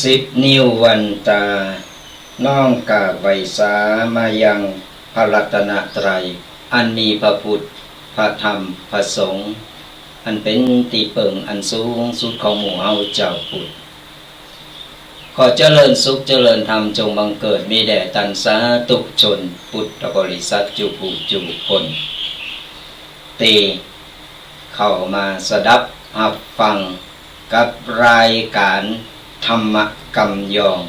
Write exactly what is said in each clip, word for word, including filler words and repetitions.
สิบนิ้ววันตา น้อมกราบไหว้สามายังพระรัตนตรัย อันมีพระพุทธ พระธรรม พระสงฆ์ อันเป๋นตี้เปิงอันสูงสุดของหมู่เฮาจาวพุทธ ขอเจริญสุขเจริญธรรมจงบังเกิดมีแด่ต้านสาธุชนพุทธบริษัทจุผู้จุคน ตี้เข้ามาสดับฮับฟังกับรายก๋านธรรมะกำยอง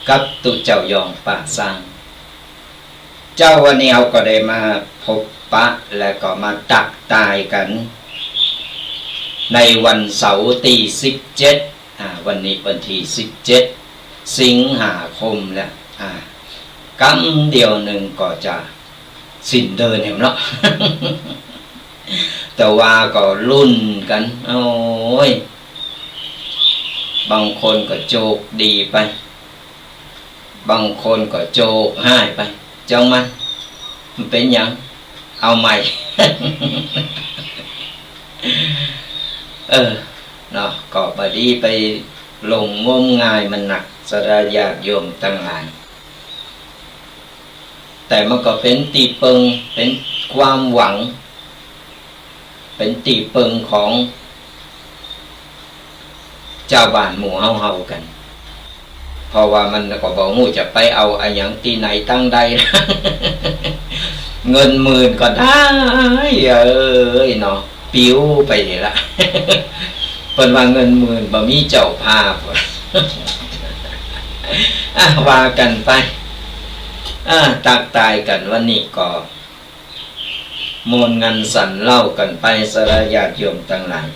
กับตุ๊เจ้ายองป่าซาง เจ๊า วันนี้เฮาก็ได้มาพบปะและก็มาตักตายกั๋น ในวันเสาร์ตี้สิบเจ็ด อ่า วันนี้วันตี้สิบเจ็ด สิงหาคมแล้ว อ่า กำเดียวนึ่งก็จะสิ้นเดือนแหมเนาะ แต่ว่าก็ลุ้นกั๋น โอ้ย บางคนก็โจคดีไป บางคนก็โจคฮ้ายไป จ้างมัน มันเป๋นหยัง เอาใหม่ เออ เนาะ ก็บ่ดีไปหลงงมงายมันนัก ศรัทธาญาติโยมตังหลาย แต่มันก็เป๋นตี้เปิง เป๋นความหวัง เป๋นตี้เปิงของจาวบ้านหมู่เฮาเฮากั๋น เพราะว่ามันก็บ่ฮู้จะไปเอาอะหยังตี้ไหนตังใด เงินหมื่นก็ได้ เอ้ยเนาะ ปิ๋วไปนี่ละ เปิ้นว่าเงินหมื่นบ่มีเจ้าภาพ อ่ะ ว่ากั๋นไป อ่ะ ตักตายกั๋นวันนี้ก็ ม่วนงันสันเล้ากั๋นไป ศรัทธาญาติโยมตังหลาย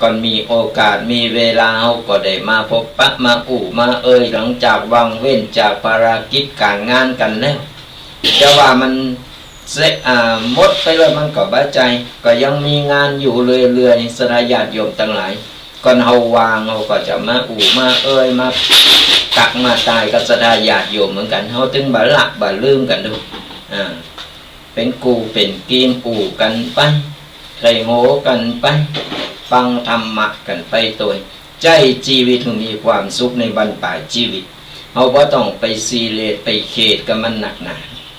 ก่อนมีโอกาสมีเวลาเฮาก็ได้มาพบปะมาอู้มาเอ่ย หลังจากว่างเว้นจากภารกิจก๋านงานกั๋นแล้ว จะว่ามันเสร็จ อ่า หมดไปแล้วมันก็บ่ใจ้ ก็ยังมีงานอยู่เรื่อยๆ ศรัทธาญาติโยมตังหลาย ก่อนเฮาว่างเฮาก็จะมาอู้มาเอ่ย มาตักมาตายกับศรัทธาญาติโยมเหมือนกั๋น เฮาตึงบ่ละบ่ลืมกั๋นดู อ่า เป๋นกู้เป๋นกีมอู้กั๋นไป ไถ่โหกั๋นไป ฟังธรรมะกั๋นไปตวย ใจ๊จีวิตหื้อมีความสุขในบั้นป๋ายจีวิต เฮาบ่ต้องไปซีเรียสไปเขตกับมันนักหนา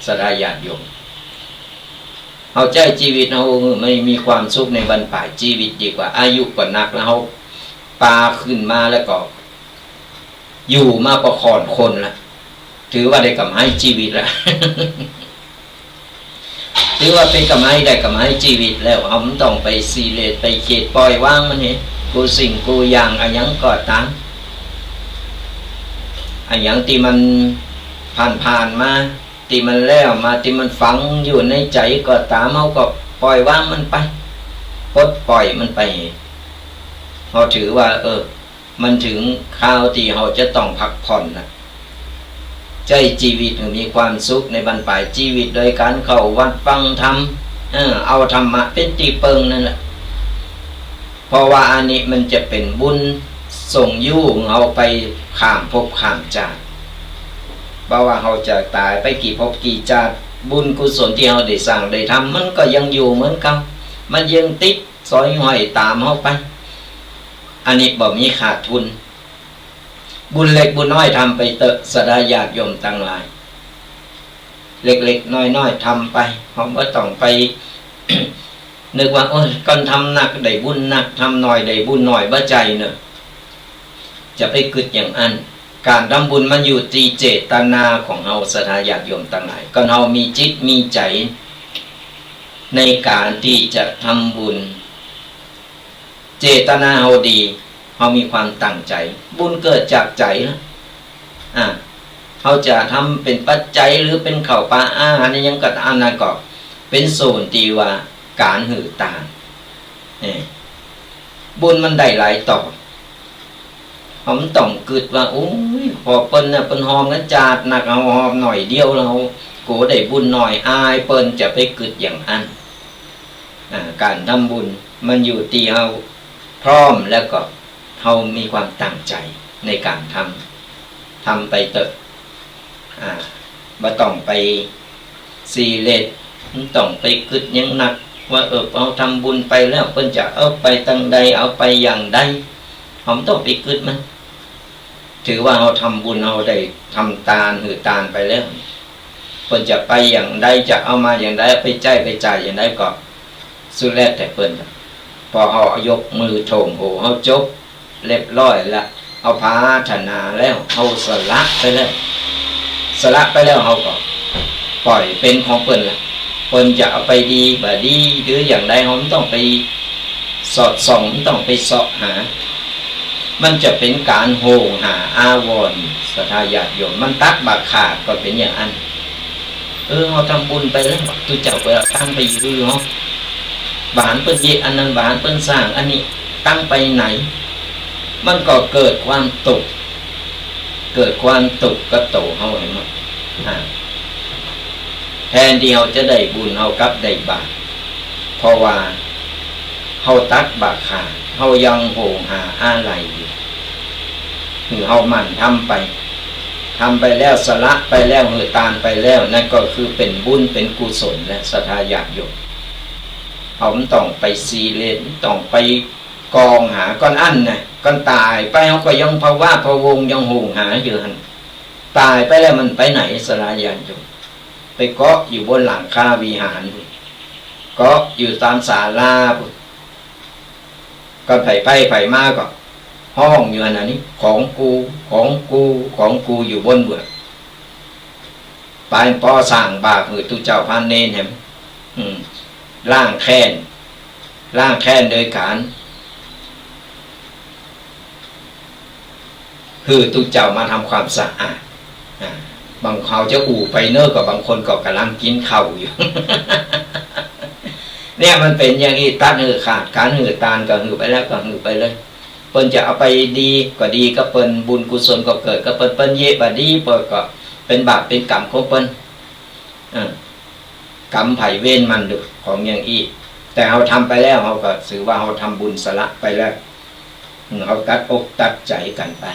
ศรัทธาญาติโยม เฮาใจ๊จีวิตเฮาหื้อมันมีความสุขในบั้นป๋ายจีวิตดีกว่า อายุก็นักแล้ว เฮาปาขึ้นมาแล้วก็ อยู่มาปะขอนคนละ ถือว่าได้ก๋ำไรจีวิตละ ถือว่าเป๋นก๋ำไร ได้ก๋ำไรจีวิตแล้ว เฮาบ่ต้องไปซีเรียสไปเขต ปล่อยวางมันเหีย กู้สิ่งกู้อย่างอะหยังก็ต๋าม อะหยังตี้มันผ่านๆ มา ตี้มันแล้วมา ตี้มันฝังอยู่ในใจ๋ก็ต๋าม เฮาก็ปล่อยวางมันไป ปลดปล่อยมันไป เฮาถือว่า เออ มันเถิงคราวตี้เฮาจะต้องพักผ่อนละ ใจ๊จีวิตหื้อมีความสุขในบั้นป๋ายจีวิต โดยก๋านเข้าวัดฟังธรรม เออ เอาธรรมะเป๋นตี้เปิงนั่นแหละ เพราะว่าอันนี้มันจะเป๋นบุญส่งยู้เฮาไปข้ามภพข้ามจาติ บ่ว่าเฮาจะต๋ายไปกี่ภพกี่จาติ บุญกุศลตี้เฮาได้สร้างได้ทำ มันก็ยังอยู่เหมือนเก่า มันยังติดสอยห้อยต๋ามเฮาไป อันนี้บ่มีขาดทุน บุญเล็กบุญน้อยทำไปเต๊อะ ศรัทธาญาติโยมตังหลาย เล็กๆ น้อยๆ ทำไป เฮาบ่ต้องไป นึกว่า โอ๊ย ก่อนทำนักได้บุญนัก ทำน้อยได้บุญน้อย บ่ใจ้เนาะ จะไปกึ๊ดอย่างอั้น ก๋านทำบุญมันอยู่ตี้เจตนาของเฮา ศรัทธาญาติโยมตังหลาย ก่อนเฮามีจิตมีใจ๋ในก๋านตี้จะทำบุญ เจตนาเฮาดี เฮามีความตั้งใจ๋ บุญเกิดจากใจ๋ละ อ่า เฮาจะทำเป๋นปัจจัยหรือเป๋นข้าวป๋าอาหารอะหยังก็ต๋าม อันนั้นก็เป๋นส่วนตี้ว่าก๋านหื้อตาน เออ บุญมันได้หลายต่อ เฮาบ่ต้องกึ๊ดว่า โอ๊ย พอเปิ้นน่ะ เปิ้นหอมกั๋นจาดนัก เฮาหอมหน่อยเดียวแล้ว เฮากั๋วได้บุญน้อย อายเปิ้น จะไปกึ๊ดอย่างอั้น อ่า ก๋านทำบุญมันอยู่ตี้เฮาพร้อม แล้วก็เฮามีความตั้งใจ๋ในก๋านทำ ทำไปเต๊อะ อ่า บ่ต้องไปซีเรียส บ่ต้องไปกึ๊ดหยังนักว่า เออ เฮาทำบุญไปแล้ว เปิ้นจะเอาไปตังใด เอาไปอย่างใด เฮาบ่ต้องไปกึ๊ดมัน ถือว่าเฮาทำบุญ เฮาได้ทำตาน หื้อตานไปแล้ว เปิ้นจะไปอย่างใด จะเอามาอย่างใด ไปใจ๊ไปจ่ายอย่างใดก็สุดแล้วแต่เปิ้น พอเฮายกมือโถ่มหัว เฮาจบเรียบร้อยละ เฮาปรารถนาแล้ว เฮาสละไปแล้ว สละไปแล้ว เฮาก็ปล่อยเป๋นของเปิ้นละ เปิ้นจะเอาไปดีบ่ดีหรืออย่างใด เฮาบ่ต้องไปสอดส่อง บ่ต้องไปเซาะหา มันจะเป๋นก๋านโหยหาอาวรณ์ ศรัทธาญาติโยม มันตั๊กบ่ขาดก็เป๋นอย่างอั้น เออ เฮาทำบุญไปแล้ว ตุ๊เจ้าเปิ้นเอาตังค์ไปหื้อเฮา บ่หันเปิ้นเยียะอันนั้น บ่หันเปิ้นสร้างอันนี้ ตังค์ไปไหน มันก็เกิดความตุ๊กข์ เกิดความตุ๊กข์กับตั๋วเฮาหั้นเนาะ อ่า แทนตี้เฮาจะได้บุญ เฮากลับได้บาป เพราะว่าเฮาตั๊กบ่ขาด เฮายังโหยหาอาลัยอยู่ หื้อเฮาหมั่นทำไป ทำไปแล้ว สละไปแล้ว หื้อตานไปแล้ว นั่นก็คือเป๋นบุญ เป๋นกุศลแล้ว ศรัทธาญาติโยม เฮาบ่ต้องไปซีเรียส บ่ต้องไปกองหา ก่อนอั้นนะ ก่อนต๋ายไปเฮาก็ยังพะวาดพะวง ยังโหยหาอยู่หั้น ต๋ายไปแล้วมันไปไหน ศรัทธาญาติโยม ไปเกาะอยู่บนหลังคาวิหาร เกาะอยู่ต๋ามศาลา ก็ใผไปใผมาก็ฮ้องอยู่หั้นนะ นี่ของกู ของกู ของกู อยู่บนเบื้อง ไปปอสร้างบาปหื้อตุ๊เจ้าพระเณรแหม อืม ล้างแค้น ล้างแค้นโดยก๋าน หื้อตุ๊เจ้ามาทำความสะอาด อ่า บางคราวจะอู้ไปเน่อ ก็บางคนก็ก่ำลังกิ๋นข้าวอยู่ เนี่ยมันเป๋นอย่างอี้ ตั๊กหื้อขาด ก๋านหื้อตานก็หื้อไปแล้ว ก็หื้อไปเลย เปิ้นจะเอาไปดีก็ดีกับเปิ้น บุญกุศลก็เกิดกับเปิ้น เปิ้นเยียะบ่ดี เปิ้นก็เป๋นบาปเป๋นกรรมของเปิ้น อ่า กรรมใผเวรมันดุ ของอย่างอี้ แต่เฮาทำไปแล้ว เฮาก็ถือว่าเฮาทำบุญสละไปแล้ว อืม เฮาตัดอกตัดใจ๋กั๋นไป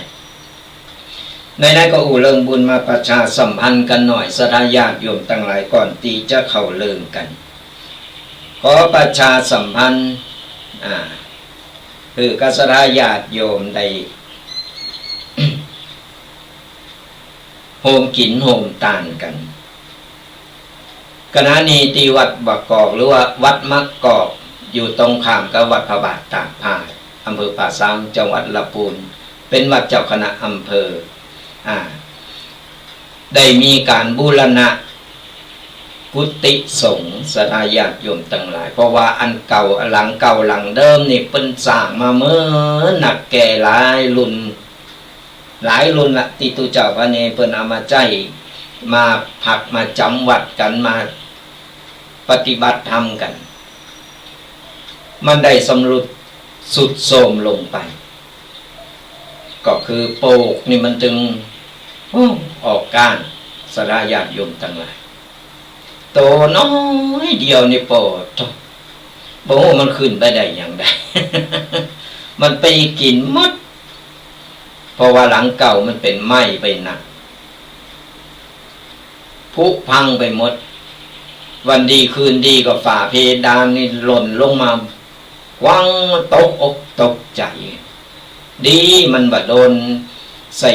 ในนั้นก็อู้เรื่องบุญมาประชาสัมพันธ์กั๋นหน่อย ศรัทธาญาติโยมตังหลาย ก่อนตี้จะเข้าเรื่องกั๋น ขอประชาสัมพันธ์ อ่า หื้อกับศรัทธาญาติโยมได้ โฮมกิ๋นโฮมตานกั๋น ขณะนี้ตี้วัดบ่ากอก หรือว่าวัดมะกอก อยู่ตรงข้ามกับวัดพระบาทตากผ้า อำเภอป่าซาง จังหวัดลำพูน เป๋นวัดเจ้าคณะอำเภอ อ่า ได้มีก๋านบูรณะกุฏิสงฆ์ ศรัทธาญาติโยมตังหลาย เพราะว่าอันเก่า หลังเก่าหลังเดิมนี่เปิ้นสร้างมาเมินนักแก่หลายรุ่น หลายรุ่นละ ตี้ตุ๊เจ้าพระเณรเปิ้นเอามาใจ๊ มาพักมาจ๋ำวัดกั๋น มาปฏิบัติธรรมกั๋น มันได้ชำรุดทรุดโทรมลงไป ก็คือโปกนี่มันจึง โอ้ ออกก้าน ศรัทธาญาติโยมตังหลาย ตั๋วน้อยเดียวนี่ปอดโธ่ บ่ฮู้มันขึ้นไปได้อย่างใด มันไปกิ๋นหมด เพราะว่าหลังเก่ามันเป๋นไม้ไปนัก ผุพังไปหมด วันดีคืนดีก็ฝ้าเพดานนี่หล่นลงมา กว้าง ตกอกตกใจ๋ ดีมันบ่โดนใส่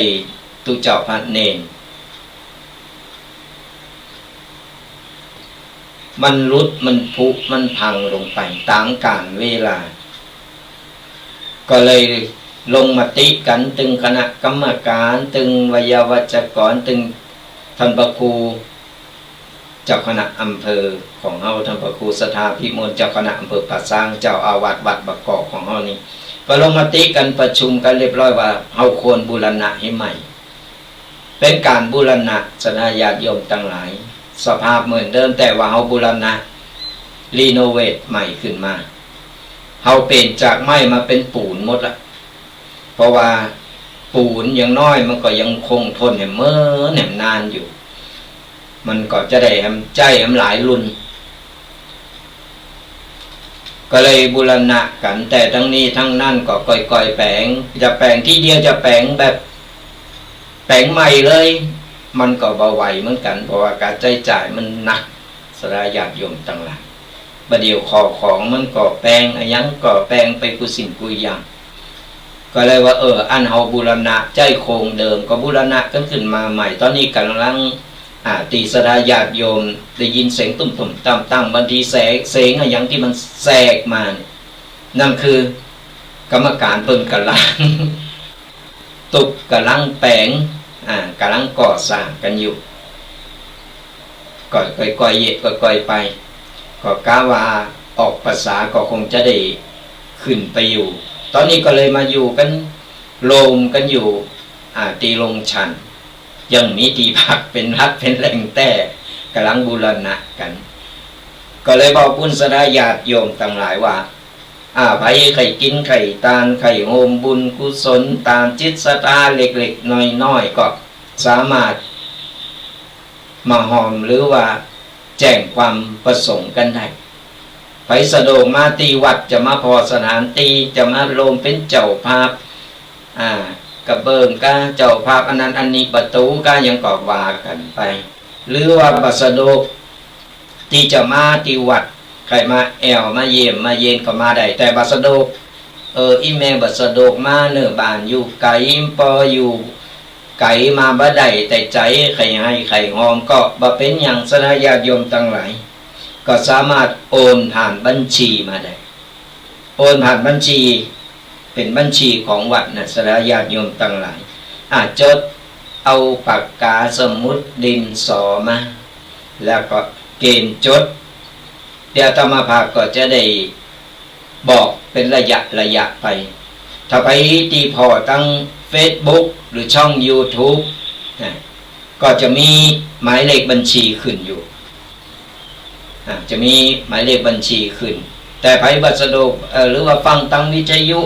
ตุ๊เจ้าพระเณร มันหลุด มันผุ มันพังลงไปต๋ามกาลเวลา ก็เลยลงมติกั๋น ตึงคณะกรรมการ ตึงไวยาวัจกร ตึงท่านพระครู เจ้าคณะอำเภอของเฮา ท่านพระครูศรัทธาภิมล เจ้าคณะอำเภอป่าซาง เจ้าอาวาสวัดบ่ากอกของเฮานี่ ก็ลงมติกั๋น ประชุมกั๋นเรียบร้อยว่า เฮาควรบูรณะหื้อใหม่ เป๋นก๋านบูรณะ ศรัทธาญาติโยมตังหลาย สภาพเหมือนเดิม แต่ว่าเฮาบูรณะ รีโนเวทใหม่ขึ้นมา เฮาเป๋นจากไม้มาเป๋นปูนหมดละ เพราะว่าปูนอย่างน้อยมันก็ยังคงทนแหมเมินแหมนานอยู่ มันก็จะได้แหมใจ๊แหมหลายรุ่น ก็เลยบูรณะกั๋น แต่ทั้งนี้ทั้งนั้นก็ก่อยๆ แป๋ง จะแป๋งทีเดียว จะแป๋งแบบ แป๋งใหม่เลย มันก็บ่ไหวเหมือนกั๋น เพราะว่าก๋าใจ๊จ่ายมันหนัก ศรัทธาญาติโยมตังหลาย บ่าเดี่ยวข้าวของมันก็แปง อะหยังก็แปงไปกู้สิ่งกู้อย่าง ก็เลยว่า เออ อันเฮาบูรณะใจ๊โครงเดิม ก็บูรณะกั๋นขึ้นมาใหม่ ต๋อนนี้ก่ำลัง อ่า ตี้ศรัทธาญาติโยมได้ยินเสียงตุ้มๆ ต่ำๆ บางทีแสง เสียงอะหยังตี้มันแทรกมาเนี่ย นั่นคือกรรมการเปิ้นก่ำลัง ตุ๊บก่ำลังแป๋ง อ่า ก่ำลังก่อสร้างกั๋นอยู่ ก็ก่อยๆ เยียะ ก่อยๆ ไป ก็กะว่าออกพรรษาก็คงจะได้ขึ้นไปอยู่ ต๋อนนี้ก็เลยมาอยู่กั๋น โฮมกั๋นอยู่ อ่า ตี้โฮงฉัน ยังมีตี้พักเป๋นหลักเป๋นแหล่งแต๊ ก่ำลังบูรณะกั๋น ก็เลยบอกปุ้นศรัทธาญาติโยมตังหลายว่า อ่า ใผใค่กิ๋นใค่ตาน ใค่โฮมบุญกุศลต๋ามจิตศรัทธาเล็กๆ น้อยๆ ก็สามารถมาฮ่อมหรือว่าแจ้งความประสงค์กั๋นได้ ใผสะดวกมาตี้วัด จะมาผ่อสถานตี้ จะมาโฮมเป๋นเจ้าภาพ อ่า กระเบื้องก้า เจ้าภาพอันนั้นอันนี้ ประตู๋ก้า หยังก็ว่ากั๋นไป หรือว่าบ่สะดวกตี้จะมาตี้วัด ใค่มาแอ่วมาเยี่ยมมาเยียนก็มาได้ แต่บ่สะดวก เออ อี่แม่บ่สะดวกมาเน่อ บ้านอยู่ไก๋ ปออยู่ไก๋มาบ่ได้ แต่ใจ๋ใค่ให้ใค่ฮ่อม ก็บ่เป๋นหยัง ศรัทธาญาติโยมตังหลาย ก็สามารถโอนผ่านบัญชีมาได้ โอนผ่านบัญชี เป๋นบัญชีของวัดนะ ศรัทธาญาติโยมตังหลาย อ่ะ จดเอาปากกาสมุดดินสอมา แล้วก็เกณฑ์จด เดี๋ยวอาตมาภาพก็จะได้บอกเป๋นระยะระยะไป ถ้าใผตี้ผ่อตางเฟซบุ๊กหรือช่องยูทูบนะ ก็จะมีหมายเลขบัญชีขึ้นอยู่ อ่า จะมีหมายเลขบัญชีขึ้น แต่ใผบ่สะดวก เอ่อ หรือว่าฟังตางวิทยุ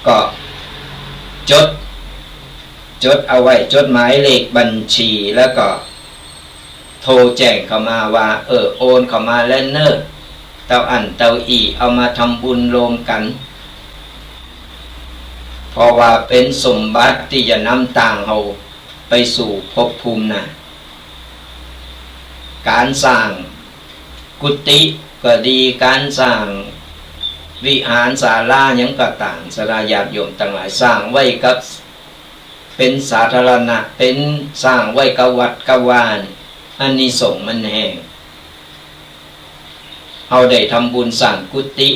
ก็จด จดเอาไว้ จดหมายเลขบัญชี แล้วก็โทรแจ้งเข้ามาว่า เออ โอนเข้ามาแล้วเน่อ เต้าอั้นเต้าอี้ เอามาทำบุญโฮมกั๋น เพราะว่าเป๋นสมบัติตี้จะนำตางเฮาไปสู่ภพภูมิหน้า ก๋านสร้างกุฏิก็ดี ก๋านสร้างวิหารศาลาหยังก็ต๋าม ศรัทธาญาติโยมตังหลาย สร้างไว้กับ เป๋นสาธารณะ เป๋นสร้างไว้กับวัดกับวา อานิสงส์มันแฮง เฮาได้ทำบุญสร้างกุฏิ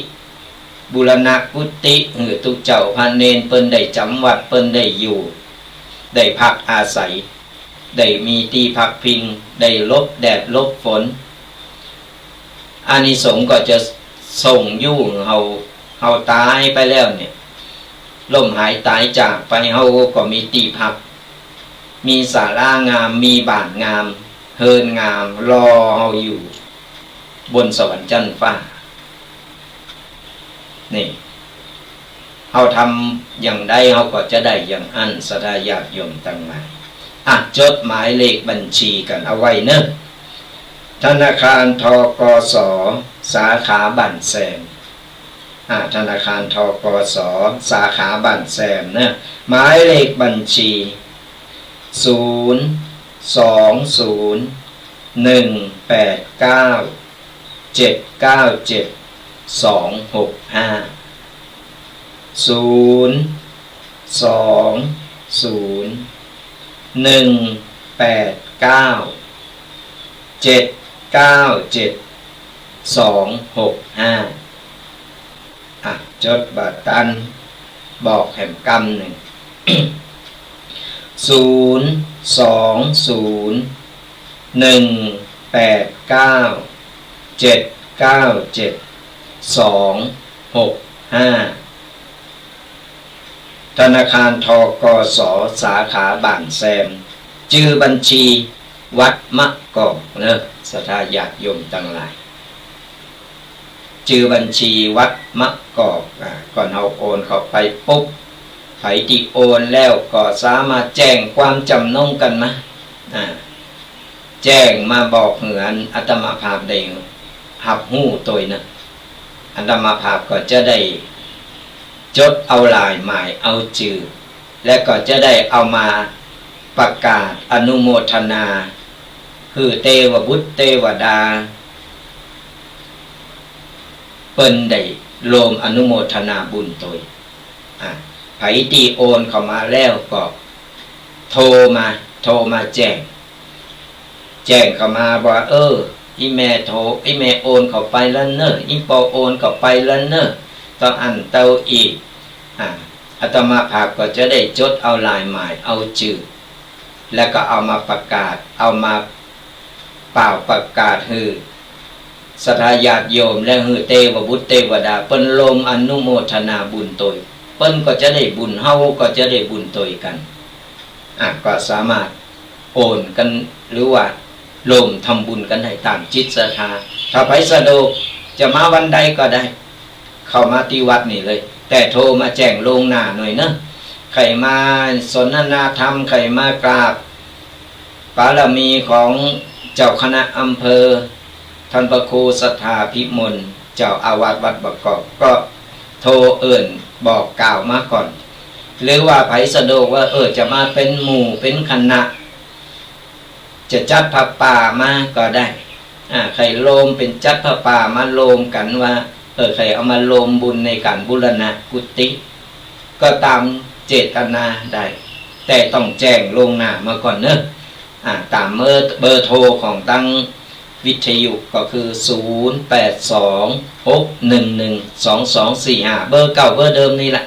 บูรณะกุฏิ หื้อตุ๊เจ้าพระเณรเปิ้นได้จ๋ำวัด เปิ้นได้อยู่ ได้พักอาศัย ได้มีตี้พักพิง ได้หลบแดดหลบฝน อานิสงส์ก็จะส่งอยู่ เฮา เฮาต๋ายไปแล้วเนี่ย ล้มหายต๋ายจากไป เฮาก็มีตี้พัก มีศาลางาม มีบ้านงาม เฮือนงาม รอเฮาอยู่บนสวรรค์จั๊นฟ้า นี่ เฮาทำอย่างใด เฮาก็จะได้อย่างอั้น ศรัทธาญาติโยมตังหลาย อ่ะ จดหมายเลขบัญชีกั๋นเอาไว้เน่อ ธนาคาร ธ.ก.ส. สาขาบ้านแซม อ่า ธนาคาร ธ.ก.ส. สาขาบ้านแซมเน่อ หมายเลขบัญชี ศูนย์ สอง ศูนย์ หนึ่ง แปด เก้า เจ็ด เก้า เจ็ด สอง หก ห้า ศูนย์ สอง ศูนย์ หนึ่ง แปด เก้า เจ็ด เก้า เจ็ด สอง หก ห้า อ่ะ จดบ่ตัน บอกแหมกำนึ่ง ศูนย์ สอง ศูนย์ หนึ่ง แปด เก้า เจ็ด เก้า เจ็ด สอง หก ห้า ธนาคาร ธ.ก.ส. สาขาบ้านแซม จื้อบัญชีวัดมะกอกเน่อ ศรัทธาญาติโยมตังหลาย จื้อบัญชีวัดมะกอก อ่า ก่อนเฮาโอนเข้าไปปุ๊บ ใผตี้โอนแล้วก็สามารถแจ้งความจ๋ำนงกั๋นมา อ่า แจ้งมาบอกหื้ออาตมาภาพได้ฮับฮู้ตวยเน่อ อาตมาภาพก็จะได้จดเอาลายหมายเอาจื้อ และก็จะได้เอามาประกาศอนุโมทนา หื้อเตวบุตรเตวดา เปิ้นได้ร่วมอนุโมทนาบุญตวย อ่า ใผตี้โอนเข้ามาแล้วก็โทรมา โทรมาแจ้ง แจ้งเข้ามาว่า เออ อี่แม่โทร อี่แม่โอนเข้าไปแล้วเน่อ อี่ปอโอนเข้าไปแล้วเน่อ เต้าอั้นเต้าอี้ อ่า อาตมาภาพก็จะได้จดเอาลายหมาย เอาจื้อ แล้วก็เอามาประกาศ เอามาเป่าประกาศหื้อศรัทธาญาติโยม และหื้อเตวบุตรเตวดา เปิ้นร่วมอนุโมทนาบุญตวย เปิ้นก็จะได้บุญ เฮาก็จะได้บุญตวยกั๋น อ่ะ ก็สามารถโอนกั๋น หรือว่าร่วมทำบุญกั๋นได้ต๋ามจิตศรัทธา ถ้าใผสะดวกจะมาวันใดก็ได้ เข้ามาตี้วัดนี่เลย แต่โทรมาแจ้งล่วงหน้าหน่อยเนอะ ใค่มาสนทนาธรรม ใค่มากราบบารมีของเจ้าคณะอำเภอ ท่านพระครูศรัทธาภิมล เจ้าอาวาสวัดบางกอก ก็โทรเอิ้นบอกกล่าวมาก่อน หรือว่าใผสะดวกว่า เออ จะมาเป๋นหมู่เป๋นคณะ จะจัดผ้าป่ามาก็ได้ อ่า ใค่ร่วมเป๋นจัดผ้าป่ามาร่วมกั๋นว่า เออ ใค่เอามาร่วมบุญในก๋านบูรณะกุฏิ ก็ต๋ามเจตนาได้ แต่ต้องแจ้งล่วงหน้ามาก่อนเนอะ อ่า ต๋ามเบอร์ เบอร์โทรของตังวิทยุก็คือ ศูนย์แปดสอง หกหนึ่งหนึ่ง สองสองสี่ห้า เบอร์เก่าเบอร์เดิมนี่แหละ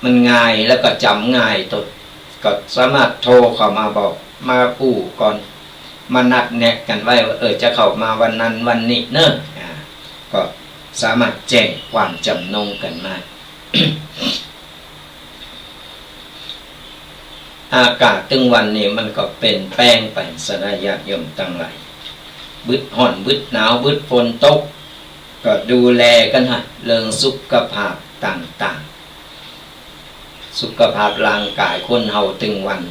มันง่ายแล้วก็จ๋ำง่ายตวย ก็สามารถโทรเข้ามาบอก มาอู้ก่อน มานัดแนะกั๋นไว้ว่า เออ จะเข้ามาวันนั้นวันนี้เนอะ อ่า ก็สามารถแจ้งความจ๋ำนงกั๋นมา อากาศตึงวันนี่มันก็เปลี่ยนแปลงไป ศรัทธาญาติโยมตังหลาย บึดฮ้อน บึดหนาว บึดฝนตก ก็ดูแลกั๋นฮะ เรื่องสุขภาพต่างๆ สุขภาพร่างกายคนเฮาตึงวัน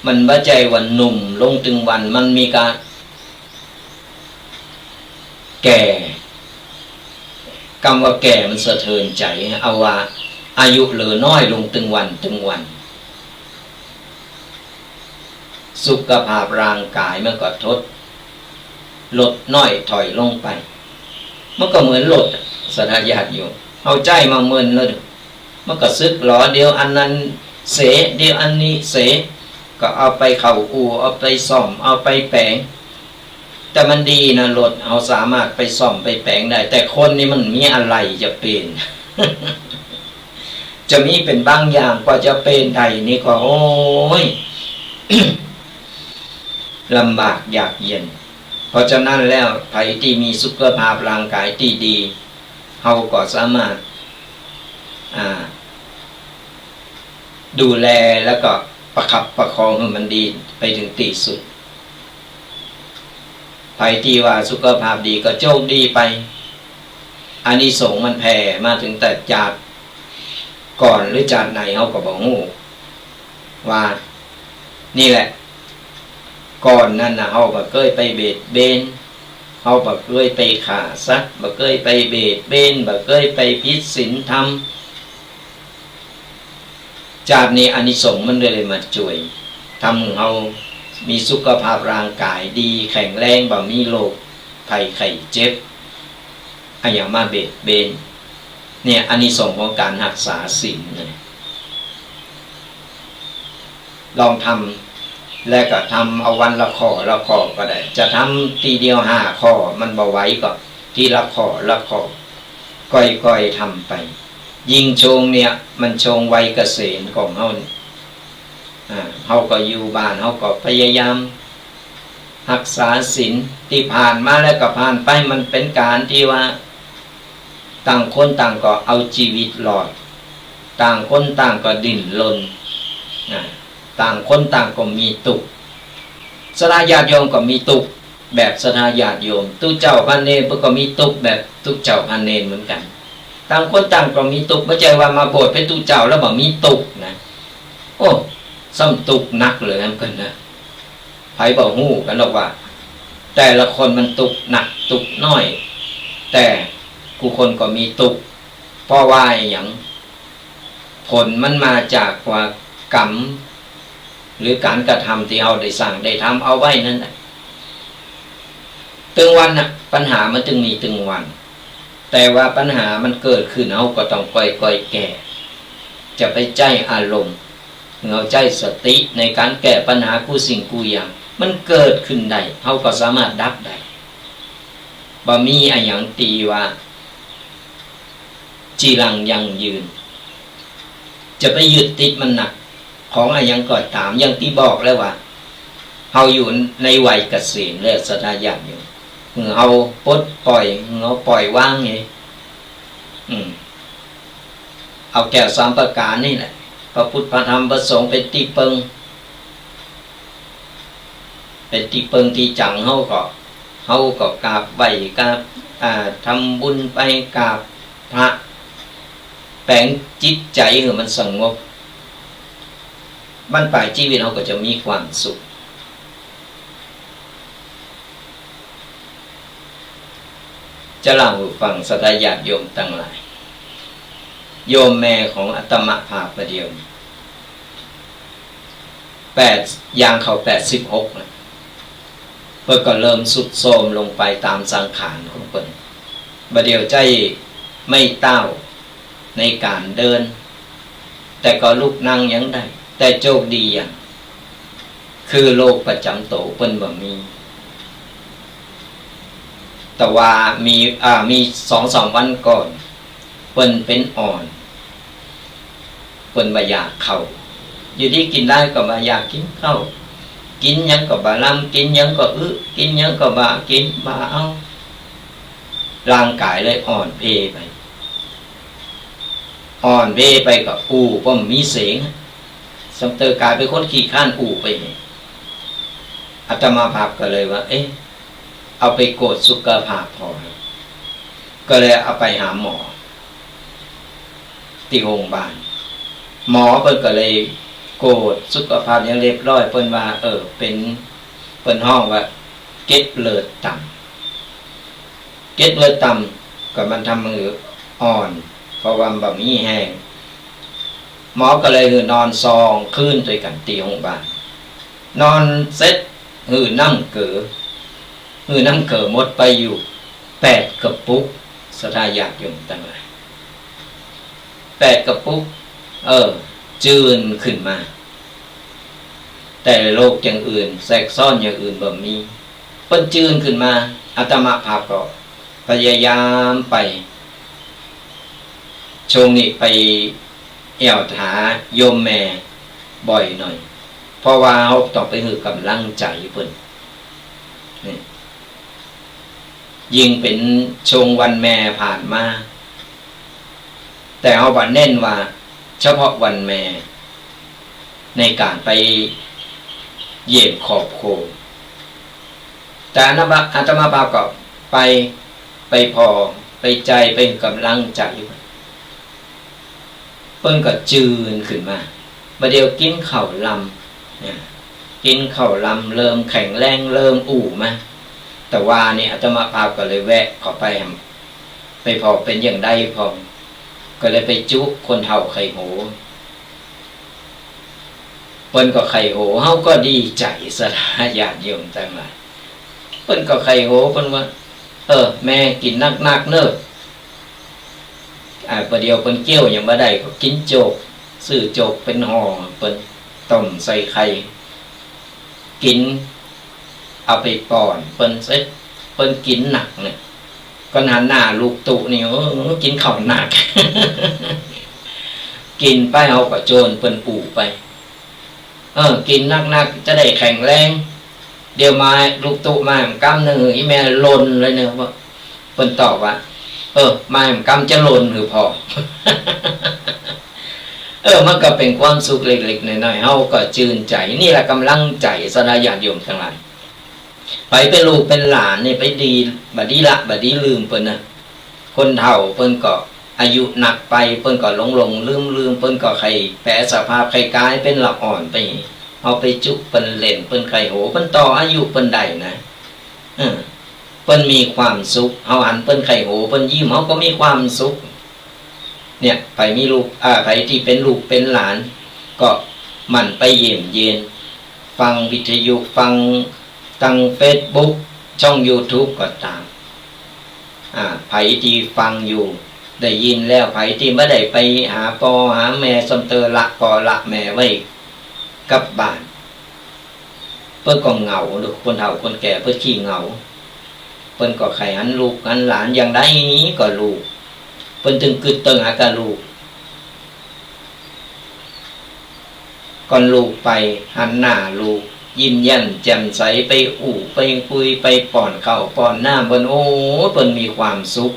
มันบ่ใจ้ว่าหนุ่มลงตึงวัน มันมีก๋านแก่ กำว่าแก่มันสะเทือนใจ๋ เอาว่าอายุเหลือน้อยลงตึงวันตึงวัน สุขภาพร่างกายมันก็ทรุด ลดน้อยถอยลงไป มันก็เหมือนรถอะ ศรัทธาญาติโยม เฮาใจ๊มาเมินแล้ว มันก็สึกหรอ เดี๋ยวอันนั้นเสย เดี๋ยวอันนี้เสย ก็เอาไปเข้าอู่ เอาไปซ่อม เอาไปแป๋ง แต่มันดีนะ รถเฮาสามารถไปซ่อมไปแป๋งได้ แต่คนนี่มันมีอะไหล่จะเป๋น จะมีเป๋นบางอย่าง กว่าจะเป๋นได้นี่ก็ โอ้ย ลำบากยากเย็น เพราะฉะนั้นแล้ว ใผตี้มีสุขภาพร่างกายตี้ดี เฮาก็สามารถ อ่า ดูแลแล้วก็ประคับประคองหื้อมันดีไปเถิงตี้สุด ใผตี้ว่าสุขภาพดีก็โชคดีไป อานิสงส์มันแผ่มาเถิงแต่จาติก่อนหรือจาติไหนเฮาก็บ่ฮู้ ว่านี่แหละ ก่อนนั้นน่ะ เฮาบ่เกยไปเบียดเบียน เฮาบ่เกยไปฆ่าสัตว์ บ่เกยไปเบียดเบียน บ่เกยไปผิดศีลธรรม จาตินี้อานิสงส์มันเลยมาจ้วย ทำหื้อเฮามีสุขภาพร่างกายดีแข็งแรง บ่มีโรคภัยไข้เจ็บ อะหยังมาเบียดเบียน เนี่ย อานิสงส์ของก๋านฮักษาศีลเนี่ย ลองทำ และก็ทำเอาวันละข้อละข้อก็ได้ จะทำตี้เดียวห้าข้อ มันบ่ไหวก็ทีละข้อละข้อ ก่อยๆ ทำไป ยิ่งช่วงเนี่ย มันช่วงวัยเกษียณของเฮานี่ อ่า เฮาก็อยู่บ้าน เฮาก็พยายามฮักษาศีล ตี้ผ่านมาแล้วก็ผ่านไป มันเป๋นก๋านตี้ว่า ต่างคนต่างก็เอาจีวิตรอด ต่างคนต่างก็ดิ้นรน อ่า ต่างคนต่างก็มีตุ๊กข์ ศรัทธาญาติโยมก็มีตุ๊กข์แบบศรัทธาญาติโยม ตุ๊เจ้าพระเณรเปิ้นก็มีตุ๊กข์แบบตุ๊เจ้าพระเณรเหมือนกั๋น ต่างคนต่างก็มีตุ๊กข์ บ่ใจ้ว่ามาบวชเป๋นตุ๊เจ้าแล้วบ่มีตุ๊กข์นะ โอ้ ซ้ำตุ๊กข์หนักเลยเหมือนกั๋นนะ ใผบ่ฮู้กั๋นดอกว่า แต่ละคนมันตุ๊กข์หนักตุ๊กข์น้อย แต่กู้คนก็มีตุ๊กข์ เพราะว่าอะหยัง ผลมันมาจากว่ากรรม หรือก๋านกระทำตี้เฮาได้สร้างได้ทำเอาไว้นั่นแหละ ตึงวันน่ะ ปัญหามันตึงมีตึงวัน แต่ว่าปัญหามันเกิดขึ้น เฮาก็ต้องค่อยๆ แก้ จะไปใจ๊อารมณ์ เฮาใจ๊สติในก๋านแก้ปัญหากู้สิ่งกู้อย่าง มันเกิดขึ้นได้ เฮาก็สามารถดับได้ บ่มีอะหยังตี้ว่า จีรังยั่งยืน จะไปยึดติดมันนัก ของอะหยังก็ต๋าม อย่างตี้บอกแล้วว่า เฮาอยู่ในวัยเกษียณแล้ว ศรัทธาญาติโยม หื้อเฮาปลดปล่อย หื้อเฮาปล่อยวางไง อืม เอาแก้วสามประก๋านนี่แหละ พระพุทธ พระธรรม พระสงฆ์ เป๋นตี้เปิง เป๋นตี้เปิงตี้จั๋ง เฮาก็ เฮาก็กราบไหว้ กราบ อ่า ทำบุญไป กราบพระ แป๋งจิตใจ๋หื้อมันสงบ บั้นปลายจีวิตเฮาก็จะมีความสุข จะเล่าหื้อฟัง ศรัทธาญาติโยมตังหลาย โยมแม่ของอาตมาภาพบ่าเดี่ยวนี้ แปด ย่างเข้าแปดสิบหกแล้ว เปิ้นก็เริ่มทรุดโทรมลงไปต๋ามสังขารของเปิ้น บ่าเดี่ยวใจ๊ไม้เต๊าในก๋านเดิน แต่ก็ลุกนั่งยังได้ แต่โจคดีอย่าง คือโรคประจ๋ำตั๋วเปิ้นบ่มี แต่ว่ามี อ่า มีสองสามวันก่อน เปิ้นเป๋นอ่อน เปิ้นบ่อยากข้าว อยู่ดีกิ๋นได้ก็บ่อยากกิ๋นข้าว กิ๋นหยังก็บ่ลำ กิ๋นหยังก็อึ กิ๋นหยังก็บ่ากิ๋น บ่าเอา ร่างก๋ายเลยอ่อนเพลียไป อ่อนเพลียไปก็อู้บ่มีเสียง ส่ำเต๋อกลายเป๋นคนขี้คร้านอู้ไป อาตมาภาพก็เลยว่า เอ๊ะ เอาไปกวดสุขภาพผ่อ ก็เลยเอาไปหาหมอ ตี้โฮงบาล หมอเปิ้นก็เลยกวดสุขภาพอย่างเรียบร้อย เปิ้นว่า เออ เป๋น เปิ้นฮ้องว่าเกล็ดเลือดต่ำ เกล็ดเลือดต่ำก็มันทำหื้ออ่อน เพราะว่ามันบ่มีแฮง หมอก็เลยหื้อนอนสองคืนตวยกั๋นตี้โฮงบาล นอนเสร็จหื้อน้ำเกลือ หื้อน้ำเกลือหมดไปอยู่แปดกระปุก ศรัทธาญาติโยมตังหลาย แปดกระปุก เออ จืนขึ้นมา แต่โรคอย่างอื่น แทรกซ้อนอย่างอื่นบ่มี เปิ้นจืนขึ้นมา อาตมาภาพก็พยายามไป ช่วงนี้ไปแอ่วหาโยมแม่บ่อยหน่อย เพราะว่าเฮาต้องไปหื้อก๋ำลังใจ๋เปิ้น นี่ ยิ่งเป๋นช่วงวันแม่ผ่านมา แต่เฮาบ่เน้นว่าเฉพาะวันแม่ ในก๋านไปเยี่ยมครอบครัว แต่อาตมา อาตมาภาพก็ไป ไปผ่อ ไปใจ๋ ไปหื้อก๋ำลังใจ๋ เปิ้นก็จืนขึ้นมา บ่าเดี่ยวกิ๋นข้าวลำ นะ กิ๋นข้าวลำ เริ่มแข็งแรง เริ่มอู้มา แต่ว่านี่อาตมาภาพก็เลยแวะเข้าไป ไปผ่อเป๋นอย่างใดพ่อง ก็เลยไปจุคนเฒ่าไข้โห เปิ้นก็ไข้โห เฮาก็ดีใจ๋ ศรัทธาญาติโยมตังหลาย เปิ้นก็ไข้โห เปิ้นว่า เออ แม่กิ๋นนักๆ เน่อ อ่า บ่าเดี่ยวเปิ้นเกี้ยวยังบ่ได้ ก็กิ๋นโจ๊ก ซื้อโจ๊กเป๋นห่อ เปิ้นต้มใส่ไข่ กิ๋น เอาไปป้อนเปิ้นเสร็จ เปิ้นกิ๋นหนักเนี่ย ก็หันหน้าลูกตุ๊นี่ เออ กิ๋นข้าวหนัก กิ๋นไปเฮาก็โจ้นเปิ้นอู้ไป เออ กิ๋นนักๆ จะได้แข็งแรง เดี๋ยวมาลูกตุ๊มาแหมกำนึ่ง อีแม่หล่นเลยเนี่ย ว่า เปิ้นตอบว่า เออ มาแหมกำจะหล่นหื้อพ่อง เออ มันก็เป๋นความสุขเล็กๆ น้อยๆ เฮาก็จืนใจ๋ นี่แหละก๋ำลังใจ๋ ศรัทธาญาติโยมตังหลาย ไปเป๋นลูกเป๋นหลานนี่ไปดี บ่ดีละ บ่ดีลืมเปิ้นนะ คนเฒ่าเปิ้นก็อายุหนักไป เปิ้นก็หลงๆ ลืมๆ เปิ้นก็ไข้แปรสภาพ ไข้ก๋ายเป๋นละอ่อนไป เฮาไปจุเปิ้นเล่น เปิ้นไข้โห เปิ้นต่ออายุเปิ้นได้นะ เออ เปิ้นมีความสุข เฮาหันเปิ้นไข้โห เปิ้นยิ้ม เฮาก็มีความสุข เนี่ย ใผมีลูก อ่า ใผตี้เป๋นลูกเป๋นหลาน ก็หมั่นไปเยี่ยมเยียน ฟังวิทยุ ฟังตางเฟซบุ๊ก ช่องยูทูบก็ต๋าม อ่า ใผตี้ฟังอยู่ ได้ยินแล้ว ใผตี้บ่ได้ไปหาป้อหาแม่ ซ้ำเตอละป้อละแม่ไว้กับบ้าน เปิ้นก็เหงา ดู คนเฒ่าคนแก่เปิ้นขี้เหงา เปิ้นก็ใค่หันลูกหันหลาน อย่างใดก็ลูก เปิ้นตึงกึ๊ดเติงหาก้าลูก ก่อนลูกไป หันหน้าลูก ยิ้มแย้มแจ่มใส ไปอู้ไปคุย ไปป้อนข้าวป้อนน้ำเปิ้น โอ้ เปิ้นมีความสุข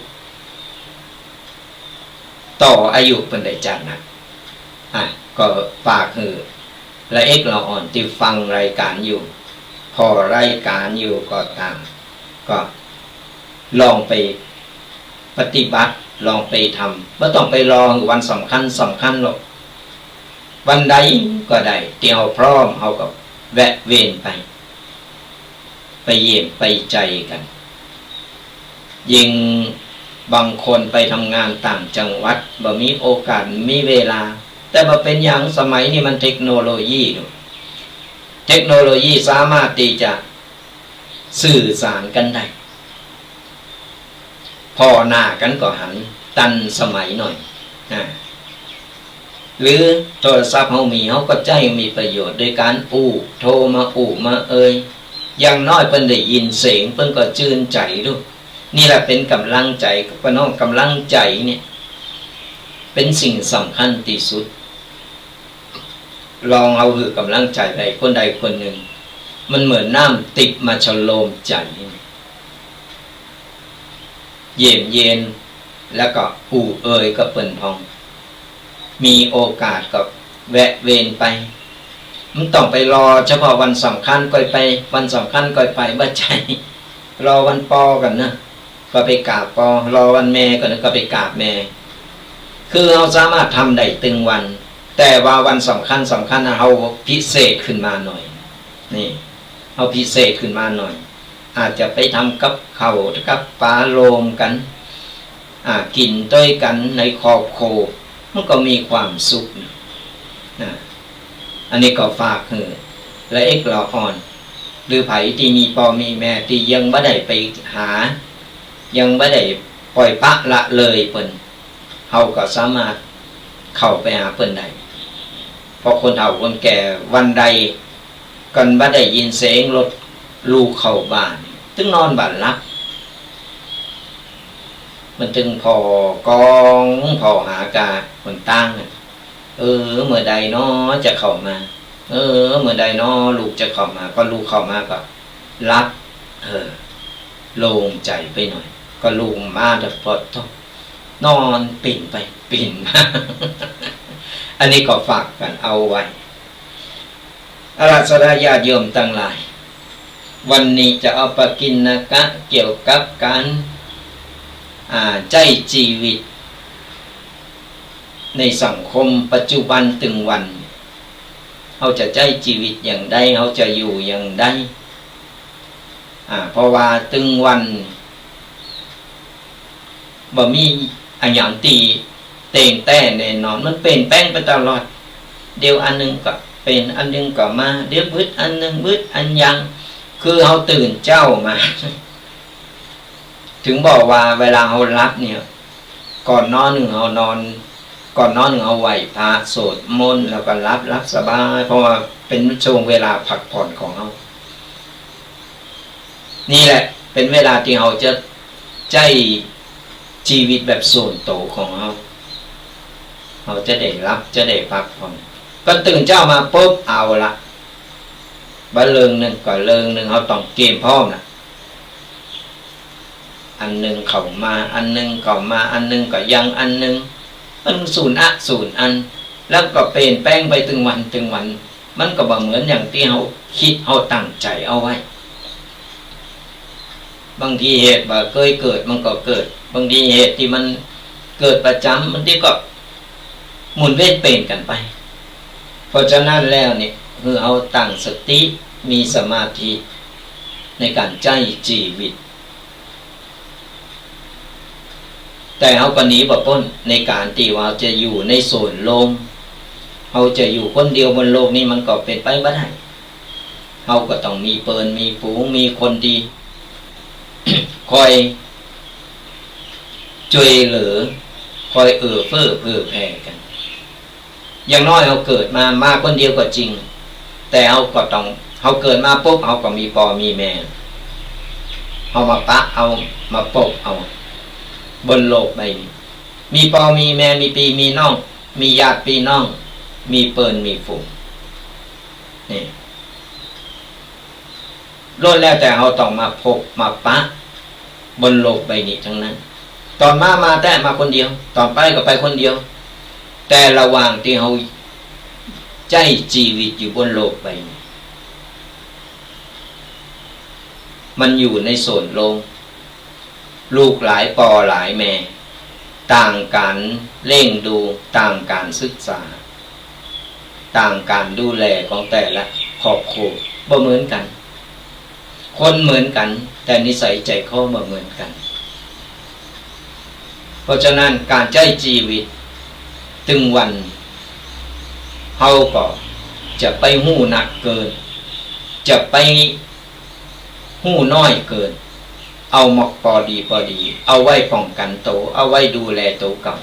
ต่ออายุเปิ้นได้จ๊าดนะ อ่ะ ก็ฝากหื้อละเอกละอ่อนตี้ฟังรายก๋านอยู่ ผ่อรายก๋านอยู่ก็ต๋าม ก็ลองไปปฏิบัติ ลองไปทำ บ่ต้องไปรอวันสำคัญสำคัญหรอก วันใดก็ได้ ตี้เฮาพร้อม เฮาก็แวะเวียนไป ไปเยี่ยมไปใจ๋กั๋น ยิ่งบางคนไปทำงานต่างจังหวัด บ่มีโอกาส บ่มีเวลา แต่บ่เป๋นหยัง สมัยนี้มันเทคโนโลยี เทคโนโลยีสามารถตี้จะสื่อสารกั๋นได้ ผ่อหน้ากั๋นก็หัน ตันสมัยหน่อย อ่า หรือโทรศัพท์เฮามี เฮาก็ใจ๊มีประโยชน์ โดยก๋านอู้ โทรมาอู้มาเอ่ย อย่างน้อยเปิ้นได้ยินเสียง เปิ้นก็จื้นใจ๋ดู นี่แหละเป๋นก๋ำลังใจ๋ เปิ้นฮ้องก๋ำลังใจ๋เนี่ย เป๋นสิ่งสำคัญตี้สุด ลองเอาหื้อก๋ำลังใจ๋ไปคนใดคนนึ่ง มันเหมือนน้ำติ๊บมาชโลมใจ๋ เยี่ยมเยียน แล้วก็อู้เอ่ยกับเปิ้นพ่อง มีโอกาสก็แวะเวียนไป บ่ต้องไปรอเฉพาะวันสำคัญก่อยไป วันสำคัญก่อยไป บ่ใจ้ รอวันป้อก่อนเนาะ ก็ไปกราบป้อ รอวันแม่ก่อนเนาะ ก็ไปกราบแม่ คือเฮาสามารถทำได้ตึงวัน แต่ว่าวันสำคัญสำคัญน่ะ เฮาพิเศษขึ้นมาหน่อย นี่ เฮาพิเศษขึ้นมาหน่อย อาจจะไปทำกับข้าวกับป๋าโฮมกั๋น อ่า กิ๋นตวยกั๋นในครอบครัว มันก็มีความสุขนะ นะ อันนี้ก็ฝากหื้อละเอกละอ่อน หรือใผตี้มีป้อมีแม่ตี้ยังบ่ได้ไปหา ยังบ่ได้ป่อยปละละเลยเปิ้น เฮาก็สามารถเข้าไปหาเปิ้นได้ เพราะคนเฒ่าคนแก่วันใด ก่อนบ่ได้ยินเสียงรถลูกเข้าบ้าน ตึงนอนบ่หลับ มันตึงผ่อกอง ผ่อหากาหนตางอะ เออ เมื่อใดน้อจะเข้ามา เออ เมื่อใดน้อลูกจะเข้ามา ก็ลูกเข้ามาก็หลับ เออ โล่งใจ๋ไปหน่อย ก็ลุกมาแต่ปอดท้อง นอนปิ้นไปปิ้นมา อันนี้ก็ฝากกั๋นเอาไว้ เอาล่ะ ศรัทธาญาติโยมตังหลาย วันนี้จะเอาปกิณกะเกี่ยวกับก๋าน อ่า ใจ๊จีวิตในสังคมปัจจุบันตึงวัน เฮาจะใจ๊จีวิตอย่างใด เฮาจะอยู่อย่างใด อ่า เพราะว่าตึงวัน บ่มีอะหยังตี้เต่งแต๊แน่นอน มันเปลี่ยนแปลงไปตลอด เดี๋ยวอันนึ่งก็เป๋น อันนึ่งก็มา เดี๋ยวบึดอันนึ่ง บึดอันยัง คือเฮาตื่นเจ๊ามา ถึงบอกว่าเวลาเฮาหลับเนี่ย ก่อนนอนนึ่งเฮานอน ก่อนนอนนึ่งเฮาไหว้พระ สวดมนต์ แล้วก็หลับ หลับสบาย เพราะว่าเป๋นช่วงเวลาพักผ่อนของเฮา นี่แหละเป๋นเวลาตี้เฮาจะใจ๊จีวิตแบบส่วนตั๋วของเฮา เฮาจะได้หลับ จะได้พักผ่อน ก็ตื่นเจ๊ามาปุ๊บ เอาละ บ่าเรื่องนึ่งก็เรื่องนึ่ง เฮาต้องเตรียมพร้อมละ อันนึ่งเข้ามา อันนึ่งเข้ามา อันนึ่งก็ยังอันนึ่ง มันสูนอะสูนอัน แล้วก็เปลี่ยนแปลงไปตึงวันตึงวัน มันก็บ่เหมือนอย่างตี้เฮาคิด เฮาตั้งใจ๋เอาไว้ บางทีเหตุบ่เกยเกิดมันก็เกิด บางทีเหตุตี้มันเกิดประจ๋ำ บางทีก็หมุนเวียนเปลี่ยนกั๋นไป เพราะฉะนั้นแล้วเนี่ย คือเฮาตั้งสติ มีสมาธิในก๋านใจ๊จีวิต แต่เฮาก็หนีบ่ป๊นในก๋านตี้ว่าเฮาจะอยู่ในโซนโล่ง เฮาจะอยู่คนเดียวบนโลกนี้มันก็เป๋นไปบ่ได้ เฮาก็ต้องมีเปิ้น มีฝูง มีคนตี้ คอยจ้วยเหลือ คอยเอื้อเฟื้อเผื่อแผ่กั๋น อย่างน้อยเฮาเกิดมา มาคนเดียวก็จริง แต่เฮาก็ต้อง เฮาเกิดมาปุ๊บ เฮาก็มีป้อมีแม่ เฮามาปะเอา มาปกเอา บนโลกใบนี้ มีป้อมีแม่ มีปี้มีน้อง มีญาติปี้น้อง มีเปิ้นมีฝูง นี่ ล้วนแล้วแต่เฮาต้องมาพบมาปะบนโลกใบนี้ตังนั้น ต๋อนมา มาแต๊มาคนเดียว ต๋อนไปก็ไปคนเดียว แต่ระหว่างตี้เฮาใจ๊จีวิตอยู่บนโลกใบนี้ มันอยู่ในโซนโล่ง ลูกหลายป้อหลายแม่ ต่างก๋านเลี้ยงดู ต่างก๋านศึกษา ต่างก๋านดูแลของแต่ละครอบครัว บ่เหมือนกั๋น คนเหมือนกั๋น แต่นิสัยใจ๋คอบ่เหมือนกั๋น เพราะฉะนั้นก๋านใจ๊จีวิตตึงวัน เฮาก็จะไปฮู้นักเกิน จะไปฮู้น้อยเกิน เอาหมอกปอดีปอดี เอาไว้ป้องกั๋นโต เอาไว้ดูแลโตเก่า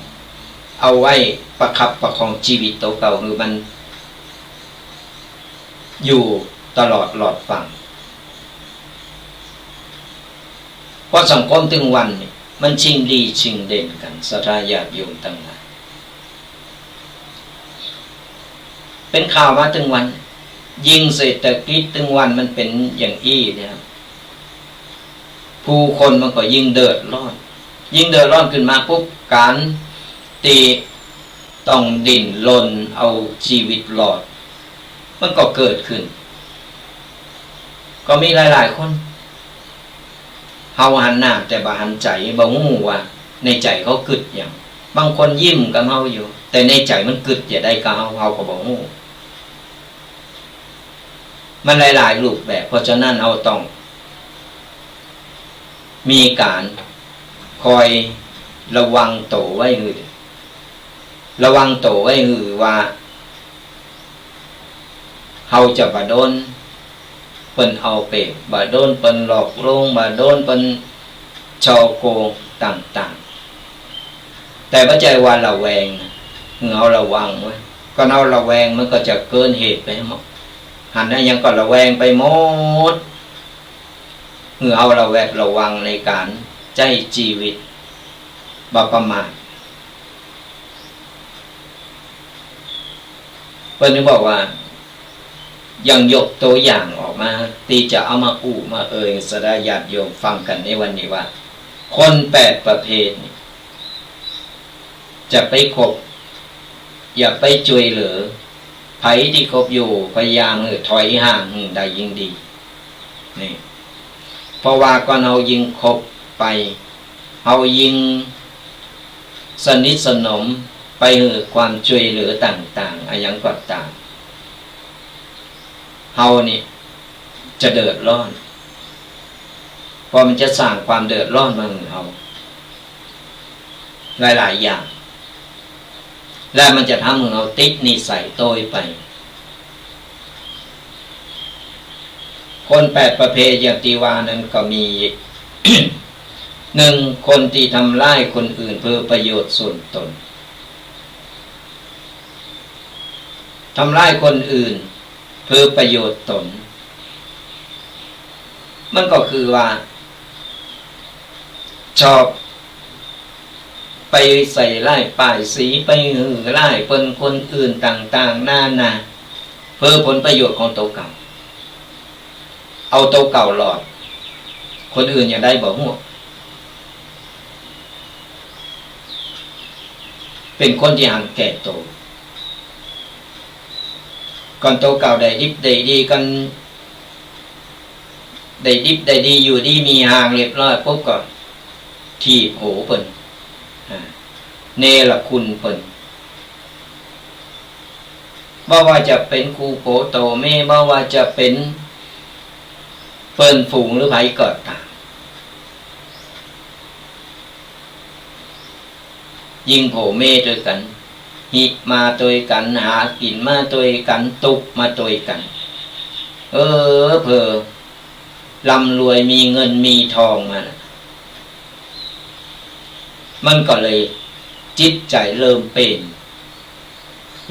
เอาไว้ประคับประคองจีวิตโตเก่าหื้อมันอยู่ตลอดหลอดฟั่ง เพราะสังคมตึงวันนี่ มันชิงดีชิงเด่นกั๋น ศรัทธาญาติโยมตังหลาย เป๋นข่าวมาตึงวัน ยิ่งเศรษฐกิจตึงวันมันเป๋นอย่างอี้เนี่ย ผู้คนมันก็ยิ่งเดือดร้อน ยิ่งเดือดร้อนขึ้นมาปุ๊บ ก๋านตี้ต้องดิ้นรนเอาจีวิตรอด มันก็เกิดขึ้น ก็มีหลายๆ คน เฮาหันหน้าแต่บ่หันใจ๋ บ่ฮู้ว่าในใจ๋เขากึ๊ดหยัง บางคนยิ้มกับเฮาอยู่ แต่ในใจ๋มันกึ๊ดจะใดกับเฮา เฮาก็บ่ฮู้ มันหลายๆ รูปแบบ เพราะฉะนั้นเฮาต้องมีก๋านคอยระวังโตไว้หื้อ ระวังโตไว้หื้อว่า เฮาจะบ่โดนเปิ้นเอาเปรียบ บ่โดนเปิ้นหลอกลวง บ่โดนเปิ้นฉ้อโกงต่างๆ แต่บ่ใจ้ว่าระแวงนะ หื้อเฮาระวังไว้ ก่อนเฮาระแวงมันก็จะเกินเหตุไปหมด หันอะหยังก็ระแวงไปหมด หื้อเฮาระแวดระวังในก๋านใจ๊จีวิต บ่ประมาท เปิ้นถึงบอกว่า อย่างยกตัวอย่างออกมา ตี้จะเอามาอู้มาเอ่ย ศรัทธาญาติโยมฟังกั๋นในวันนี้ว่า คนแปดประเภทนี่ จะไปคบ อย่าไปจ้วยเหลือ ใผตี้คบอยู่ พยายามหื้อถอยห่างหื้อได้ยิ่งดี นี่ เพราะว่าก่อนเฮายิ่งคบไป เฮายิ่งสนิทสนมไปหื้อความจ้วยเหลือต่างๆ อะหยังก็ต๋าม เฮานี่จะเดือดร้อน เพราะมันจะสร้างความเดือดร้อนมาหื้อเฮาหลายๆ อย่าง และมันจะทำหื้อเฮาติดนิสัยโตยไป คนแปดประเภทอย่างตี้ว่านั้นก็มี หนึ่ง คนตี้ทำร้ายคนอื่นเพื่อประโยชน์ส่วนตน ทำร้ายคนอื่นเพื่อประโยชน์ตน มันก็คือว่า ชอบไปใส่ร้ายป้ายสี ไปหื้อร้ายเปิ้นคนอื่นต่างๆ นานา เพื่อผลประโยชน์ของโตเก่า เอาโตเก่ารอด คนอื่นจะได้บ่ฮู้ เป๋นคนตี้หันแก่โต ก่อนโตเก่าได้ดิบได้ดี ก่อนได้ดิบได้ดี อยู่ดีมีฮางเรียบร้อยปุ๊บก็ถีบหัวเปิ้น อ่า เนรคุณเปิ้น บ่ว่าจะเป๋นกู่โผโตแม่ บ่ว่าจะเป๋นเปิ้นฝูงหรือใผก็ต๋าม ยิ่งโผแม่ตวยกั๋น หิมาตวยกั๋น หากิ๋นมาตวยกั๋น ตุ๊กมาตวยกั๋น เออ เผลอร่ำรวยมีเงินมีทองมาน่ะ มันก็เลย จิตใจ๋เริ่มเป๋น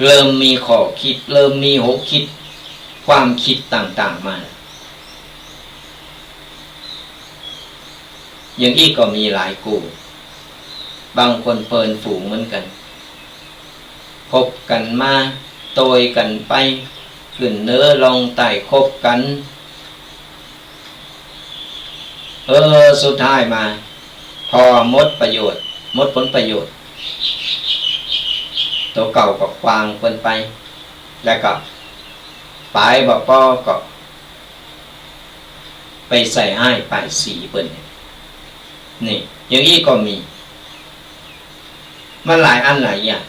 เริ่มมีข้อคิด เริ่มมีหัวคิด ความคิดต่างๆ มา อย่างอี้ก็มีหลายกู้ บางคนเปิ้นฝูงเหมือนกั๋น คบกั๋นมา โตยกั๋นไป ขึ้นเหนือลงใต้ คบกั๋น เออ สุดท้ายมา พอหมดประโยชน์ หมดผลประโยชน์ ตั๋วเก่าก็วางเปิ้นไป แล้วก็ป๋ายบ่ปอก็ไปใส่ฮ้ายป้ายสีเปิ้น นี่ อย่างอี้ก็มี มันหลายอันหลายอย่าง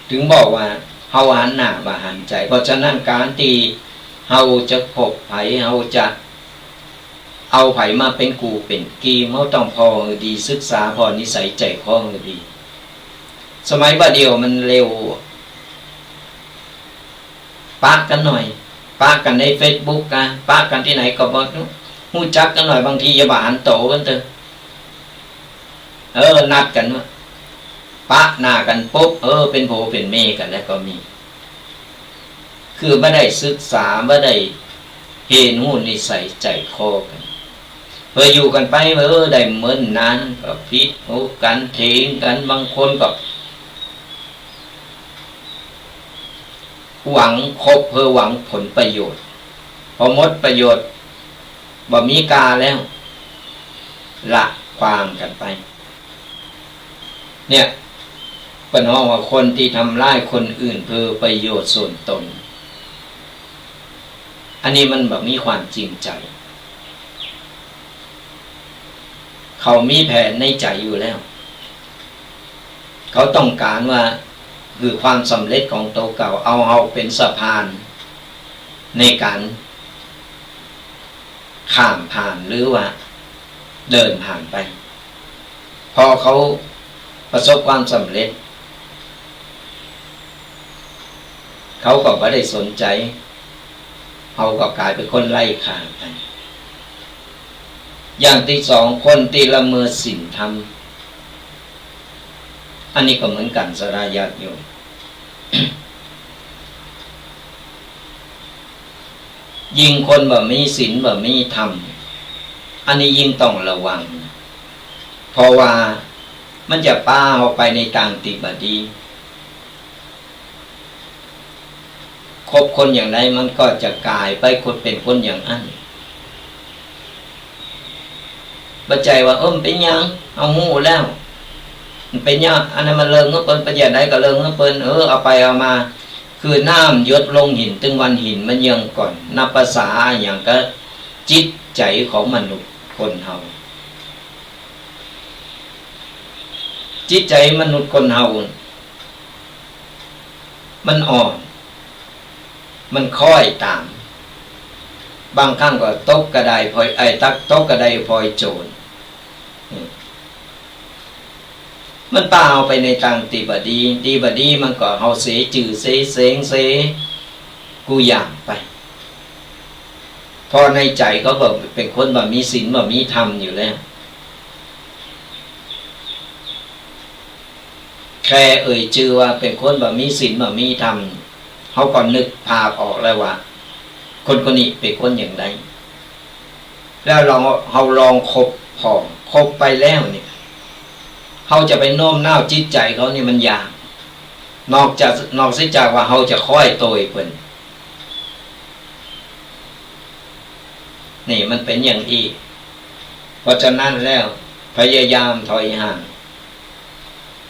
ถึงบอกว่าเฮาหันหน้าบ่หันใจ๋ เพราะฉะนั้นก๋านตี้เฮาจะคบใผ เฮาจะเอาใผมาเป๋นกู้เป๋นกีม เฮาต้องผ่อหื้อดี ศึกษาผ่อนิสัยใจ๋คอหื้อดี สมัยบ่าเดี่ยวมันเร็ว ปะกั๋นหน่อย ปะกั๋นในเฟซบุ๊กอะ ปะกั๋นตี้ไหนก็บ่ฮู้ ฮู้จักกั๋นหน่อย บางทีอย่าบ่หันโตกั๋นเต๊อะ เออ นัดกั๋นว่า ปะหน้ากั๋นปุ๊บ เออ เป๋นผัวเป๋นเมียกั๋นแล้วก็มี คือบ่ได้ศึกษา บ่ได้เฮียนฮู้นิสัยใจ๋คอกั๋น พออยู่กั๋นไป เออ ได้เมินนานก็ผิดหูกั๋น เถียงกั๋น บางคนก็ หวังคบเพื่อหวังผลประโยชน์ พอหมดประโยชน์ บ่มีก้าแล้ว ละความกั๋นไป เนี่ย เปิ้นฮ้องว่าคนตี้ทำร้ายคนอื่นเพื่อประโยชน์ส่วนตน อันนี้มันบ่มีความจริงใจ๋ เขามีแผนในใจ๋อยู่แล้ว เขาต้องก๋านว่า คือความสำเร็จของตั๋วเก่า เอาเฮาเป๋นสะพานในก๋านข้ามผ่านหรือว่าเดินผ่านไป พอเขาประสบความสำเร็จ เขาก็บ่ได้สนใจ๋ เฮาก็ก๋ายเป๋นคนไร้ค่าไป อย่างตี้สอง คนตี้ละเมิดศีลธรรม อันนี้ก็เหมือนกั๋น ศรัทธาญาติโยม ยิ่งคนบ่มีศีลบ่มีธรรม อันนี้ยิ่งต้องระวัง เพราะว่ามันจะปาเฮาไปในตางตี้บ่ดี คบคนอย่างใดมันก็จะก๋ายไปคน เป๋นคนอย่างอั้น บ่ใจ้ว่า เออ มันเป๋นหยัง เฮาฮู้แล้ว มันเป๋นหยัง อันนั้นมันเลิงหื้อเปิ้น เป๋นอย่างใดก็เลิงหื้อเปิ้น เออ เอาไปเอามา คือน้ำหยดลงหิน ตึงวันหินมันเยืองก่อน นับภาษาอะหยังกับจิตใจ๋ของมนุษย์คนเฮา จิตใจ๋มนุษย์คนเฮา มันอ่อน มันคล้อยต๋าม บางครั้งก็ตกกระไดพลอย ไอ้ ตัก ตกกระไดพลอยโจร อืม มันปาเฮาไปในตางตี้บ่ดี ตี้บ่ดีมันก็เฮาเสียจื้อเสียเสียงเสียกู้อย่างไป เพราะในใจ๋เขาก็เป๋นคนบ่มีศีลบ่มีธรรมอยู่แล้ว แค่เอ่ยจื้อว่าเป๋นคนบ่มีศีลบ่มีธรรม เฮาก็นึกภาพออกแล้วว่า คนคนนี้เป๋นคนอย่างใด แล้วลอง เฮาลองคบผ่อ คบไปแล้วเนี่ย เฮาจะไปโน้มน้าวจิตใจ๋เขาเนี่ยมันยาก นอกจาก นอกเสียจากว่าเฮาจะคอยโตยเปิ้น นี่มันเป๋นอย่างอี้ เพราะฉะนั้นแล้วพยายามถอยห่าง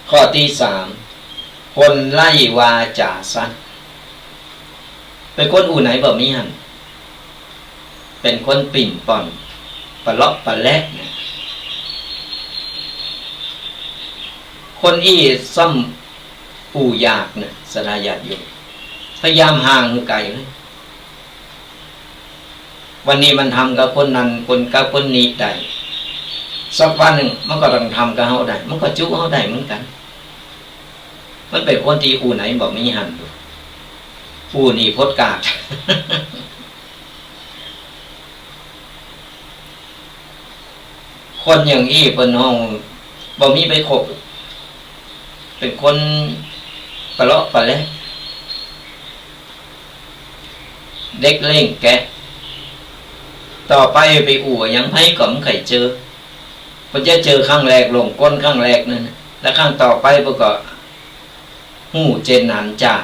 ข้อตี้สาม คนไร้วาจ๋าสัตย์ เป๋นคนอู้ไหนบ่มีหั้น เป๋นคนปิ้นป้อน ปะเลาะปะและเนี่ย คนอี้ซ้ำอู้ยากนะ ศรัทธาญาติโยม พยายามห่างหื้อไก๋เลย วันนี้มันทำกับคนนั้น คนกับคนนี้ได้ สักวันนึ่งมันก็ต้องทำกับเฮาได้ มันก็จุเฮาได้เหมือนกั๋น มันเป๋นคนตี้อู้ไหนบ่มีหั้น อู้นี่พดกาด คนอย่างอี้เปิ้นฮ้องบ่มีไปคบ เป๋นคนปะเลาะปะและ เด็กเล่งแกะ ต่อไปไปอู้หยังใผก็บ่ใค่เจอ เปิ้นจะเจอครั้งแรก หลงกลครั้งแรกนั้น แล้วครั้งต่อไปเปิ้นก็ฮู้เจนหันจาก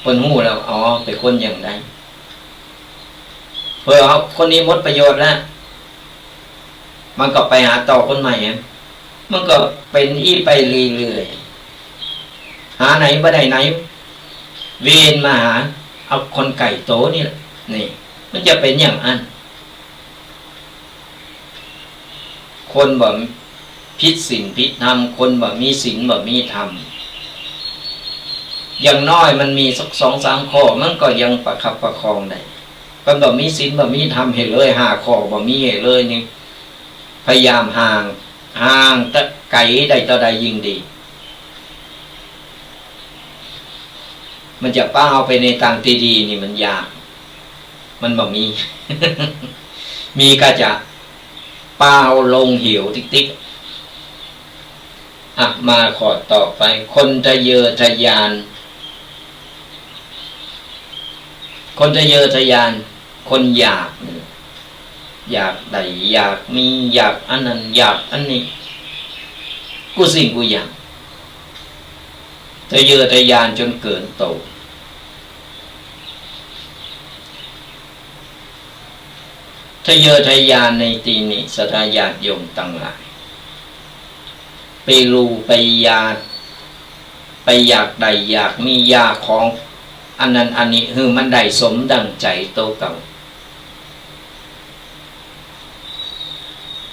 เปิ้นฮู้แล้ว อ๋อ เป๋นคนอย่างใด เปื้อเอาคนนี้หมดประโยชน์แล้ว มันก็ไปหาต่อคนใหม่อะ มันก็เป๋นอี้ไปเรื่อยๆ หาไหนบ่ได้ไหน เวียนมาหาเอาคนใก้โตนี่แหละ นี่ มันจะเป๋นอย่างอั้น คนบ่ผิดศีลผิดธรรม คนบ่มีศีลบ่มีธรรม อย่างน้อยมันมีสักสองสามข้อ มันก็ยังประคับประคองได้ คันบ่มีศีลบ่มีธรรมหื้อเลย ห้าข้อบ่มีหื้อเลยนี่ พยายามห่าง ห่างแต่ไก๋ได้เต้าใดยิ่งดี มันจะปาเอาไปในตางตี้ดีนี่มันยาก มันบ่มี มีก็จะปาเอาลงเหวติ๊กๆ อ่ะ มาข้อต่อไป คนทะเยอทะยาน คนทะเยอทะยาน คนอยาก อยากได้ อยากมี อยากอันนั้น อยากอันนี้ กู้สิ่งกู้อย่าง ทะเยอทะยานจ๋นเกินโต ทะเยอทะยานในตี้นี้ ศรัทธาญาติโยมตังหลาย ไปลู่ ไปอยาก ไปอยากได้ อยากมี อยากของอันนั้นอันนี้ หื้อมันได้สมดั่งใจ๋โตเก่า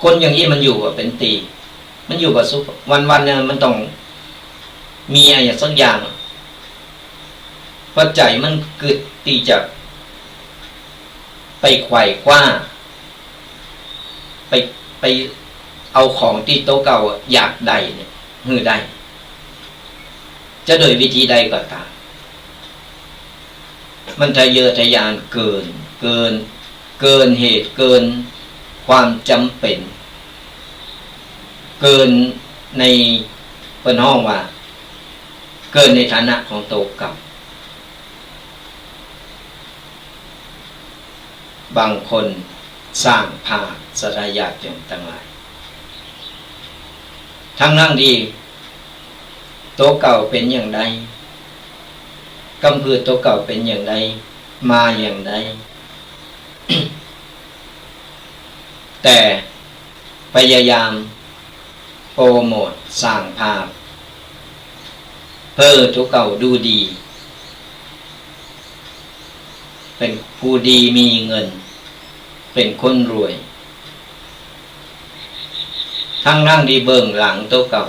คนอย่างอี้มันอยู่บ่เป๋นตี้ มันอยู่บ่สุข วันๆ เนี่ยมันต้องมีอะหยังสักอย่าง เพราะใจ๋มันกึ๊ดตี้จะไปไขว่คว้า ไป ไปเอาของตี้โตเก่าอยากได้เนี่ย หื้อได้ จะโดยวิธีใดก็ต๋าม มันทะเยอทะยานเกิน เกิน เกินเหตุ เกินความจ๋ำเป๋น เกินใน เปิ้นฮ้องว่า เกินในฐานะของโตเก่า บางคนสร้างภาพ ศรัทธาญาติโยมตังหลาย ตังๆ ตี้โตเก่าเป๋นอย่างใด กำพืชโตเก่าเป๋นอย่างใด มาอย่างใด แต่พยายามโปรโมทสร้างภาพ หื้อโตเก่าดูดี เป๋นผู้ดีมีเงิน เป๋นคนรวย ตังๆ ตี้เบื้องหลังโตเก่า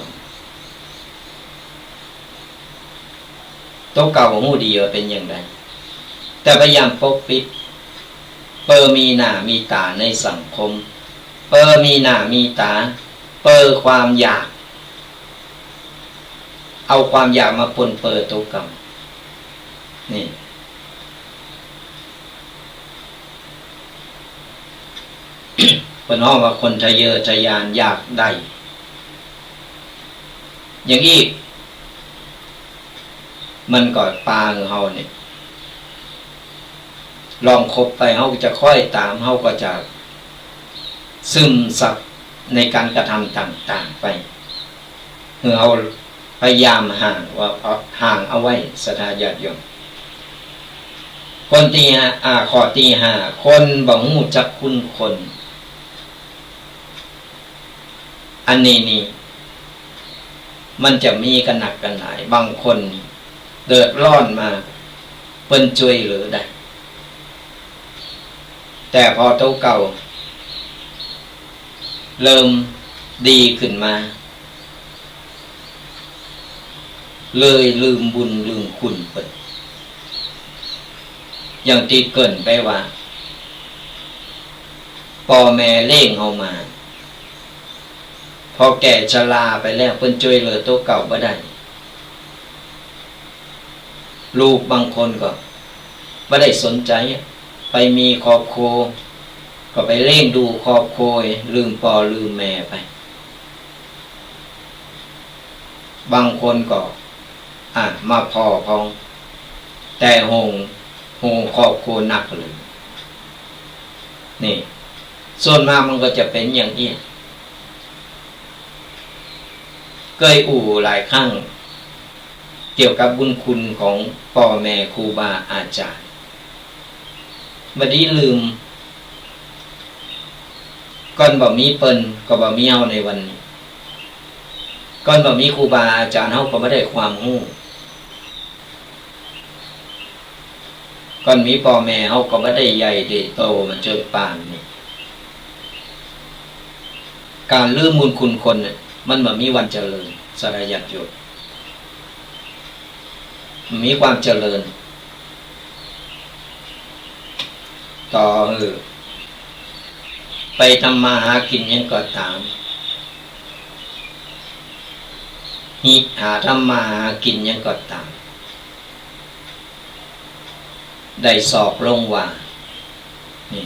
โตเก่าฮู้ดีว่าเป๋นอย่างใด แต่พยายามปกปิด เปื้อมีหน้ามีต๋าในสังคม เปื้อมีหน้ามีต๋า เปื้อความอยาก เอาความอยากมาปนเปื้อโตเก่า นี่ เปิ้นฮ้องว่าคนทะเยอทะยานอยากได้ อย่างอี้ มันก็ปาหื้อเฮาเนี่ย ลองคบไป เฮาก็จะคอยต๋าม เฮาก็จะซึมซับในก๋านกระทำต่างๆ ไป หื้อเฮาพยายามห่างว่า ห่างเอาไว้ ศรัทธาญาติโยม คนตี้ห้า อ่า ข้อตี้ห้า คนบ่ฮู้จักคุณคน อันนี้นี่ มันจะมีกั๋นนักกั๋นหลาย บางคนนี่เดือดร้อนมา เปิ้นจ้วยเหลือได้ แต่พอโตเก่าเริ่มดีขึ้นมา เลยลืมบุญลืมคุณเปิ้น อย่างตี้เกริ่นไปว่า ป้อแม่เลี้ยงเฮามา พอแก่ชราไปแล้ว เปิ้นจ้วยเหลือโตเก่าบ่ได้ ลูกบางคนก็บ่ได้สนใจ๋อะ ไปมีครอบครัว ก็ไปเลี้ยงดูครอบครัว ลืมป้อลืมแม่ไป บางคนก็ อ่ะ มาผ่อพ่อง แต่ห่วง ห่วงครอบครัวนักเลย นี่ ส่วนมากมันก็จะเป๋นอย่างอี้ เกยอู้หลายครั้ง เกี่ยวกับบุญคุณของป้อแม่ครูบาอาจ๋ารย์ บ่ดีลืม ก่อนบ่มีเปิ้นก็บ่มีเฮาในวันนี้ ก่อนบ่มีครูบาอาจ๋ารย์เฮาก็บ่ได้ความฮู้ ก่อนมีป้อแม่เฮาก็บ่ได้ใหญ่ได้โตมาจ๋นป่านนี้ ก๋านลืมบุญคุณคนเนี่ย มันบ่มีวันเจริญ ศรัทธาญาติโยม มีความเจริญ ต่อหื้อ ไปทำมาหากิ๋นหยังก็ต๋าม หิหาทำมาหากิ๋นหยังก็ต๋าม ได้สอบลงว่า นี่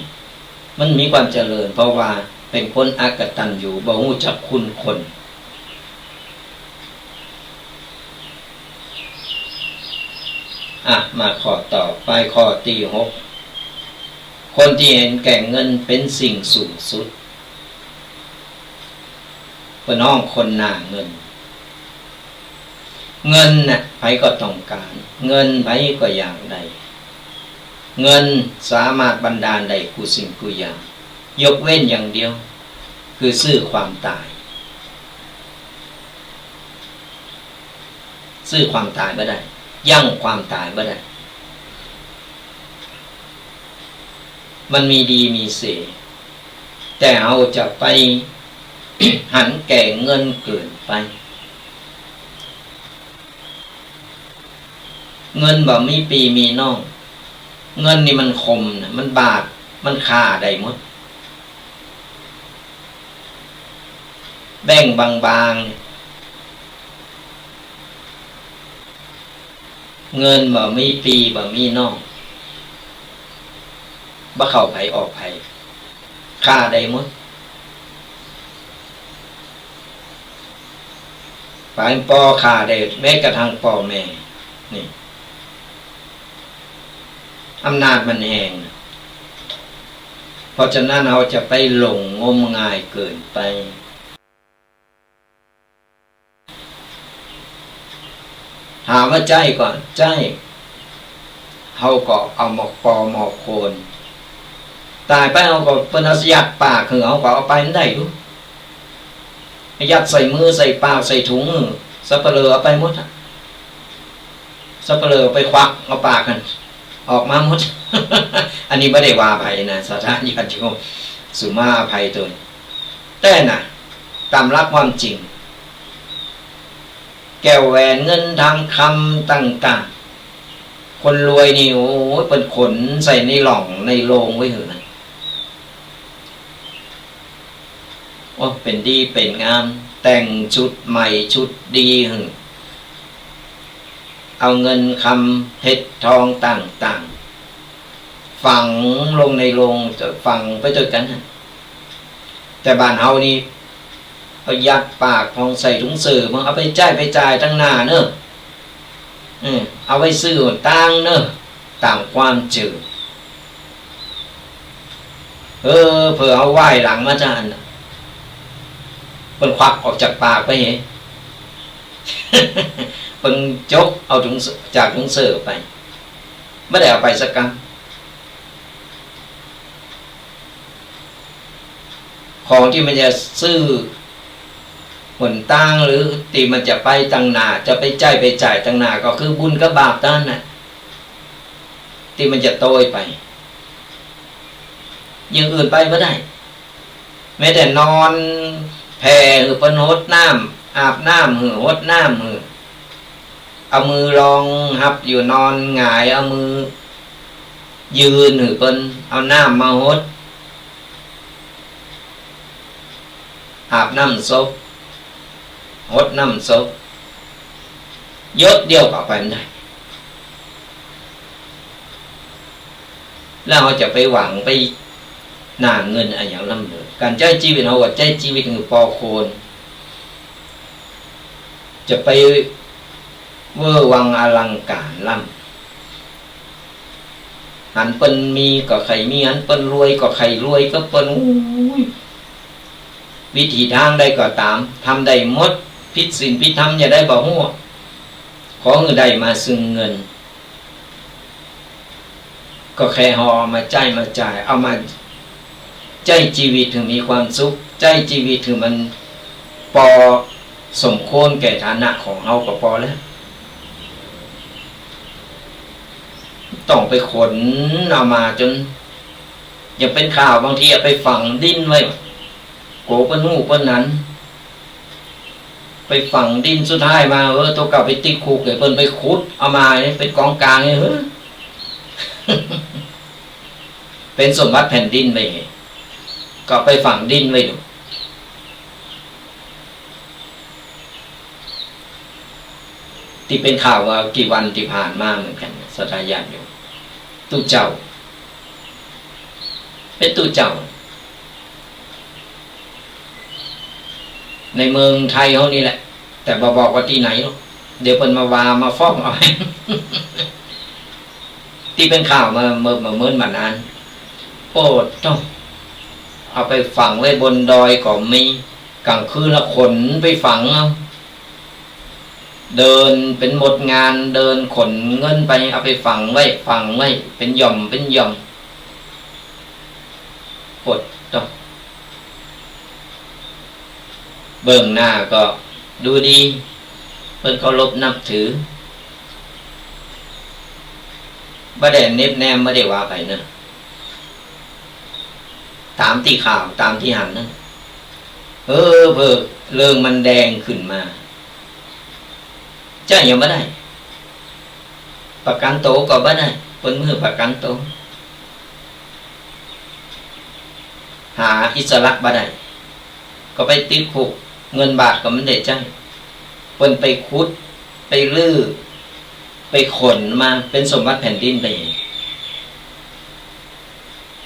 มันมีความเจริญ เพราะว่าเป๋นคนอกตัญญู บ่ฮู้จักคุณคน อ่ะ มาข้อต่อไป ข้อตี้หก คนตี้หันแก่เงินเป๋นสิ่งสูงสุด เปิ้นฮ้องคนหน้าเงิน เงินน่ะ ใผก็ต้องก๋าน เงินใผก็อยากได้ เงินสามารถบันดาลได้กู้สิ่งกู้อย่าง ยกเว้นอย่างเดียว คือซื้อความต๋าย ซื้อความต๋ายบ่ได้ ยั้งความต๋ายบ่ได้ มันมีดีมีเสีย แต่เฮาจะไป หันแก่เงินเกินไป เงินบ่มีปี้มีน้อง เงินนี่มันคมนะ มันบาด มันฆ่าได้หมด แบงก์บางๆ เงินบ่มีปี้บ่มีน้อง บ่เข้าใผออกใผ ฆ่าได้หมด ป๋ายปอฆ่าได้แม้กระทั่งป้อแม่ นี่ อำนาจมันแฮง เพราะฉะนั้นเฮาจะไปหลงงมงายเกินไป ถามว่าใจ้ก่อ ใจ้ เฮาก็เอาหมอกปอหมอกโคน ต๋ายไปเฮาก็เปิ้นเอายัดปากหื้อ เฮาก็เอาไปบ่ได้ดู ยัดใส่มือใส่ปากใส่ถุงหื้อ สัปเหร่อเอาไปหมดอะ สัปเหร่อไปควักเอาปากหั้นออกมาหมด อันนี้บ่ได้ว่าใผนะ ศรัทธาญาติโยม สุมาอภัยตน แต่นะ ต๋ามหลักความจริง แก้วแหวนเงินทองคำต่างๆ คนรวยนี่ โอ้ย เปิ้นขนใส่ในหล่องในโลงไว้หื้อนะ โอ้ เป๋นดีเป๋นงาม แต่งชุดใหม่ชุดดีหื้อ เอาเงินคำเพชรทองต่างๆ ฝังลงในโลง จะฝังไปตวยกั๋นนะ แต่บ้านเฮานี่ เอายัดปากพ่องใส่ถุงเสื้อ มันเอาไปใจ๊ไปจ่ายตังหน้าเนาะ อืม เอาไว้ซื้อหนตางเนาะ ต๋ามความจื้อ เออ เผื่อเฮาไหว้หลังมาจาอั้นน่ะ เปิ้นควักออกจากปากไปเห เปิ้นจกเอาถุงเสื้อ จากถุงเสื้อไป บ่ได้เอาไปสักกำ ของตี้มันจะซื้อหนตาง หรือตี้มันจะไปตังหน้า จะไปใจ๊ไปจ่ายตังหน้า ก็คือบุญกับบาปเต้านั้นน่ะ ตี้มันจะโตยไป อย่างอื่นไปบ่ได้ แม้แต่นอนแผ่หื้อเปิ้นหดน้ำ อาบน้ำหื้อ หดน้ำหื้อ เอามือรองฮับอยู่ นอนหงาย เอามือยืนหื้อเปิ้น เอาน้ำมาหด อาบน้ำศพ หดน้ำศพ หยดเดียวก็เอาไปบ่ได้ แล้วเฮาจะไปหวังไปหน้าเงินอะหยังล้ำเหลือ ก๋านใจ๊จีวิตเฮาก็ใจ๊จีวิตหื้อปอควร จะไปเวอร์วังอลังก๋ารล้ำ หันเปิ้นมีก็ใค่มี หันเปิ้นรวยก็ใค่รวยกับเปิ้น อู้ย วิธีตางใดก็ต๋าม ทำได้หมด ผิดศีลผิดธรรมจะใดบ่ฮู้ ขอหื้อได้มาซึ่งเงิน ก็แค่เฮาเอามาใจ๊มาจ่าย เอามาใจ๊จีวิตหื้อมีความสุข ใจ๊จีวิตหื้อมันปอสมควรแก่ฐานะของเฮาก็ปอแล้ว ต้องไปขนเอามาจ๋น อย่างเป๋นข่าวบางทีเอาไปฝังดินไว้ กั๋วเปิ้นฮู้เปิ้นหัน ไปฝังดิน สุดท้ายมา เออ ตั๋วเก่าไปติดคุกเลย เปิ้นไปขุดเอามาเป๋นของก๋างเนี่ย เฮ้อ เป๋นสมบัติแผ่นดินไป ก็ไปฝังดินไว้ดู ตี้เป๋นข่าวว่ากี่วันตี้ผ่านมาเหมือนกั๋น ศรัทธาญาติโยม ตุ๊เจ้า เป๋นตุ๊เจ้า ในเมืองไทยเฮานี่แหละ แต่บ่บอกว่าตี้ไหนหรอก เดี๋ยวเปิ้นมาว่ามาฟ้องเอา ตี้เป๋นข่าวมาเมื่อ เมื่อ เมื่อบ่นาน โอ้ ต้องเอาไปฝังไว้บนดอยก็มี ก๋างคืนละขนไปฝังเอา เดินเป๋นหมดงาน เดินขนเงินไป เอาไปฝังไว้ ฝังไว้ เป๋นหย่อม เป๋นหย่อม โอ้ ต้อง เบื้องหน้าก็ดูดี เปิ้นเคารพนับถือ บ่ได้เน็บแนม บ่ได้ว่าใผเนาะ ต๋ามตี้ข่าว ต๋ามตี้หันนั้น เออ เผลอเรื่องมันแดงขึ้นมา ใจ๊ยังบ่ได้ ประกั๋นตั๋วก็บ่ได้ เปิ้นบ่หื้อประกั๋นตั๋ว หาอิสระบ่ได้ ก็ไปติดคุก เงินบาทก็บ่ได้ใจ๊ เปิ้นไปขุด ไปรื้อ ไปขนมาเป๋นสมบัติแผ่นดินไป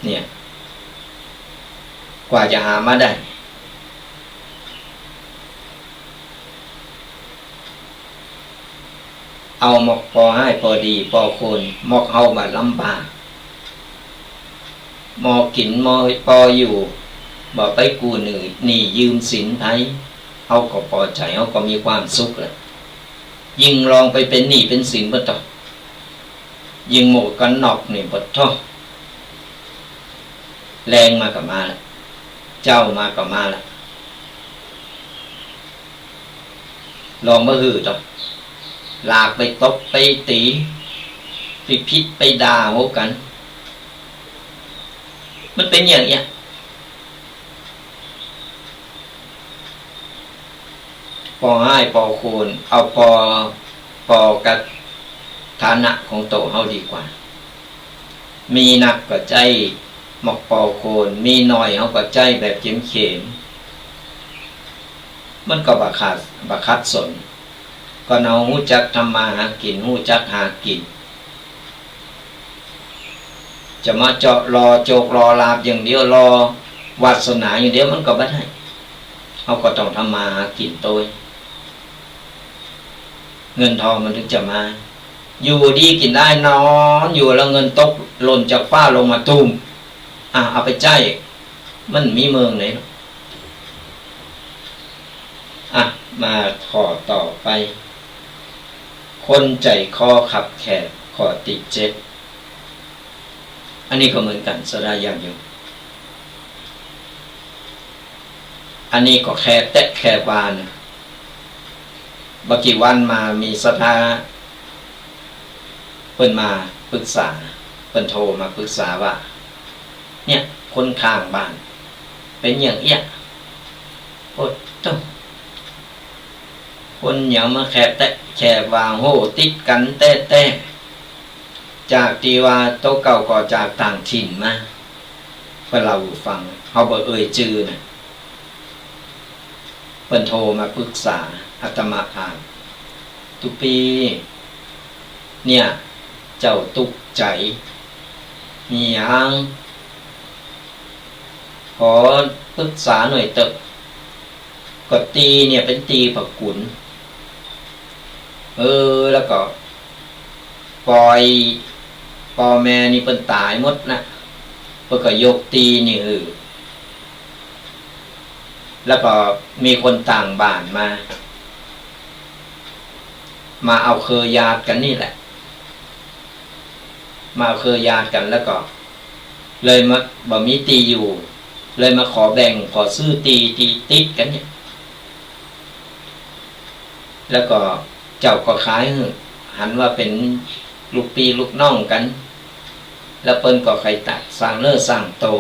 เนี่ย กว่าจะหามาได้ เอาหมอกปอฮ้ายปอดีปอควร หมอกเฮาบ่ลำบาก หมอกิ๋นหมอ ปออยู่ บ่ไปกู้หนี้ หนี้ยืมสินใผ เฮาก็ปอใจ๋ เฮาก็มีความสุขแหละ ยิ่งลองไปเป๋นหนี้เป๋นสินบ่ต้อง ยิ่งหมวกกั๋นน็อกนี่บ่ต้อง แลงมาก็มาละ เจ๊ามาก็มาละ ลองบ่หื้อต้อง ลากไปตบไปตี๋ ไปผิดไปด่าหัวกั๋น มันเป๋นอย่างเนี้ย ปอฮ้ายปอควร เอาปอ ปอกับฐานะของตั๋วเฮาดีกว่า มีนักก็ใจ๊หมอกปอควร มีน้อยเฮาก็ใจ๊แบบเข็มๆ มันก็บ่ขัด บ่ขัดสน ก็เฮาฮู้จักทำมาหากิ๋น ฮู้จักหากิ๋น จะมาเจาะรอโจกรอลาภอย่างเดียว รอวาสนาอย่างเดียวมันก็บ่ได้ เฮาก็ต้องทำมาหากิ๋นตวย เงินทองมันถึงจะมา อยู่ดีกิ๋นได้ นอนอยู่แล้วเงินตกหล่นจากฟ้าลงมาตูม อ่ะ เอาไปใจ๊ มันมีเมิงไหนหรอก อ่ะ มาข้อต่อไป คนใจ๋คอคับแคบ ข้อตี้เจ็ด อันนี้ก็เหมือนกั๋น ศรัทธาญาติโยม อันนี้ก็แคบแต๊แคบวานะ บ่กี่วันมามีศรัทธา เปิ้นมาปรึกษา เปิ้นโทรมาปรึกษาว่า เนี่ย คนข้างบ้านเป๋นอย่างเอี้ย โอ้โธ่ คนหยังมาแคบแต๊แคบวา โห ติดกั๋นแต๊ๆ จากตี้ว่าตั๋วเก่าก็จากต่างถิ่นมา เปิ้นเล่าหื้อฟัง เฮาบ่เอ่ยจื้อนะ เปิ้นโทรมาปรึกษาอาตมาภาพ ตุ๊ปี้ เนี่ย เจ้าตุ๊กใจ๋ มีหยัง ขอปรึกษาหน่อยเต๊อะ ก็ตี้เนี่ยเป๋นตี้พระกุน เออ แล้วก็ปล่อย ป้อแม่นี่เปิ้นต๋ายหมดนะ เปิ้นก็ยกตี้นี่หื้อ แล้วก็มีคนต่างบ้านมา มาเอาเครือญาติกั๋นนี่แหละ มาเอาเครือญาติกั๋น แล้วก็เลยมา บ่มีตี้อยู่ เลยมาขอแบ่ง ขอซื้อตี้ ตี้ติดกั๋นเนี่ย แล้วก็เจ้าก็ขายหื้อ หันว่าเป๋นลูกปี้ลูกน้องกั๋น แล้วเปิ้นก็ใค่ตัดสร้างเนื้อสร้างตั๋ว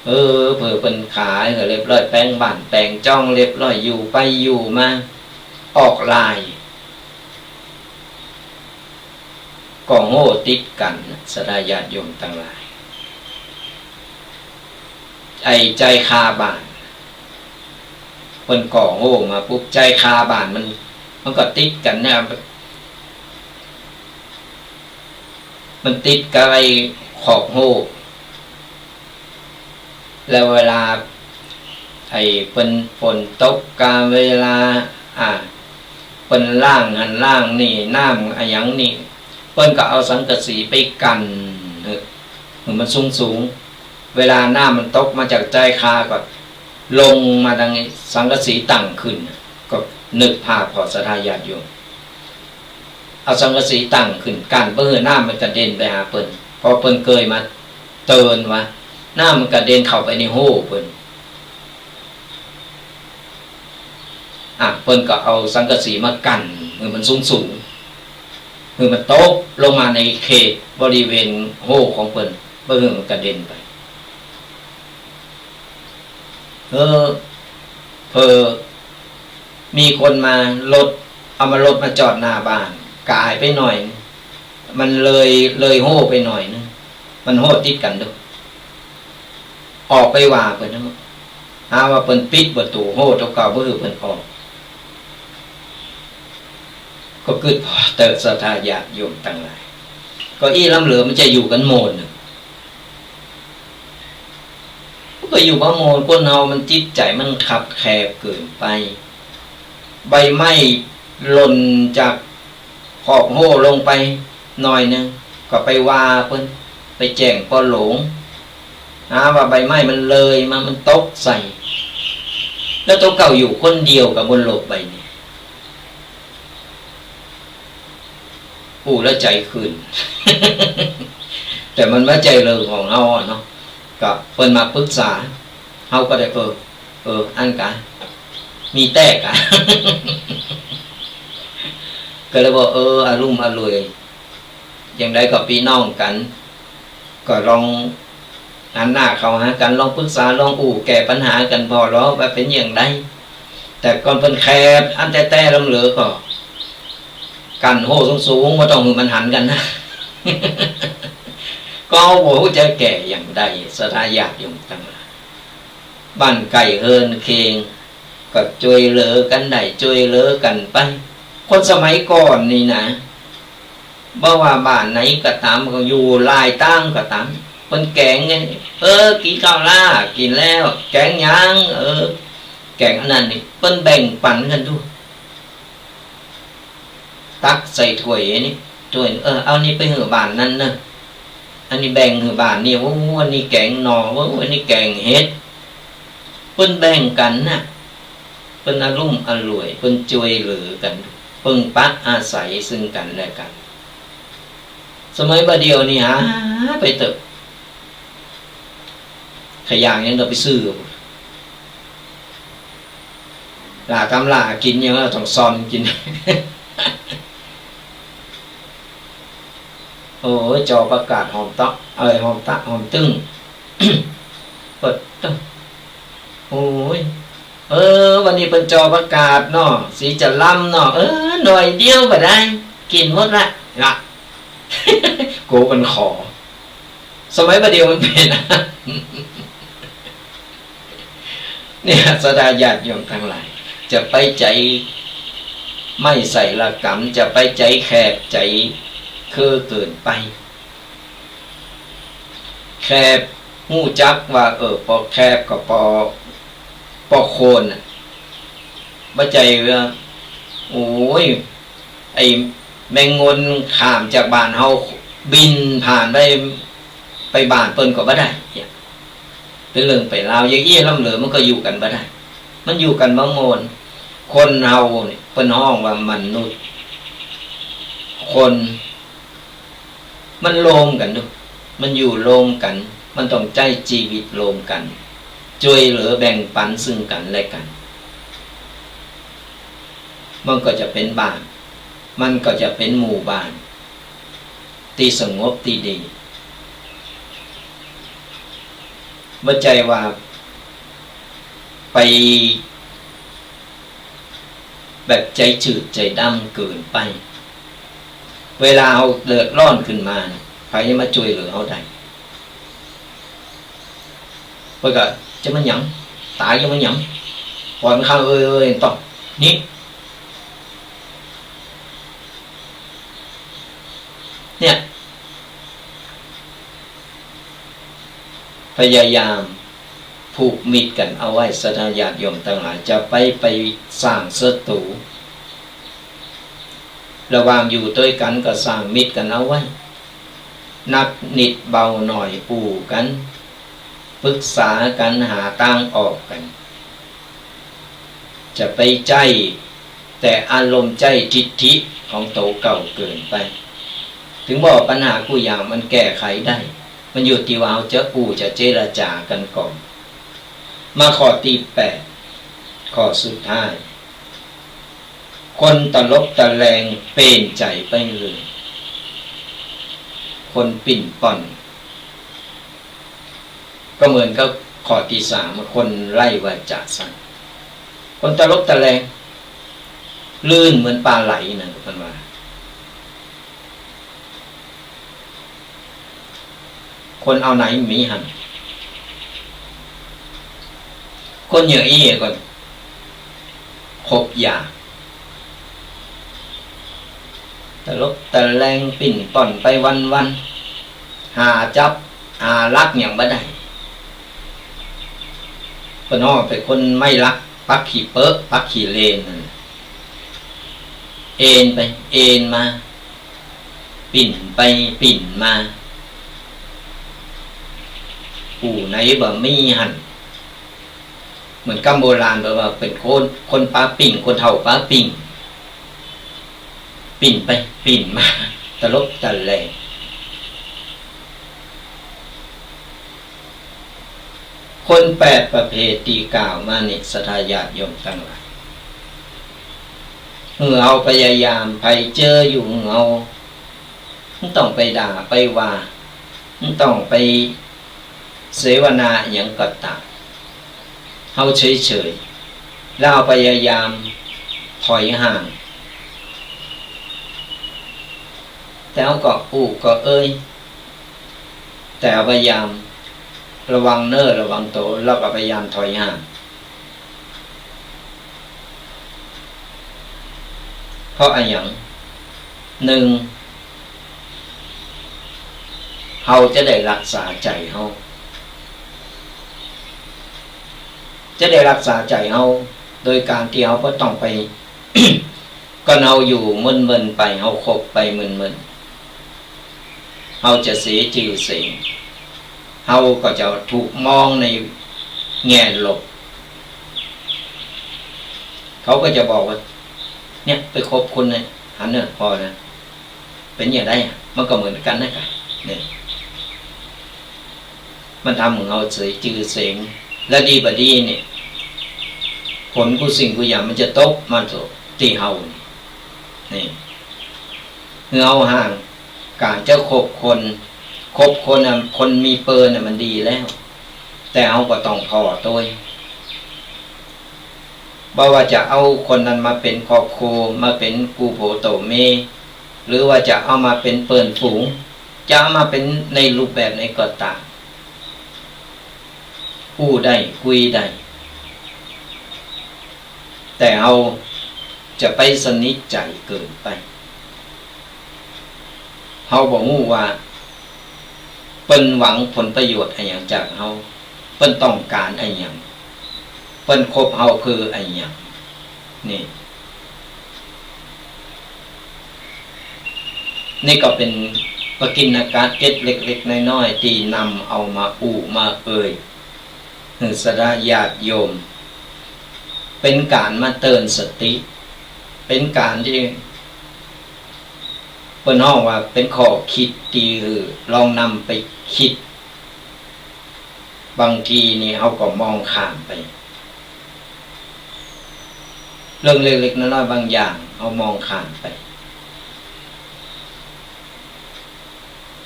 เออ เผื่อเปิ้นขายก็เรียบร้อย แป๋งบ้านแป๋งจ้องเรียบร้อย อยู่ไปอยู่มา ออกลาย ก็โฮ่ติดกั๋น ศรัทธาญาติโยมตังหลาย ไอ้ใจ๊คาบ้าน เปิ้นก็โฮ่มาปุ๊บ ใจ๊คาบ้านมัน มันก็ติดกั๋นเนี่ย มันติดกับไอ้ขอบโฮ่ แล้วเวลา ไอ้เปิ้นฝนตกกาเวลา อ่า เปิ้นล้างหั้นล้างนี่ น้ำอะหยังนี่ เปิ้นก็เอาสังกะสีไปกั้นหื้อ หื้อมันสูงๆ เวลาน้ำมันตกมาจากใจ๊คาก็ลงมาตางสังกะสีตั้งขึ้น ก็นึกภาพผ่อศรัทธาญาติโยม เอาสังกะสีตั้งขึ้นกั้น บ่หื้อน้ำมันกระเด็นไปหาเปิ้น เพราะเปิ้นเกยมาเตือนว่า น้ำมันกระเด็นเข้าไปในโฮ่เปิ้น อ่ะ เปิ้นก็เอาสังกะสีมากั้นหื้อมันสูงๆ หื้อมันตกลงมาในเขตบริเวณโฮ่ของเปิ้น บ่หื้อมันกระเด็นไป เออ เผลอมีคนมา รถ เอามารถมาจอดหน้าบ้าน ก๋ายไปหน่อย มันเลย เลยโฮ่ไปหน่อยนึ่ง มันโฮ่ติดกั๋นโด ออกไปว่าเปิ้นนะ หาว่าเปิ้นปิดประตู๋โฮ่ตั๋วเก่า บ่หื้อเปิ้นออก ก็กึ๊ดผ่อเต๊อะ ศรัทธาญาติโยมตังหลาย เก้าอี้ล้ำเหลือมันจะอยู่กั๋นหมู่นึ่ง มันก็อยู่บ่หมู่ คนเฮามันจิตใจ๋มันคับแคบเกินไป ใบไม้หล่นจากขอบโฮ่ลงไปหน่อยนึ่ง ก็ไปว่าเปิ้น ไปแจ้งป้อหลวง หาว่าใบไม้มันเลยมา มันตกใส่ แล้วตั๋วเก่าอยู่คนเดียวกับบนโลกใบนี้ อู้แล้วใจ๋ขึ้น แต่มันบ่ใจ้เรื่องของเฮาอะเนาะ ก็เปิ้นมาปรึกษา เฮาก็ได้ เออ เออ อั้นกา มีแต๊กา ก็เลยบอก เออ อะลุ่มอล่วย อย่างใดก็ปี้น้องกั๋น ก็ลองหันหน้าเข้าหากั๋น ลองปรึกษา ลองอู้แก้ปัญหากั๋น ผ่อลอว่าเป๋นอย่างใด แต่ก่อนเปิ้นแคบอั้นแต๊ๆ ล้ำเหลือก็ กั้นโฮ่สูงๆ บ่ต้องหื้อมันหันกั๋นนะ ก็บ่ฮู้จะแก้อย่างใด ศรัทธาญาติโยมตังหลาย บ้านใก้เฮือนเคียง ก็จ้วยเหลือกั๋นได้ จ้วยเหลือกั๋นไป คนสมัยก่อนนี่นะ บ่ว่าบ้านไหนก็ต๋าม ก็อยู่หลายตางก็ต๋าม เปิ้นแก๋งไง เออ กิ๋นข้าวลา กิ๋นแล้ว แก๋งหยัง เออ แก๋งอันนั้นนี่ เปิ้นแบ่งปั๋นกั๋นดู ตักใส่ถ้วยอันนี้ ถ้วย เออ เอานี่ไปหื้อบ้านนั้นเน่อ อันนี้แบ่งหื้อบ้านนี่ โอ้ อันนี้แก๋งหน่อ โอ้ อันนี้แก๋งเห็ด เปิ้นแบ่งกั๋นน่ะ เปิ้นอะลุ่มอล่วย เปิ้นจ้วยเหลือกั๋น เปิ้งปักอาศัยซึ่งกั๋นและกั๋น สมัยบ่าเดี่ยวนี่หาไปเต๊อะ ขะหยางยังต้องไปซื้อ หล่าต๋ามหล่ากิ๋นยังต้องซ่อนกิ๋น โอ้ย จอผักกาดหอมเต๊าะ เอ้ย หอมเต๊าะ หอมตึ้ง เปิดตึ้ง โอ้ย เออ วันนี้เปิ้นจอผักกาดเนาะ สีจะล้ำเนาะ เออ หน่อยเดียวบ่ได้ กิ๋นหมดละ ละ โกมันขอ สมัยบ่าเดี่ยวมันเป๋น เนี่ย ศรัทธาญาติโยมตังหลาย จะไปใจ๋ไม่ใส่ละก๋ำ จะไปใจ๋แคบ ใจ๋เคือเกินไป แคบ ฮู้จักว่า เออ ปอแคบก็ปอ ปอควรน่ะ บ่ใจ้ว่า โอ้ย ไอ้แมงงนข้ามจากบ้านเฮาบินผ่านไป ไปบ้านเปิ้นก็บ่ได้ เนี่ย เป๋นเรื่องเป๋นราว อย่างอี้ล้ำเหลือมันก็อยู่กั๋นบ่ได้ มันอยู่กั๋นบ่ม่วน คนเฮาเนี่ยเปิ้นฮ้องว่ามนุษย์ คน มันโลมกั๋นดู มันอยู่โลมกั๋น มันต้องใจ๊จีวิตโลมกั๋น จ้วยเหลือแบ่งปั๋นซึ่งกั๋นและกั๋น มันก็จะเป๋นบ้าน มันก็จะเป๋นหมู่บ้าน ตี้สงบตี้ดี บ่ใจ้ว่าไปแบบใจ๋จืดใจ๋ดำเกินไป เวลาเฮาเดือดร้อนขึ้นมาเนี่ย ใผจะมาจ้วยเหลือเฮาได้ เปิ้นก็จะมาหยัง ต๋ายจะมาหยัง ปล่อยมันข้างเอยๆ ต้อง นี่ เนี่ย พยายามผูกมิตรกั๋นเอาไว้ ศรัทธาญาติโยมตังหลาย จะไป ไปสร้างศัตรู๋ ระหว่างอยู่ตวยกั๋นก็สร้างมิตรกั๋นเอาไว้ นักนิดเบาหน่อยอู้กั๋น ปรึกษากั๋น หาตางออกกั๋น จะไปใจ๊แต่อารมณ์ ใจ๊ทิฐิของโตเก่าเกินไป เถิงบ่าปัญหากู้อย่างมันแก้ไขได้ มันอยู่ตี้ว่าเฮาจะอู้จะเจรจากั๋นก่อน มาข้อตี้แปด ข้อสุดท้าย คนตลบตะแลงเป๋นใจ๋ไปเลย คนปิ้นป้อน ก็เหมือนกับข้อตี้สาม คนไร้วาจาสัตย์ คนตลบตะแลง ลื่นเหมือนป๋าไหลนะ เปิ้นว่า คนเอาไหนมีหั้น คนอย่างอี้ก็คบยาก ตลบตะแลงปิ้นป้อนไปวันๆ หาจับหาลักหยังบ่ได้ เปิ้นฮ้องเป๋นคนไม้ลัก ปักขี้เป๊อะ ปักขี้เลนนั่น เอนไปเอนมา ปิ้นไปปิ้นมา ผู้ไหนบ่มีหั้น เหมือนกำโบราณเปิ้นว่าเป๋นคน คนป๋าปิ้ง คนเฒ่าป๋าปิ้ง ปิ้นไปปิ้นมา ตลบตะแลง คนแปดประเภทตี้กล่าวมานี่ ศรัทธาญาติโยมตังหลาย หื้อเฮาพยายาม ใผเจออยู่หื้อเฮา บ่ต้องไปด่าไปว่า บ่ต้องไปเสวนาหยังก็ต๋าม เฮาเฉยๆ แล้วเฮาพยายามถอยห่าง แต่เฮาก็อู้ก็เอ่ย แต่เฮาพยายามระวังเน้อระวังโต แล้วก็พยายามถอยห่าง เพราะอะหยัง นึ่ง เฮาจะได้ฮักษาใจ๋เฮา จะได้ฮักษาใจ๋เฮา โดยก๋านตี้เฮาบ่ต้องไป ก็เฮาอยู่เมินๆ ไป เฮาคบไปเมินๆ เฮาจะเสียจื้อเสียง เฮาก็จะถูกมองในแง่ลบ เขาก็จะบอกว่า เนี่ย ไปคบคนเนี่ย หันเน่อ ผ่อเน่อ เป๋นอย่างใดอะ มันก็เหมือนกั๋นนะกะ เนี่ย มันทำหื้อเฮาเสียจื้อเสียง และดีบ่ดีเนี่ย ผลกู้สิ่งกู้อย่างมันจะตกมาสู่ตี้เฮานี่ นี่ หื้อเฮาห่าง ก๋านจะคบคน คบคนน่ะ คนมีเปิ้นน่ะมันดีแล้ว แต่เฮาก็ต้องผ่อตวย บ่ว่าจะเอาคนนั้นมาเป๋นครอบครัว มาเป๋นกู้ผัวตั๋วเมีย หรือว่าจะเอามาเป๋นเปิ้นฝูง จะเอามาเป๋นในรูปแบบไหนก็ต๋าม อู้ได้ คุยได้ แต่เฮาจะไปสนิทใจ๋เกินไป เฮาบ่ฮู้ว่าเปิ้นหวังผลประโยชน์อะหยังจากเฮา เปิ้นต้องก๋านอะหยัง เปิ้นคบเฮาเพื่ออะหยัง นี่ นี่ก็เป๋นปกิณกะเกร็ดเล็กๆ น้อยๆ ตี้นำเอามาอู้มาเอ่ยหื้อศรัทธาญาติโยม เป๋นก๋านมาเตื๋อนสติ เป๋นก๋านตี้เปิ้นฮ้องว่าเป๋นข้อคิดตี้หื้อลองนำไปคิด บางทีนี่เฮาก็มองข้ามไป เรื่องเล็กๆ น้อยๆ บางอย่างเฮามองข้ามไป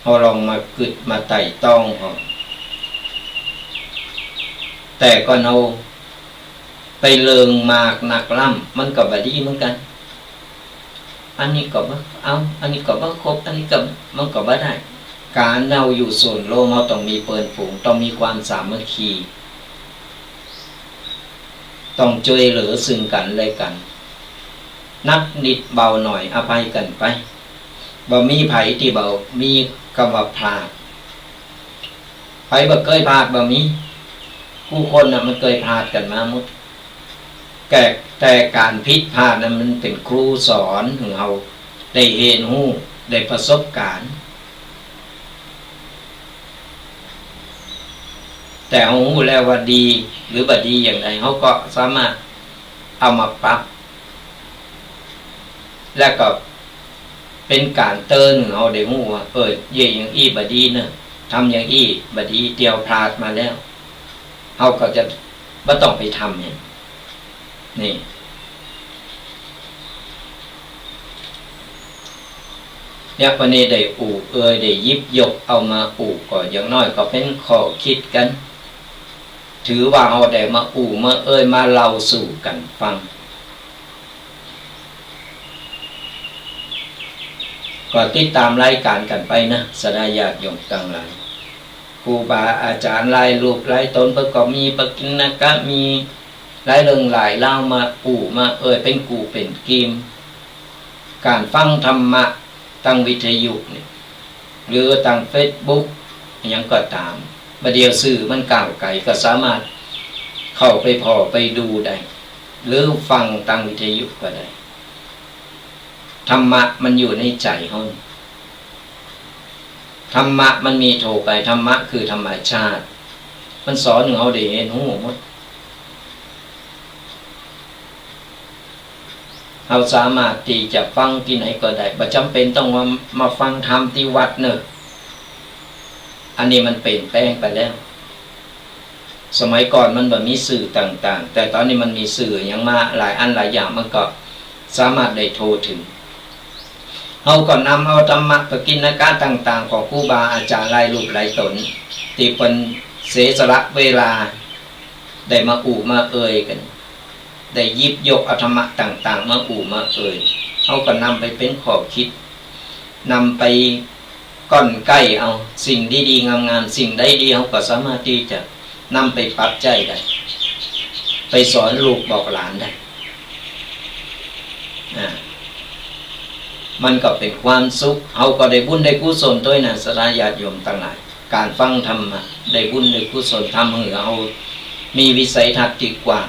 เฮาลองมากึ๊ดมาไต่ตองก่อน แต่ก่อนเฮาไปเลิงมากนักล้ำ มันก็บ่ดีเหมือนกั๋น อันนี้ก็บ่เอา อันนี้ก็บ่ครบ อันนี้ก็ มันก็บ่ได้ ก๋านเฮาอยู่ส่วนรวม เฮาต้องมีเปิ้นฝูง ต้องมีความสามัคคี ต้องจ้วยเหลือซึ่งกั๋นและกั๋น หนักนิดเบาหน่อย อภัยกั๋นไป บ่มีใผตี้บ่มีกำว่าพลาด ใผบ่เกยพลาดบ่มี กู้คนน่ะมันเกยพลาดกั๋นมาหมด แต่ แต่ก๋านผิดพลาดนั้นมันเป๋นครูสอนหื้อเฮาได้เฮียนฮู้ ได้ประสบการณ์ แต่เฮาฮู้แล้วว่าดีหรือบ่ดีอย่างใด เฮาก็สามารถเอามาปรับ และก็เป๋นก๋านเตื๋อนหื้อเฮาได้ฮู้ว่า เออ เยียะอย่างอี้บ่ดีเนาะ ทำอย่างอี้บ่ดี เตียวพลาดมาแล้ว เฮาก็จะบ่ต้องไปทำเนี่ย นี่ เนี่ย วันนี้ได้อู้เอ่ย ได้หยิบยกเอามาอู้ ก็อย่างน้อยก็เป๋นข้อคิดกั๋น ถือว่าเฮาได้มาอู้มาเอ่ย มาเล่าสู่กั๋นฟัง ก็ติดต๋ามรายก๋านกั๋นไปนะ ศรัทธาญาติโยมตังหลาย ครูบาอาจ๋ารย์หลายรูปหลายต๋น เปิ้นก็มีปกิณกะ มีหลายเรื่องหลายราวมาอู้มาเอ่ย เป๋นกู้เป๋นกีม ก๋านฟังธรรมะตางวิทยุนี่ หรือตางเฟซบุ๊ก หยังก็ต๋าม บ่าเดี่ยวสื่อมันก้าวไก๋ ก็สามารถเข้าไปผ่อไปดูได้ หรือฟังตางวิทยุก็ได้ ธรรมะมันอยู่ในใจ๋เฮา ธรรมะมันมีทั่วไป ธรรมะคือธรรมชาติ มันสอนหื้อเฮาได้เฮียนฮู้หมด เฮาสามารถตี้จะฟังตี้ไหนก็ได้ บ่จ๋ำเป๋นต้องว่ามาฟังธรรมตี้วัดเนาะ อันนี้มันเปลี่ยนแปลงไปแล้ว สมัยก่อนมันบ่มีสื่อต่างๆ แต่ต๋อนนี้มันมีสื่อหยังมาหลายอันหลายอย่าง มันก็สามารถได้ทั่วถึง เฮาก็นำเอาธรรมะปกิณกะต่างๆ ของครูบาอาจ๋ารย์หลายรูปหลายต๋น ตี้เปิ้นเสียสละเวลา ได้มาอู้มาเอ่ยกั๋น ได้หยิบยกเอาธรรมะต่างๆ มาอู้มาเอ่ย เฮาก็นำไปเป๋นข้อคิด นำไปก้อนใก้เอาสิ่งดีๆ งามๆ สิ่งใดดี เฮาก็สามารถตี้จะนำไปปรับใจ๊ได้ ไปสอนลูกบอกหลานได้ อ่า มันก็เป๋นความสุข เฮาก็ได้บุญได้กุศลตวยนะ ศรัทธาญาติโยมตังหลาย ก๋านฟังธรรมะ ได้บุญได้กุศล ทำหื้อเฮามีวิสัยทัศน์ตี้กว้าง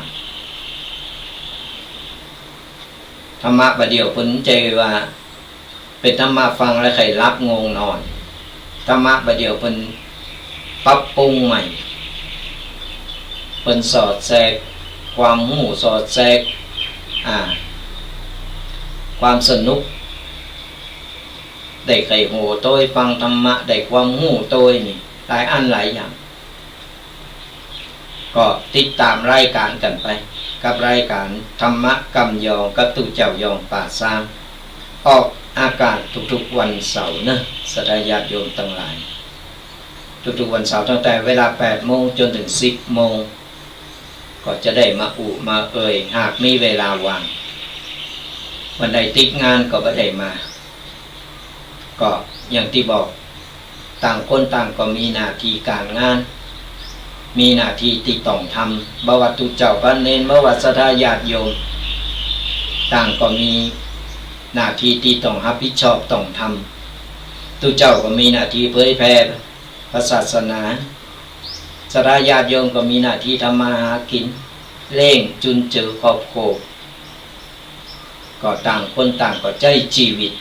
ธรรมะบ่าเดี่ยวเปิ้นบ่ใจ้ว่า เป๋นธรรมะฟังแล้วใค่หลับง่วงนอน ธรรมะบ่าเดี่ยวเปิ้นปรับปรุงใหม่ เปิ้นสอดแทรกความฮู้ สอดแทรก อ่า ความสนุก ได้ใค่ฮู้ตวย ฟังธรรมะ ได้ความฮู้ตวยนี่ หลายอันหลายอย่าง ก็ติดต๋ามรายก๋านกั๋นไป กับรายก๋านธรรมะกำยองกับตุ๊เจ้ายองป่าซาง ออกอากาศทุกๆ วันเสาร์เนาะ ศรัทธาญาติโยมตังหลาย ทุกๆ วันเสาร์ ตั้งแต่เวลาแปดโมงจ๋นเถิงสิบโมง ก็จะได้มาอู้มาเอ่ย หากมีเวลาว่าง วันใดติดงานก็บ่ได้มา ก็อย่างตี้บอก ต่างคนต่างก็มีหน้าตี้ก๋านงาน มีหน้าตี้ตี้ต้องทำ บ่ว่าตุ๊เจ้าพระเณร บ่ว่าศรัทธาญาติโยม ต่างก็มีหน้าตี้ตี้ต้องฮับผิดชอบต้องทำ ตุ๊เจ้าก็มีหน้าตี้เผยแผ่พระศาสนา ศรัทธาญาติโยมก็มีหน้าตี้ทำมาหากิ๋น เลี้ยงจุนเจือครอบครัว ก็ต่างคนต่างก็ใจ๊จีวิต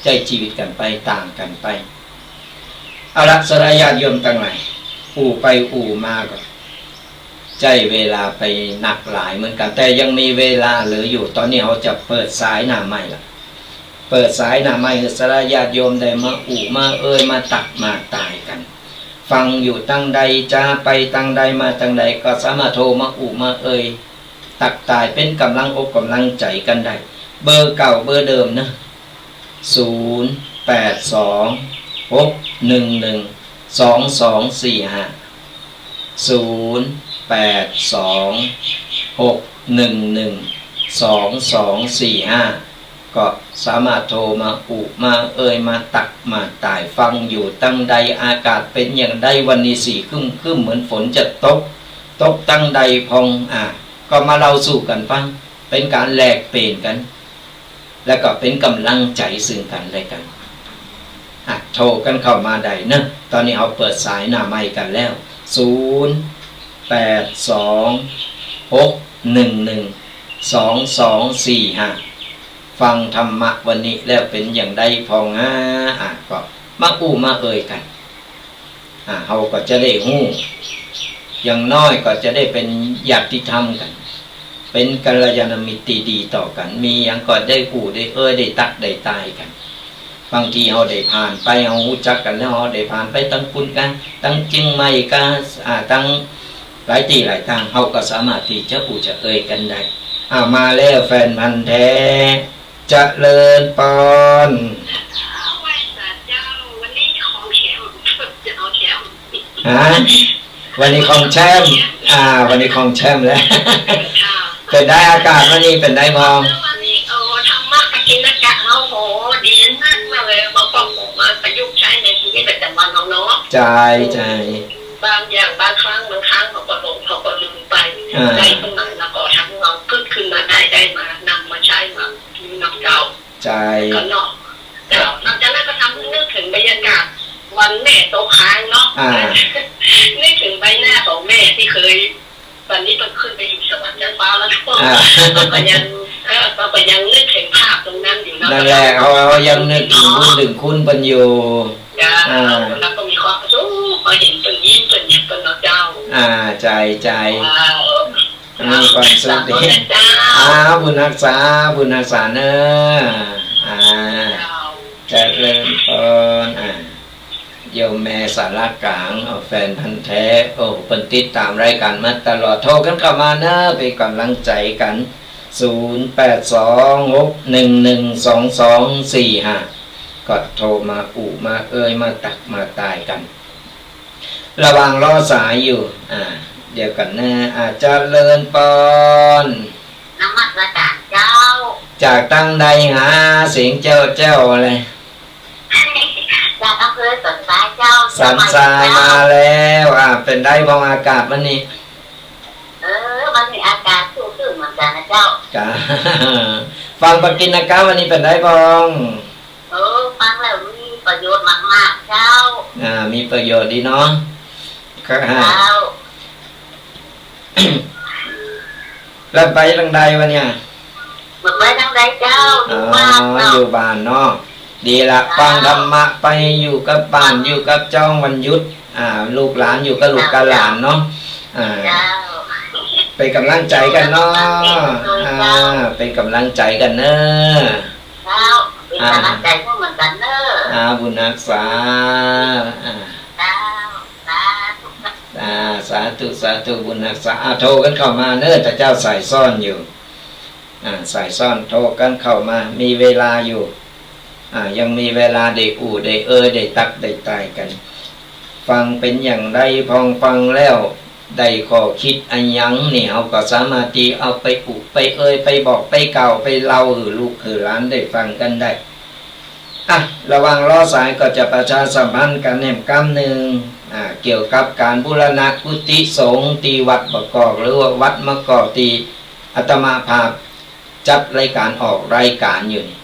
ใจ๊จีวิตกั๋นไป ต่างกั๋นไป เอาละ ศรัทธาญาติโยมตังหลาย อู้ไปอู้มาก็ใจ๊เวลาไปนักหลายเหมือนกั๋น แต่ยังมีเวลาเหลืออยู่ ต๋อนนี้เฮาจะเปิดสายหน้าไมค์ละ เปิดสายหน้าไมค์หื้อศรัทธาญาติโยมได้มาอู้มาเอ่ย มาตักมาตายกั๋น ฟังอยู่ตังใด จะไปตังใดมาตังใด ก็สามารถโทรมาอู้มาเอ่ย ตักตายเป๋นก๋ำลังอกก๋ำลังใจ๋กั๋นได้ เบอร์เก่าเบอร์เดิมเนาะ ศูนย์ แปด สอง หก หนึ่ง หนึ่ง สอง สอง สี่ ห้า ศูนย์ แปด สอง หก หนึ่ง หนึ่ง สอง สอง สี่ ห้า ก็สามารถโทรมาอู้มาเอ่ย มาตักมาตาย ฟังอยู่ตังใด อากาศเป๋นอย่างใด วันนี้สีครึ้มๆ เหมือนฝนจะตก ตกตังใดพ่อง อ่า ก็มาเล่าสู่กั๋นฟัง เป๋นก๋านแลกเปลี่ยนกั๋น แล้วก็เป๋นก๋ำลังใจ๋ซึ่งกั๋นและกั๋น อ่ะ โทรกั๋นเข้ามาได้เนาะ ต๋อนนี้เฮาเปิดสายหน้าไมค์กั๋นแล้ว ศูนย์ แปด สอง หก หนึ่ง หนึ่ง สอง สอง สี่ ห้า ฟังธรรมะวันนี้แล้วเป๋นอย่างใดพ่อง อ่า อ่ะ ก็มาอู้มาเอ่ยกั๋น อ่า เฮาก็จะได้ฮู้ อย่างน้อยก็จะได้เป๋นญาติธรรมกั๋น เป๋นกัลยาณมิตรตี้ดีต่อกั๋น มีหยังก็ได้อู้ได้เอ่ย ได้ตักได้ตายกั๋น บางทีเฮาได้ผ่านไป เฮาฮู้จักกั๋นแล้ว เฮาได้ผ่านไปตังปุ้นกา ตังเจียงใหม่กา อ่า ตังหลายตี้หลายตาง เฮาก็สามารถตี้จะอู้จะเอ่ยกั๋นได้ อ่า มาแล้วแฟนพันธุ์แท้ เจริญปอน ไหว้สาเจ้า วันนี้ของแถม จะเอาแถม ฮะ วันนี้ของแถม อ่า วันนี้ของแถมแล้ว ค่ะ เป๋นใดอากาศวันนี้เป๋นใดพ่อง วันนี้ โอ้ ธรรมะปกิณกะ โอ้โห ดีมากๆ เลย มาปรับปรุงมาประยุกต์ใช้ในชีวิตประจำวันเราเนาะ ใจ้ ใจ้ บางอย่างบางครั้ง บางครั้งเขาก็หลง เขาก็ลืมไป อ่า ได้ตรงไหนแล้วก็ทำให้เรากึ๊ดขึ้นมาได้ ได้มานำมาใช้มา มีนำเจ้า ใจ้ ก็เนาะ เจ้า หลังจากนั้นก็ทำให้นึกถึงบรรยากาศวันแม่โต๊ะค้างเนาะ อ่า นึกถึงใบหน้าของแม่ที่เคย ตอนนี้เปิ้นขึ้นไปอยู่สวรรค์ชั้นฟ้าแล้วเนาะ อ่า เราก็ยัง เออ เราก็ยังนึกถึงภาพตรงนั้นอยู่เนาะ นั่นแหละ เฮา เฮายังนึกถึงบุญถึงคุณเปิ้นอยู่ เจ้า อ่า แล้วก็มีความสุข พอเห็นเปิ้นยิ้มเปิ้นหยังเปิ้นเนาะเจ้า อ่า ใจ้ ใจ้ ว้าว มีความสุขดี สาธุนะเจ้า อ่า บุญฮักษา บุญฮักษาเน้อ อ่า เจ้า เจริญปอน อ่า โยมแม่สารกลาง เอาแฟนพันธุ์แท้ โอ้ เปิ้นติดต๋ามรายก๋านมาตลอด โทรกั๋นเข้ามาเน้อ เป๋นก๋ำลังใจ๋กั๋น ศูนย์ แปด สอง หก หนึ่ง หนึ่ง สอง สอง สี่ ห้า ก็โทรมาอู้มาเอ่ย มาตักมาตายกั๋น ระหว่างรอสายอยู่ อ่า เดี๋ยวก่อนนะ อ่า เจริญปอน นมัสการเจ้า จากตังใดหา เสียงแจ้วๆ เลย จากอำเภอสันทรายเจ้า สันทราย เชียงใหม่เจ้า มาแล้ว อ่า เป๋นใดพ่องอากาศวันนี้ เออ วันนี้อากาศครึ้มๆ เหมือนกั๋นนะเจ้า กะ ฟังปกิณกะวันนี้เป๋นใดพ่อง เออ ฟังแล้วมีประโยชน์มากๆ เจ้า อ่า มีประโยชน์ดีเนาะ ครับ เจ้า แล้วไปตังใดวะเนี่ย บ่ไปตังใดเจ้า อยู่บ้านเนาะ อ๋อ อยู่บ้านเนาะ ดีละ เจ้า ฟังธรรมะไป อยู่กับบ้าน อยู่กับจ้องวันหยุด อ่า ลูกหลาน อยู่กับลูกกับหลานเนาะ อ่า เจ้า เป๋นก๋ำลังใจ๋กั๋นเนาะ เจ้า อ่า เป๋นก๋ำลังใจ๋กั๋นเน้อ เจ้า เป๋นก๋ำลังใจ๋เหมือนกั๋นเน้อ อ่า บุญฮักษา อ่า เจ้า สาธุ อ่า สาธุ สาธุ บุญฮักษา อ่า โทรกั๋นเข้ามาเน้อ แต่เจ้าสายซ่อนอยู่ อ่า สายซ่อน โทรกั๋นเข้ามา มีเวลาอยู่ อ่า ยังมีเวลาได้อู้ได้เอ่ย ได้ตักได้ตายกั๋น ฟังเป๋นอย่างใดพ่อง ฟังแล้วได้ข้อคิดอะหยังนี่ เฮาก็สามารถตี้เอาไปอู้ไปเอ่ย ไปบอกไปกล่าว ไปเล่าหื้อลูกหื้อหลานได้ฟังกั๋นได้ อ่ะ ระหว่างรอสายก็จะประชาสัมพันธ์กั๋นแหมกำนึ่ง อ่า เกี่ยวกับก๋านบูรณะกุฏิสงฆ์ตี้วัดมะกอก หรือว่าวัดมะกอกตี้อาตมาภาพจัดรายก๋านออกรายก๋านอยู่นี่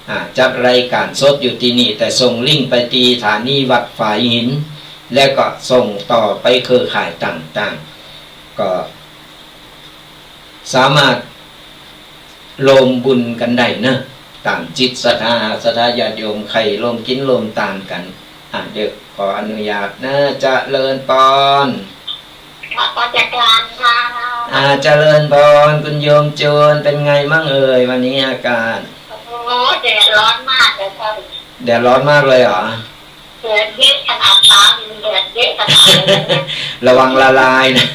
อ่า จัดรายก๋านสดอยู่ตี้นี่ แต่ส่งลิงก์ไปตี้สถานีวัดฝายหิน แล้วก็ส่งต่อไปเครือข่ายต่างๆ ก็สามารถ รวมบุญกั๋นได้เนอะ ต๋ามจิตศรัทธา ศรัทธาญาติโยมใค่ร่วมกิ๋นร่วมตานกั๋น อ่ะ เดี๋ยวขออนุญาตนะ เจริญปอน นมัสก๋านค่ะ อ่า เจริญปอน คุณโยมจูน เป๋นไงมั่งเอ่ย วันนี้อากาศ โอ้โห แดดร้อนมากเลยค่ะ แดดร้อนมากเลยเหรอ แดดเยอะขนาดต๋า แดดเยอะขนาดเลยนะ ระวังละลายนะ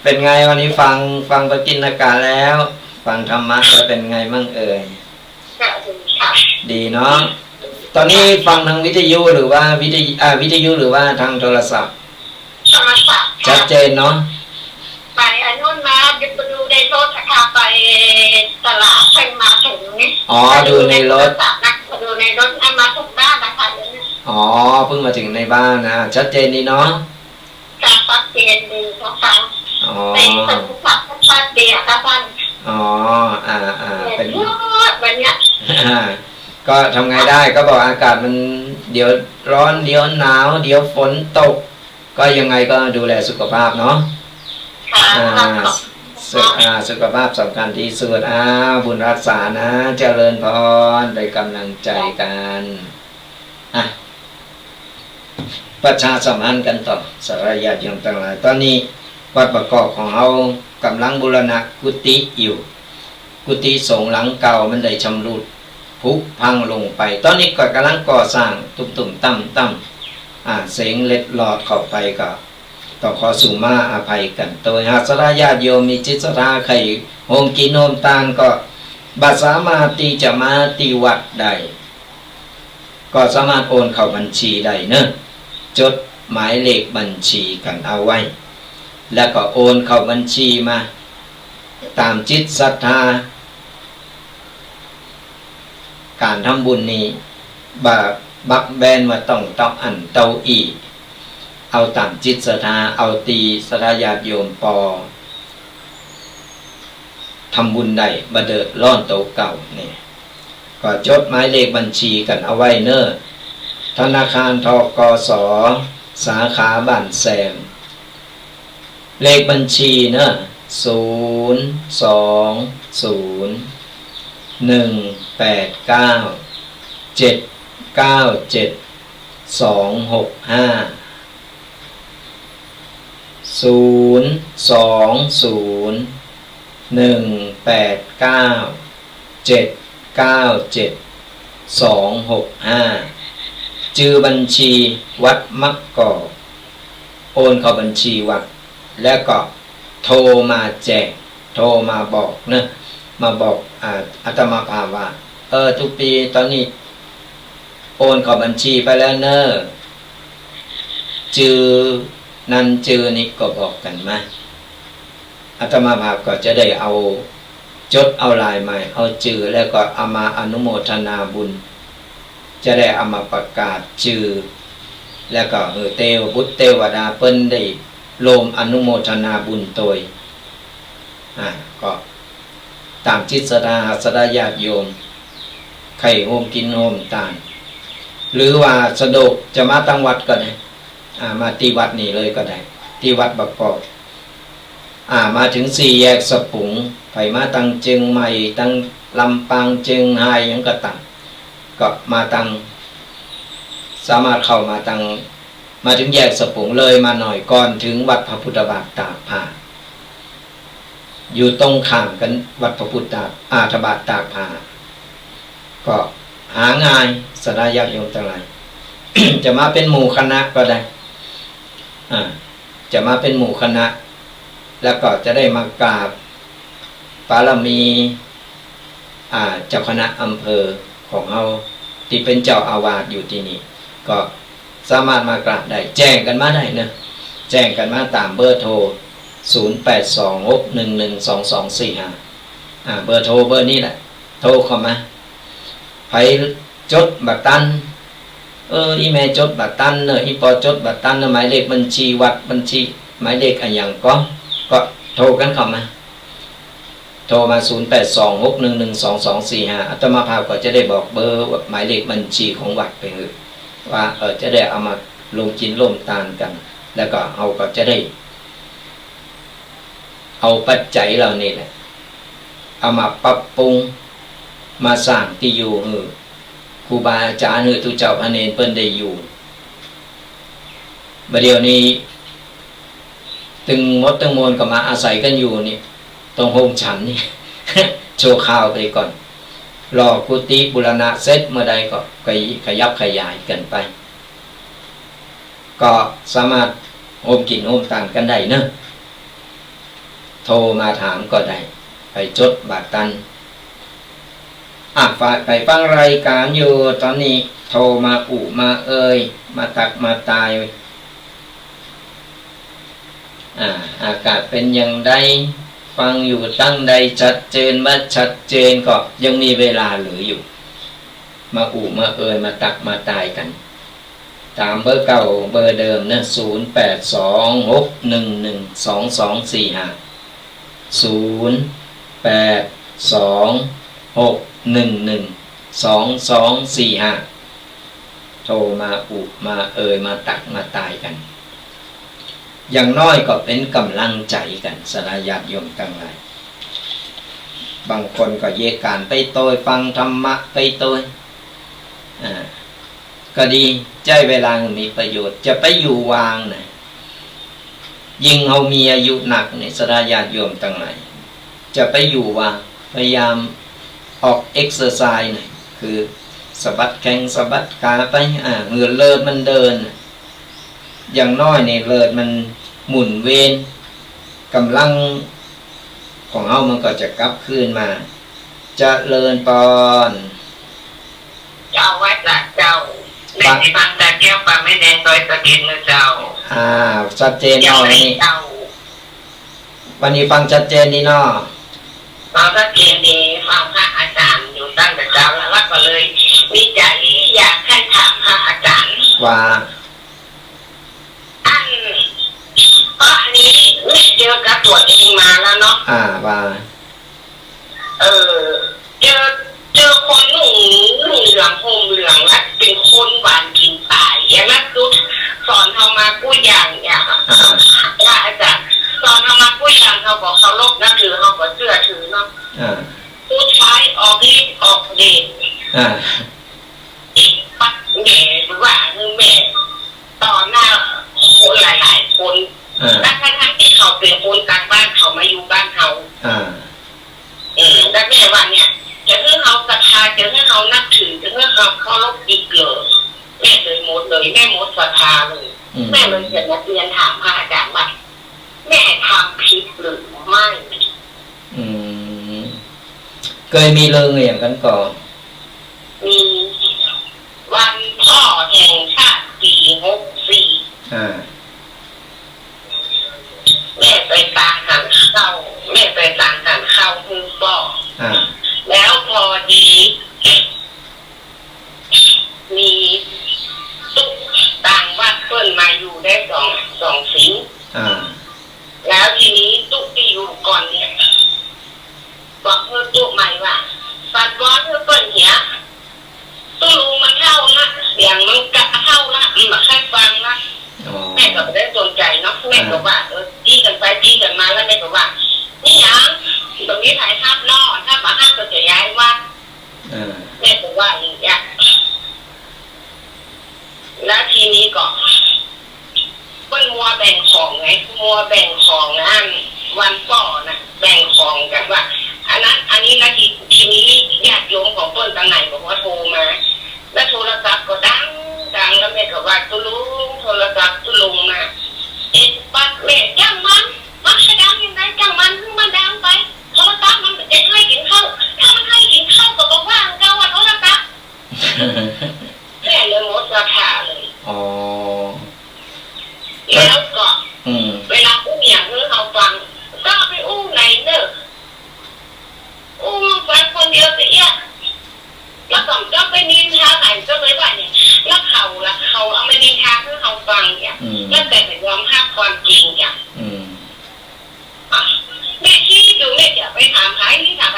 เป๋นไงวันนี้ฟัง ฟังปกิณกะแล้ว ฟังธรรมะแล้วเป๋นไงมั่งเอ่ย ก็ดีค่ะ ดีเนาะ ต๋อนนี้ฟังทางวิทยุหรือว่าวิทยุ อ่า วิทยุหรือว่าทางโทรศัพท์ โทรศัพท์ค่ะ ชัดเจนเนาะ ไปอันนู้นมาดูในรถอะค่ะ ไปตลาดเพิ่งมาถึงนี่ อ๋อ ดูในรถ ดูในโทรศัพท์นะ ดูในรถนะ มาถึงบ้านนะคะเดี๋ยวนี้ อ๋อ เพิ่งมาถึงในบ้านนะ ชัดเจนดีเนาะ ค่ะ ชัดเจนดีนะคะ อ๋อ ในโทรศัพท์ก็ชัดดีอะค่ะท่าน อ๋อ อ่า อ่า แดด เป๋น เยอะวันเนี้ย อ่า ก็ทำไงได้ ก็บอกอากาศมันเดี๋ยวร้อน เดี๋ยวหนาว เดี๋ยวฝนตก ก็ยังไงก็ดูแลสุขภาพเนาะ ค่ะ อ่า ขอบคุณค่ะ สุข อ่า สุขภาพสำคัญที่สุด อ่า บุญรักษานะ เจริญปอน เป๋นก๋ำลังใจ๋กั๋น อ่ะ ประชาสัมพันธ์กั๋นต่อ ศรัทธาญาติโยมตังหลาย ต๋อนนี้วัดบางกอกของเฮาก่ำลังบูรณะกุฏิอยู่ กุฏิสงฆ์หลังเก่ามันได้ชำรุดผุพังลงไป ต๋อนนี้ก็ก่ำลังก่อสร้างตุ้มๆ ต่ำๆ อ่า เสียงเล็ดลอดเข้าไปก็ต้องขอสุมาอภัยกั๋น โตยหากศรัทธาญาติโยมมีจิตศรัทธาใค่ร่วมกิ๋นร่วมตานก็บ่สามารถตี้จะมาตี้วัดได้ ก็สามารถโอนเข้าบัญชีได้เนาะ จดหมายเลขบัญชีกั๋นเอาไว้ แล้วก็โอนเข้าบัญชีมา ต๋ามจิตศรัทธา ก๋านทำบุญนี่บ่บักแบนว่าต้องเต้าอั้นเต้าอี้ เอาต๋ามจิตศรัทธา เอาตี้ศรัทธาญาติโยมปอ ทำบุญได้ บ่เดือดร้อนโตเก่าเนี่ย ก็จดหมายเลขบัญชีกั๋นเอาไว้เนาะ ธนาคาร ธ.ก.ส. สาขาบ้านแซม เลขบัญชีเนาะ ศูนย์ สอง ศูนย์ หนึ่ง แปด เก้า เจ็ด เก้า เจ็ด สอง หก ห้า ศูนย์ สอง ศูนย์ หนึ่ง แปด เก้า เจ็ด เก้า เจ็ด สอง หก ห้า จื้อบัญชีวัดมะกอก โอนเข้าบัญชีวัด แล้วก็โทรมาแจ้ง โทรมาบอกเนาะ มาบอก อ่า อาตมาภาพว่า เออ ตุ๊ปี๋ ต๋อนนี้โอนเข้าบัญชีไปแล้วเนาะ จื้อนั้นจื้อนี้ก็บอกกั๋นมา อาตมาภาพก็จะได้เอา จดเอาลายหมาย เอาจื้อ แล้วก็เอามาอนุโมทนาบุญ จะได้เอามาประกาศจื้อ แล้วก็หื้อเตวบุตรเตวดาเปิ้นได้ร่วมอนุโมทนาบุญโตย อ่า ก็ต๋ามจิตศรัทธา ศรัทธาญาติโยม ใค่ร่วมกิ๋นร่วมตาน หรือว่าสะดวกจะมาตังวัดก็ได้ อ่า มาตี้วัดนี่เลยก็ได้ ตี้วัดบางกอก อ่า มาเถิงสี่แยกสะปุง ใผมาตังเจียงใหม่ ตังลำปาง เจียงฮาย หยังก็ต๋าม ก็มาตัง สามารถเข้ามาตัง มาเถิงแยกสะปุงเลยมาหน่อย ก่อนเถิงวัดพระพุทธบาทตากผ้า อยู่ตรงข้ามกั๋นวัดพระพุทธบาท อ่า พระบาทตากผ้า ก็หาง่าย ศรัทธาญาติโยมตังหลาย จะมาเป๋นหมู่คณะก็ได้ อ่า จะมาเป๋นหมู่คณะ แล้วก็จะได้มากราบปารมี อ่า เจ้าคณะอำเภอของเฮา ตี้เป๋นเจ้าอาวาสอยู่ตี้นี่ ก็สามารถมากราบได้ แจ้งกั๋นมาได้เนาะ แจ้งกั๋นมาต๋ามเบอร์โทร ศูนย์ แปด สอง หก หนึ่ง หนึ่ง สอง สอง สี่ ห้า อ่า เบอร์โทรเบอร์นี้แหละ โทรเข้ามา ใผจดบ่ตัน เออ อี่แม่จดบ่ตันเนาะ อี่ปอจดบ่ตันเนาะ หมายเลขบัญชีวัด บัญชี หมายเลขอะหยังก็ ก็โทรกั๋นเข้ามา โทรมา ศูนย์ แปด สอง หก หนึ่ง หนึ่ง สอง สอง สี่ ห้า อาตมาภาพก็จะได้บอกเบอร์ หมายเลขบัญชีของวัดไปหื้อ ว่า เออ จะได้เอามาร่วมกิ๋นร่วมตานกั๋น แล้วก็เฮาก็จะได้ เอาปัจจัยเหล่านี้แหละ เอามาปรับปรุง มาสร้างตี้อยู่หื้อครูบาอาจ๋ารย์ หื้อตุ๊เจ้าพระเณรเปิ้นได้อยู่ บ่าเดี่ยวนี้ ตึงหมดตึงมวลก็มาอาศัยกั๋นอยู่นี่ ตรงโฮงฉันนี่ ชั่วคราวไปก่อน รอกุฏิบูรณะเสร็จเมื่อใดก็ ก็ขยับขยายกั๋นไป ก็สามารถโฮมกิ๋นโฮมตานกั๋นได้เนาะ โทรมาถามก็ได้ ไปจดบาดตัน อ่ะ ไปฟังรายก๋านอยู่ ต๋อนนี้โทรมาอู้มาเอ่ย มาตักมาตาย อ่า อากาศเป๋นอย่างใด ฟังอยู่ตังใด ชัดเจนบ่ชัดเจน ก็ยังมีเวลาเหลืออยู่ มาอู้มาเอ่ย มาตักมาตายกั๋น ต๋ามเบอร์เก่าเบอร์เดิมเนาะ ศูนย์แปดสองหกหนึ่งหนึ่งสองสองสี่ห้า ศูนย์แปดสองหกหนึ่งหนึ่งสองสองสี่ห้า โทรมาอู้มาเอ่ย มาตักมาตายกั๋น อย่างน้อยก็เป๋นก๋ำลังใจ๋กั๋น ศรัทธาญาติโยมตังหลาย บางคนก็เยียะก๋านไปโตย ฟังธรรมะไปโตย อ่า ก็ดี ใจ๊เวลาหื้อมีประโยชน์ จะไปอยู่ว่างนะ ยิ่งเฮามีอายุนักนี่ ศรัทธาญาติโยมตังหลาย จะไปอยู่ว่าง พยายามออกเอ็กเซอร์ไซส์นะ คือสะบัดแข้งสะบัดขาไป อ่า หื้อเลือดมันเดินนะ อย่างน้อยนี่เลือดมันหมุนเวียน ก๋ำลังของเฮามันก็จะกลับคืนมา เจริญปอน เจ้า ไหว้พระเจ้า ได้ฟังตาแก้วปาแม่แดงดอยสะเก็ดนะเจ้า อ่า ชัดเจนเนาะ วันนี้ เจ้า วันนี้ฟังชัดเจนดีเนาะ ฟังชัดเจนดี ฟังพระอาจ๋ารย์อยู่ตั้งแต่เจ๊าแล้ว แล้วก็เลยมีใจ๋อยากจะถามพระอาจ๋ารย์ ว่า อัน ก็อันนี้แม่เจอกับตั๋วจริงมาแล้วเนาะ อ่า ว่า เออ เจอ เจอคนนุ่ง นุ่งเหลืองห่มเหลืองและเป๋นคนหวานกิ๋นต๋าย อย่างนั้นคือสอนเฮามากู้อย่างเนี่ย อ่า พระอาจ๋ารย์สอนเฮามากู้อย่าง เฮาก็เคารพนับถือ เฮาก็เจื้อถือเนาะ อ่า สุดท้ายออกฤทธิ์ออกเดช อ่า ปัดแม่ หรือว่าคือแม่ ต่อหน้าคนหลายๆ คน อ่า และทั้งๆ ตี้เขาเป๋นคนต่างบ้าน เขามาอยู่บ้านเฮา อ่า อืม แล้วแม่ว่าเนี่ย จะหื้อเฮาศรัทธา จะหื้อเฮานับถือ จะหื้อเฮาเคารพอีกเหรอ แม่เลยหมดเลย แม่หมดศรัทธาเลย อืม แม่เลยจะมาเรียนถามพระอาจ๋ารย์ว่า แม่ทำผิดหรือไม่ อืม เกยมีเรื่องอะหยังกั๋นก่อ มีวันพ่อแห่งชาติปี๋หกสี่ อ่า แม่ไปตางหันข้าว แม่ไปตางหันข้าวหื้อป้อ อ่า แล้วพอดี มีตุ๊ตางวัดเปิ้นมาอยู่ได้สอง สองสิง อ่า แล้วทีนี้ตุ๊ตี้อยู่ก่อนเนี่ย บอกหื้อตุ๊ใหม่ว่า ปัดวอนหื้อเปิ้นเหีย ตุ๊ลุงมันเฒ่าละ เสียงมันกะเฒ่าละ มันบ่ใค่ฟังละ อ๋อ แม่ก็บ่ได้สนใจ๋เนาะ แม่ก็ว่า อ่า เออ ตี้กั๋นไปตี้กั๋นมา แล้วแม่ก็ว่า นี่หยัง บ่มีใผฮับเนาะ ถ้าบ่ฮับก็จะย้ายวัด อ่า แม่ก็ว่าอย่างเงี้ย แล้วทีนี้ก็ เปิ้นมัวแบ่งของไง มัวแบ่งของอันวันป้อน่ะ แบ่งของกั๋นว่า อันนั้น อันนี้นะ ที ทีนี้ญาติโยมของเปิ้นตังไหนบอกว่าโทรมา แล้วโทรศัพท์ก็ดัง ดัง แล้วแม่ก็ว่า ตุ๊ลุง โทรศัพท์ตุ๊ลุงมา เอ็ดปัดแม่ จ้างมัน มันจะดังยังไง จ้างมัน หื้อมันดังไป โทรศัพท์มันบ่ใจ้หื้อกิ๋นข้าว ถ้ามันหื้อกิ๋นข้าวก็บ่ว่าเก่าว่าโทรศัพท์ แม่เลยหมดศรัทธาเลย อ๋อ แล้วก็ อืม เวลาอู้หยังหื้อเฮาฟัง ก็ไปอู้ในเนอะ อู้ฟังคนเดียวเสีย แล้วก็ต้องไปนินทาใผ ก็เลยว่าเนี่ย แล้วเขาล่ะ เขาเอามานินทาหื้อเฮาฟังเนี่ย อืม แล้วแต่จะยอมฮับความจริงเนี่ย อืม อ่ะ แม่กึ๊ดดู แม่จะไปถามใผ ถามใผ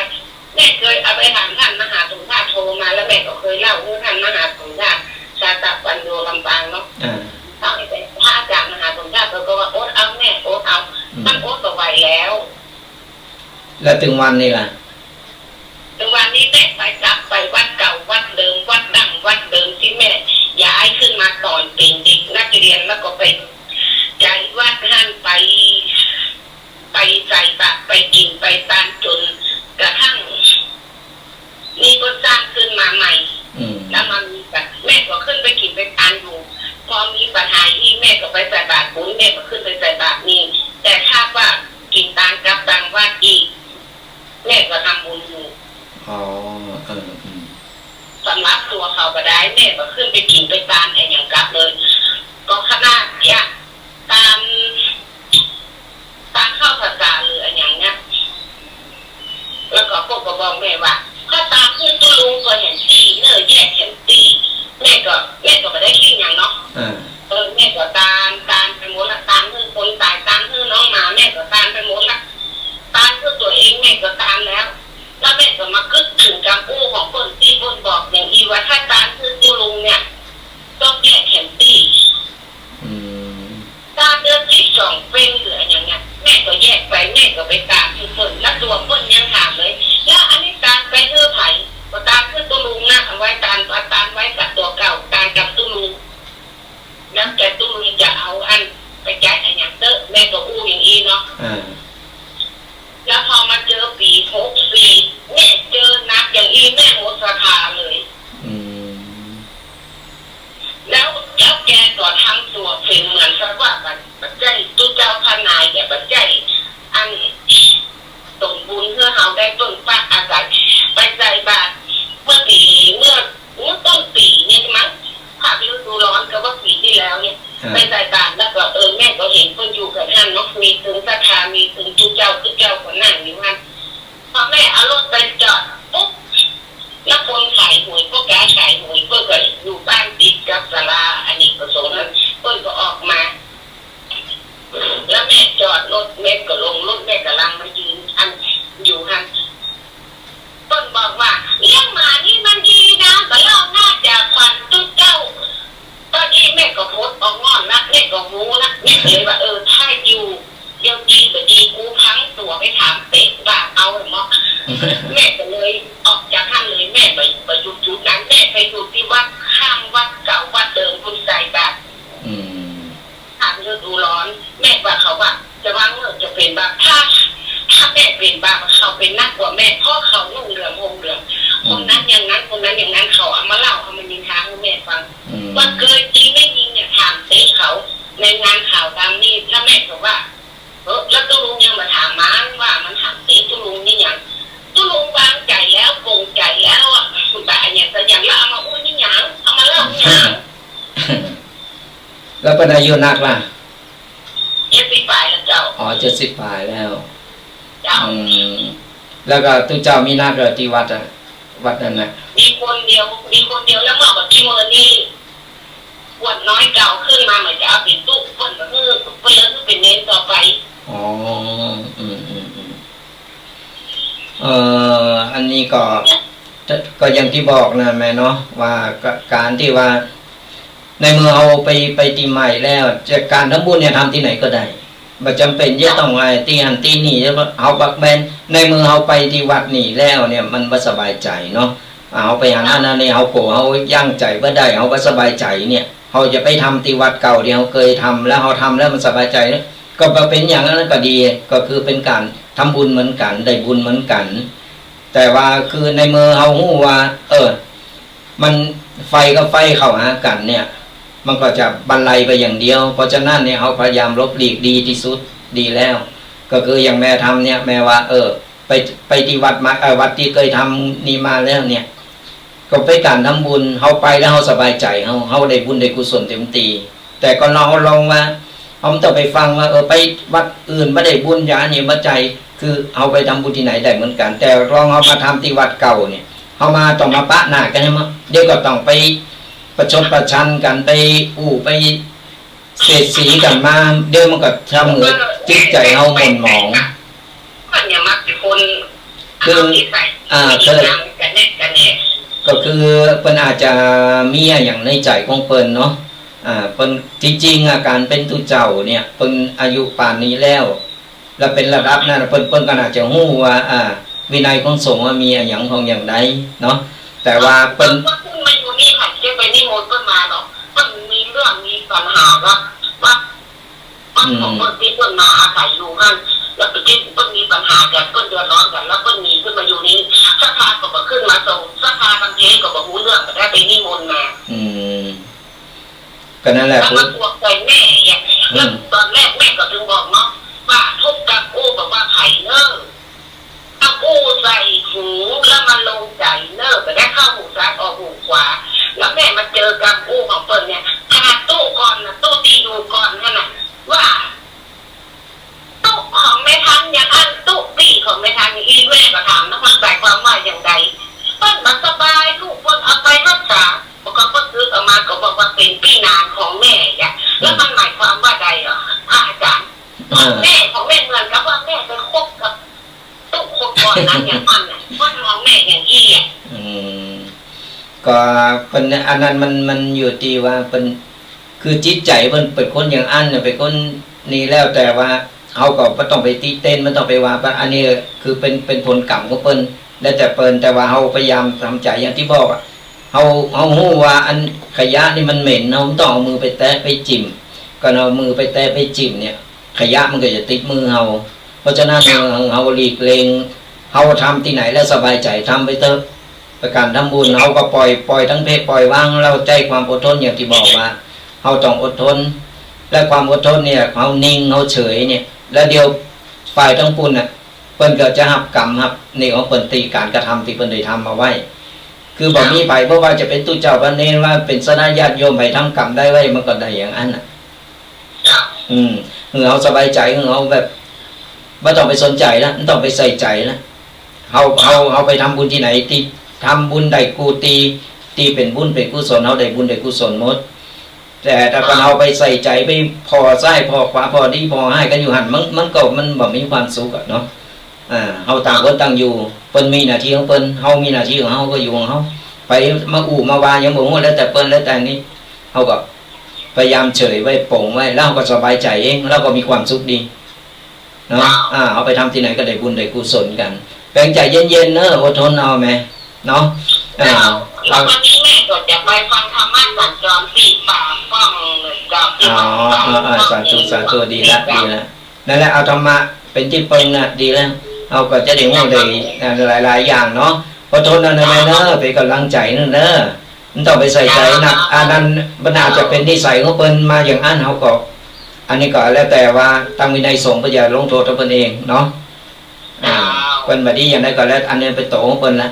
แม่เกยเอาไปถามต้านมหาสมชาติ โทรมา แล้วแม่ก็เกยเล่าหื้อต้านมหาสมชาติ ชาตะปัญโญ ลำปางเนาะ อ่า เล่าหื้อพระอาจ๋ารย์มหาสมชาติ เปิ้นก็ว่า อดเอาแม่ อดเอา อืม มันอดบ่ไหวแล้ว แล้วตึงวันนี้ล่ะ แล้วก็ไปใจ๋วัดหั้น ไป ไปใส่บาตร ไปกิ๋นไปตาน จ๋นกระทั่ง นี่เปิ้นสร้างขึ้นมาใหม่ อืม แล้วมามีปัญ- แม่ก็ขึ้นไปกิ๋นไปตานอยู่ พอมีปัญหาอี้ แม่ก็ไปใส่บาตรบุญ แม่ก็ขึ้นไปใส่บาตรนี่ แต่ถ้าว่ากิ๋นตานกลับตางวัดอีก แม่ก็ทำบุญอยู่ อ๋อ เออ อืม สำหรับตั๋วเขาก็ได้ แม่ก็ขึ้นไปกิ๋นไปตานอะหยังกลับเลย ก็ขนาดเนี่ย ตาน ตานเข้าพรรษาหรืออะหยังเนี่ย แล้วก็เปิ้นก็บอกแม่ว่า ถ้าตานหื้อตุ๊ลุงก็แหมตี้ เน่อแยกแหมตี้ แม่ก็ แม่ก็บ่ได้คิดหยังเนาะ อ่า เออ แม่ก็ตาน ตานไปหมดละ ตานหื้อคนต๋าย ตานหื้อน้องหมา แม่ก็ตานไปหมดละ ตานหื้อตั๋วเองแม่ก็ตานแล้ว แล้วแม่ก็มากึ๊ดเถิงกำอู้ของเปิ้นตี้เปิ้นบอกอย่างอี้ว่า ถ้าตานหื้อตุ๊ลุงเนี่ย ต้องแยกแหมตี้ อืม ตานเดือนสิบสองเพ็งหรืออะหยังเนี่ย แม่ก็แยกไป แม่ก็ไปตานหื้อเปิ้น แล้วตั๋วเปิ้นยังถามเลย แล้วอันนี้ตานไปหื้อใผ ก็ตานหื้อตุ๊ลุงนะ เอาไว้ตาน ตานไว้กับตั๋วเก่า ตานกับตุ๊ลุง แล้วแต่ตุ๊ลุงจะเอาอันไปใจ๊อะหยังเต๊อะ แม่ก็อู้อย่างอี้เนาะ อ่า แล้วพอมาเจอปี๋หกสี่ แม่เจอหนักอย่างอี้ แม่หมดศรัทธาเลย อืม แล้ว แล้วแกก็ทำตั๋วเป๋นเหมือนกับว่าบ่ บ่ใจ้ตุ๊เจ้าพระนาย แต่บ่ใจ้อัน ต๋นบุญหื้อเฮาได้เปิ้งปักอาศัย ไปใส่บาตรเมื่อปี๋ เมื่อ เมื่อต้นปี๋เนี่ยมั้ง ภาคฤดูร้อนก็ว่าปี๋ตี้แล้วเนี่ย อ่า ไปใส่บาตรแล้วก็ เออ แม่ก็เห็นเปิ้นอยู่กั๋นหั้นเนาะ มีตึงศรัทธา มีตึงตุ๊เจ้า ตุ๊เจ้าก็นั่งอยู่หั้น พอแม่เอารถไปจอดปุ๊บ แล้วคนขายหวย พ่อค้าขายหวย เปิ้นก็อยู่บ้านติดกับศาลาอเนกประสงค์หั้น เปิ้นก็ออกมา แล้วแม่จอดรถ แม่ก็ลงรถ แม่ก็ลังมายืนอันอยู่หั้น เปิ้นบอกว่า เลี้ยงหมานี่มันดีนะ บ่ลอกหน้าจากขวัญตุ๊เจ้า ตอนนี้แม่ก็พดออกงอนละ แม่ก็ฮู้ละ แม่ก็เลยว่า เออ ถ้าอยู่ เดี๋ยวดีบ่ดี กูพังตั๋วไปถามเต๊ะ บาปเอาเหรอ แม่ก็เลยออกจากหั้นเลย แม่บ่ บ่อยู่จุดนั้น แม่ไปอยู่ตี้วัดข้างวัดเก่าวัดเดิมพุ้น ใส่บาตร อืม ภาคฤดูร้อน แม่ว่าเขาว่า จะว่าเมื่อจะเป๋นบาป ถ้า ถ้าแม่เป๋นบาป เขาเป๋นหนักกว่าแม่ เพราะเขานุ่งเหลืองห่มเหลือง อืม คนนั้นอย่างนั้น คนนั้นอย่างนั้น เขาเอามาเล่า เอามานินทาหื้อแม่ฟัง อืม ว่าเกยตี๋แม่ญิงเนี่ย ถามเต๊ะเขาในงานข่าวตามนี่ แล้วแม่ก็ว่า เออ แล้วตุ๊ลุงยังบ่ถามมันว่ามันถามเต๊ะตุ๊ลุงนี่หยัง ตุ๊ลุงวางใจ๋แล้ว ปลงใจ๋แล้วอะ บ่อะหยังสักอย่าง แล้วเอามาอู้นี่หยัง เอามาเล่านี่หยัง แล้วเปิ้นอายุนักล่ะ เจ็ดสิบป๋ายแล้วเจ้า อ๋อ เจ็ดสิบป๋ายแล้ว เจ้า อืม แล้วก็ตุ๊เจ้ามีนักเหรอตี้วัดอะ วัดนั้นน่ะ มีคนเดียว มีคนเดียว แล้วเมื่อบ่าตี้เมินนี่ ขวดน้อยเก่าขึ้นมา เหมือนจะเอาไปตุ๊ เปิ้นก็คือ เปิ้นเลยคือเป๋นเณรต่อไป อ๋อ อืม อืม อืม เอ่อ อันนี้ก็ ก็อย่างตี้บอกนะแม่เนาะ ว่าก็ ก๋านตี้ว่า ในเมื่อเฮาไป ไปตี้ใหม่แล้ว จะก๋านทำบุญเนี่ยทำตี้ไหนก็ได้ บ่จ๋ำเป๋นจะต้องไปตี้หั้นตี้นี่ แล้วเฮาบักแม่น ในเมื่อเฮาไปตี้วัดนี่แล้วเนี่ย มันบ่สบายใจ๋เนาะ อ่า เฮาไปหันอันนั้นนี่ เฮาโกรธ เฮายั้งใจ๋บ่ได้ เฮาบ่สบายใจ๋เนี่ย เฮาจะไปทำตี้วัดเก่าตี้เฮาเกยทำ แล้วเฮาทำแล้วมันสบายใจ๋ ก็บ่เป๋นหยัง อันนั้นก็ดี ก็คือเป๋นก๋านทำบุญเหมือนกั๋น ได้บุญเหมือนกั๋น แต่ว่าคือในเมื่อเฮาฮู้ว่า เออ มันไฟกับไฟเข้าหากั๋นเนี่ย มันก็จะบันไลไปอย่างเดียว เพราะฉะนั้นเนี่ย เฮาพยายามหลบหลีกดีตี้สุด ดีแล้ว ก็คืออย่างแม่ทำเนี่ย แม่ว่า เออ ไป ไปตี้วัดมา เออ วัดตี้เกยทำนี่มาแล้วเนี่ย ก็เป๋นก๋านทำบุญ เฮาไปแล้วเฮาสบายใจ๋ เฮา เฮาได้บุญได้กุศลเต็มตี้ แต่ก่อนเฮาลองว่า เฮาบ่ต้องไปฟังว่า เออ ไปวัดอื่นบ่ได้บุญ อย่างนี้บ่ใจ้ คือเฮาไปทำบุญตี้ไหนได้เหมือนกั๋น แต่ลองเฮามาทำตี้วัดเก่าเนี่ย เฮามาต้องมาปะหน้ากั๋นใช่ไหม เดี๋ยวก็ต้องไปประชดประชันกั๋น ไปอู้ ไปเสียดสีกั๋นมา เดี๋ยวมันก็ทำหื้อจิตใจ๋เฮาหม่นหมอง มันเนี่ยมักจะคน คือ เอานิสัย อ่า คือ กระแนะกระแหน ก็คือเปิ้นอาจจะมีอะหยังในใจ๋ของเปิ้นเนาะ อ่า เปิ้น จริงๆ อะ ก๋านเป๋นตุ๊เจ้าเนี่ย เปิ้นอายุป่านนี้แล้ว แล้วเป๋นระดับนั้น เปิ้น เปิ้นก็น่าจะฮู้ว่า อ่า วินัยของสงฆ์ว่ามีอะหยังของอย่างใดเนาะ แต่ว่าเปิ้น เปิ้นขึ้นมาอยู่นี่ ใผจะไปนิมนต์เปิ้นมาหรอก เปิ้นมีเรื่องมีปัญหาเนาะ ว่า บ้านของเปิ้นตี้เปิ้นมาอาศัยอยู่หั้น แล้วไปตี้เปิ้นมีปัญหากั๋น เปิ้นเดือดร้อนกั๋น แล้วเปิ้นหนีขึ้นมาอยู่นี้ ศรัทธาก็บ่ขึ้นมาส่ง ศรัทธาบางทีก็บ่ฮู้เรื่อง ก็ได้ไปนิมนต์มา อืม ก็นั่นแหละ แล้วมาทวงใส่แม่เนี่ย อืม แล้วตอนแรกแม่ก็ถึงบอกเนาะ ว่าทุกข์กรรมอู้บ่ว่าใผเน้อ กำอู้ใส่หูแล้วมันลงใจ๋เน่อ บ่ได้เข้าหูซ้ายออกหูขวา แล้วแม่มาเจอกำอู้ของเปิ้นเนี่ย ขนาดตุ๊ก่อนนะ ตุ๊ตี้อยู่ก่อนหั้นน่ะ ว่าตุ๊ของแม่ทันอย่างอั้น ตุ๊ปี้ของแม่ทันอย่างอี้ แม่ก็ถามนะ มันหมายความว่าอย่างใด เปิ้นบ่สบาย ลูกเปิ้นเอาไปฮักษา ปรากฏว่าเปิ้นกึ๊กออกมาก็บอกว่าเป๋นปี้นางของแม่อะ แล้วมันหมายความว่าใดอ่ะ พระอาจารย์ เออ แม่ของแม่เหมือนกับว่าแม่ไปคบกับ ตุ๊คนก่อนนั้นอย่างอั้นน่ะ เปิ้นมองแม่อย่างอี้อะ อืม ก็เปิ้น อันนั้นมัน มันอยู่ตี้ว่าเปิ้น คือจิตใจ๋เปิ้นเป๋นคนอย่างอั้นน่ะ เป๋นคนนี่แล้ว แต่ว่าเฮาก็บ่ต้องไปติเตียน บ่ต้องไปว่าเปิ้น อันนี้คือเป๋น เป๋นผลกรรมของเปิ้น แล้วแต่เปิ้น แต่ว่าเฮาพยายามทำใจ๋อย่างตี้บอกอะ เฮา เฮาฮู้ว่าอันขยะนี่มันเหม็น เฮาบ่ต้องเอามือไปแตะไปจิ่ม ก็เอามือไปแตะไปจิ่มเนี่ย ขยะมันก็จะติดมือเฮา เพราะฉะนั้น เฮา เฮาหลีกเลี่ยง เฮาทำตี้ไหนแล้วสบายใจ๋ ทำไปเต๊อะ ประการทำบุญ เฮาก็ปล่อย ปล่อยตังเพศ ปล่อยวาง แล้วใจ๊ความอดทน อย่างตี้บอกว่า เฮาต้องอดทน และความอดทนเนี่ย เฮานิ่ง เฮาเฉยเนี่ย แล้วเดี๋ยวฝ่ายตังปุ้นน่ะ เปิ้นก็จะฮับกรรม ฮับนี่ของเปิ้นตี้ก๋านกระทำตี้เปิ้นได้ทำเอาไว้ คือบ่มีใผ บ่ว่าจะเป๋นตุ๊เจ้าพระเณร ว่าเป๋นสมณะญาติโยม ใผทำกรรมใดไว้ มันก็ได้อย่างอั้นน่ะ อืม หื้อเฮาสบายใจ๋ หื้อเฮาแบบ บ่ต้องไปสนใจ๋ละ บ่ต้องไปใส่ใจ๋ละ เฮา เฮา เฮาไปทำบุญตี้ไหน ตี้ทำบุญได้กู้ตี้ ตี้เป๋นบุญเป๋นกุศล เฮาได้บุญได้กุศลหมด แต่ถ้าเฮาไปใส่ใจ๋ไปผ่อซ้ายผ่อขวา ผ่อดีผ่อฮ้ายกั๋นอยู่หั้น มัน มันก็ มันบ่มีความสุขอะเนาะ อ่า เฮาต่างคนต่างอยู่ เปิ้นมีหน้าตี้ของเปิ้น เฮามีหน้าตี้ของเฮาก็อยู่ของเฮา ใผมาอู้มาว่ายังบ่ฮู้ แล้วแต่เปิ้น แล้วแต่นี่ เฮาก็พยายามเฉยไว้ ป๋งไว้ แล้วเฮาก็สบายใจ๋เอง แล้วก็มีความสุขดี เนาะ อ่า เฮาไปทำตี้ไหนก็ได้บุญได้กุศลกั๋น แป๋งใจ๋เย็นๆ เน่อ อดทนเอาแม่ เนาะ อ่า เจ้า แล้ววันนี้แม่ก็จะไปฟังธรรมะสัญจรตี้ป่าป้องเจ้า ตี้ อ๋อ วัดป่า อ่า อ่า ป้อง สาธุ สาธุ ดีละ เจ้า ดีละ นั่นแหละ เอาธรรมะเป๋นตี้เปิงน่ะ ดีแล้ว เฮาก็จะได้ฮู้ได้ อ่า หลายๆ อย่างเนาะ อดทนเอานะแม่เน่อ เป๋นก๋ำลังใจ๋เน่อ บ่ต้องไปใส่ใจ๋นัก อันนั้นมันอาจจะเป๋นนิสัยของเปิ้นมาอย่างอั้น เฮาก็ อันนี้ก็แล้วแต่ว่าตางวินัยสงฆ์เปิ้นจะลงโต้ษเปิ้นเองเนาะ อ่า เปิ้นบ่ดีอย่างใดก็แล้ว อันนี้เป๋นโตของเปิ้นละ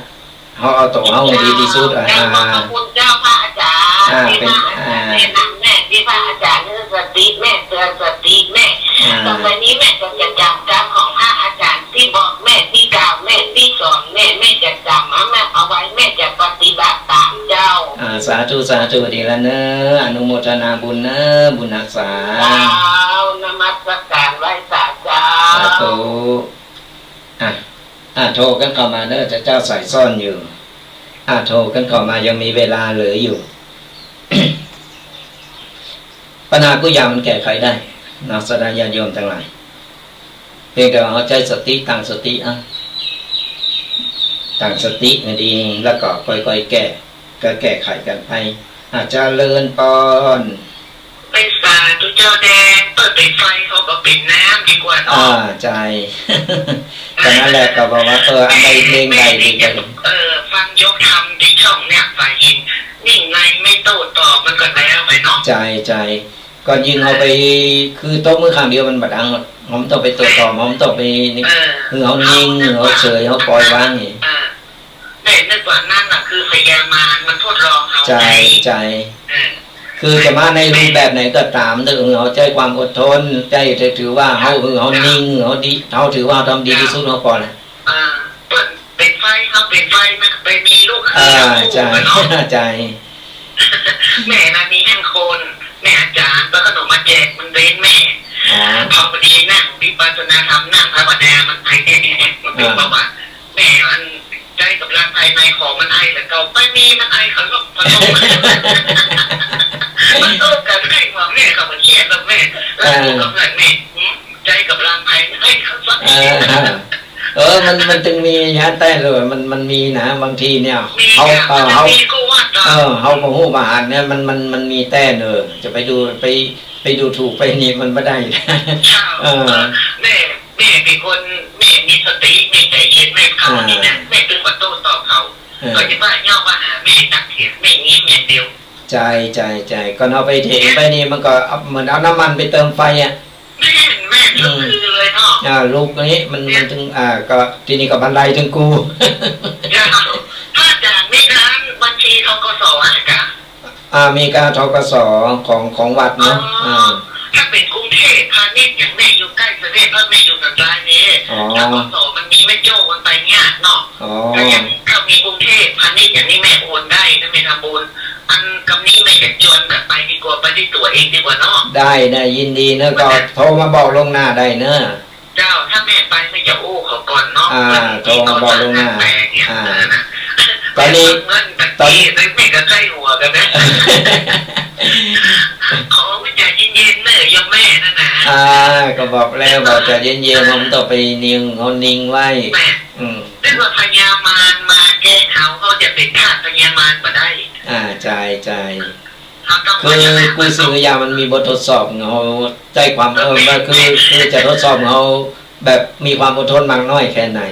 เฮาเอาโตเฮาหื้อดีตี้สุด อ่า เจ้า ขอบพระคุณเจ้าพระอาจารย์ อ่า ตี้ เป๋น พระอาจารย์ อ่า แนะนำแม่ ตี้พระอาจารย์หื้อสติแม่ เตือนสติแม่ อ่า ต่อไปนี้แม่ก็จะจ๋ำกำของพระอาจารย์ตี้บอกแม่ ตี้กล่าวแม่ ตี้สอนแม่ แม่จะจ๋ำเอาแม่เอาไว้ แม่จะปฏิบัติต๋ามเจ้า อ่า สาธุ สาธุ ดีละเน่อ อนุโมทนาบุญเน่อ บุญฮักษา เจ้า นมัสการไหว้สาเจ้า สาธุ อ่ะ อ่ะ โทรกั๋นเข้ามาเน่อ เจ้า เจ้าสายซ่อนอยู่ อ่ะ โทรกั๋นเข้ามา ยังมีเวลาเหลืออยู่ ปัญหากู้อย่างมันแก้ไขได้เนาะ สาธุญาติโยมตังหลาย เพียงแต่ว่าเฮาใจ๊สติ ตั้งสติ อ่ะ ตั้งสติหื้อดี แล้วก็ค่อยๆ แก้ ก็แก้ไขกั๋นไป อ่ะ เจริญปอน ไปสาธุเจ้าแดง เปิ้นเป๋นไฟ เฮาก็เป๋นน้ำดีกว่าเนาะ อ่า ใจ้ ก็นั่นแหละ ก็บอกว่า เออ อันใดเร่งได้ดีกว่า เออ ฟังยกธรรมตี้ช่องเนี่ย ฝ่ายหญิง นิ่งในไม่โต้ตอบ มันก็แล้วไปเนาะ ใจ้ ใจ้ ก็ยิ่งเฮาไป คือตบมือข้างเดียวมันบ่ดังหรอก เฮาบ่ต้องไปโต้ตอบ เฮาบ่ต้องไปนี่ เออ คือเฮานิ่ง เฮาเฉย เฮาปล่อยวางนี่ เออ แม่นึกว่านั่นน่ะคือพญามารมันทดลองเฮา ใจ้ ไง ใจ้ เออ คือจะมาในรูปแบบไหนก็ต๋ามเถอะ เฮาใจ๊ความอดทน ใจ๊ถือว่าเฮา เออ เฮานิ่ง เฮาดี เฮาถือว่าเฮาทำดีตี้สุดเฮาปอละ อ่า เปิ้นเป๋นไฟ เฮาเป๋นไฟ มันก็ไปมีลูกคือ อ่า คู่ ใจ้ กันเนาะ ใจ้ แม่น่ะมีห้าคน แม่อาจารย์ เปิ้นก็หนุมาแจกมันเป๋นแม่ อ๋อ พอดีนั่งวิปัสสนาธรรม นั่งภาวนา มันไอแอะแอะแอะ มันเป๋น อ่า เบาหวาน แม่มันใจ๊ก๋ำลังภายในของมันไอเหลือเก่า ไปมีมันไอเขาลอกเขาลอก มันโต้กั๋นไอว่าแม่ก็บ่เขียนหรอกแม่ เออ แล้วก็เพื่อนแม่ หืม ใจ๊ก๋ำลังภายในเขาสัก เออ เออ มัน มันจึงมีอย่างแต๊เลย มัน มันมีนะ บางทีเนี่ย มี เฮา ค่ะ เออ มันจะ เฮา มีกู้ว่าต๋อน เออ เฮาบ่ฮู้บ่หันเนี่ย มัน มัน มันมีแต๊เน่อ จะไปดู ไป ไปดูถูกไปนี่มันบ่ได้ เจ้า เออ แม่ แม่เป๋นคน แม่มีสติ แม่ใจ๋เย็น แม่เข้า อ่า นี่นะ แม่ตึงบ่โต้ตอบเขา เออ เขาจะว่าย่อว่าหาแม่ตั๊กเถียง แม่ยิ้มอย่างเดียว ใจ้ ใจ้ ใจ้ ก่อนเอาไปเถนไปนี่มันก็เอา เหมือนเอาน้ำมันไปเติมไฟอะ แม่น แม่น อืม ลุกฮือเลยเนาะ อ่า ลุกนี้มัน เนี่ย มันตึง อ่า ก็ทีนี้ก็บรรลัยตึงกู เดี๋ยว พระอาจ๋ารย์ มีการบัญชี ธ.ก.ส. อะจ๊ะ อ่า มีการ ธ.ก.ส. ของ ของวัดเนาะ อ๋อ อ่า ถ้าเป๋นกรุงเทพพาณิชย์อย่างแม่อยู่ใก้เสด็จพ่อ แม่อยู่สันทรายนี่ อ๋อ ธ.ก.ส. มันมีแม่โจ้ มันไปยากเนาะ อ๋อ ถ้าอย่างถ้ามีกรุงเทพพาณิชย์อย่างนี้แม่โอนได้นะ แม่ทำบุญ อันกำนี้แม่จะจวนแบบไปดีกว่า ไปด้วยตั๋วเองดีกว่าเนาะ ได้นะ ยินดีเนาะ ก็โทรมาบอกล่วงหน้าได้เนาะ เจ้า ถ้าแม่ไปแม่จะอู้เขาก่อนเนาะ อ่า เปิ้น โทรมาบอกล่วงหน้า มีตอนนั้นแปลกเนี่ย อ่า เออ นะ ก็นี่ เงินตะกี้ ตอน แม่ก็ใก้หัวกั๋นนะ ขอว่าใจ๋เย็นๆ เน่อ โยมแม่นั่นนะ อ่า ก็บอกแล้ว บอกใจ๋เย็นๆ เออ เฮาบ่ต้องไปนิ่ง เฮานิ่งไว้ แม่ อืม นึกว่าพญามารมาแก้เฮา เฮาจะเป๋นทาสพญามารบ่ได้ อ่า ใจ้ ใจ้ เฮาต้อง คือ ว่าจะ กู้สิ่งกู้อย่างมันมีบททดสอบ เฮาใจ้ความ เออ เออ มันคือ คือจะทดสอบเฮาแบบมีความอดทนมากน้อยแค่ไหน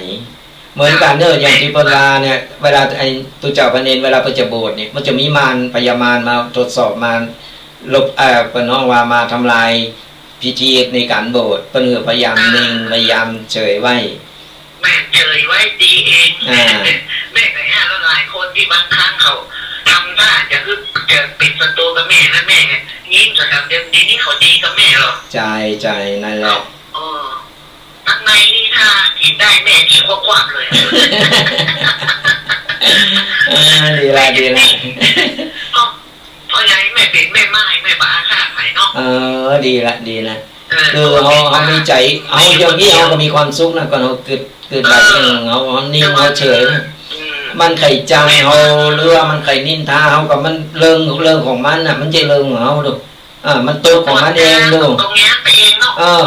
เหมือนกั๋นเนาะ อย่างตี้เปิ้นว่าเนี่ย เวลาไอ้ตุ๊เจ้าพระเนร เวลาเปิ้นจะบวชเนี่ย มันจะมีมาร พญามารมาทดสอบ มาลบ เอ่อ เปิ้นฮ้องว่ามาทำลายพิธีในก๋านบวช เปิ้นก็พยายามนิ่ง พยายามเฉยไว้ แม่เฉยไว้ดีเอง อ่า แม่ก็เห็นหลายคนตี้บางครั้งเขาทำท่าจะฮึก จะเป๋นศัตรูกับแม่นะ แม่ก็ยิ้มกับเขา เดี๋ยวนี้เขาดีกับแม่แล้ว ใจ้ ใจ้ นั่นแหละ เออ ตังในนี่ถ้ากิ๋นได้แม่กิ๋นควับๆ เลย เออ ดีละ ดีละ เพราะ เพราะยายแม่เป๋นแม่ม่าย แม่บ่อาฆาตใผเนาะ เออ ดีละ ดีละ เออ คือเฮา เฮามีใจ๋ เฮาอย่างนี้เฮาก็มีความสุขนะ ก่อนเฮาเกิด เกิดแบบ เออ เฮา เฮานิ่ง เฮาเฉย อืม มันใค่จังเฮา หรือว่ามันใค่นินทาเฮา ก็มันเรื่อง เรื่องของมันน่ะ มันบ่ใจ้เรื่องของเฮาดู อ่า มันตุ๊กข์ของมันเองดู ตรงเนี้ยไปเองเนาะ เออ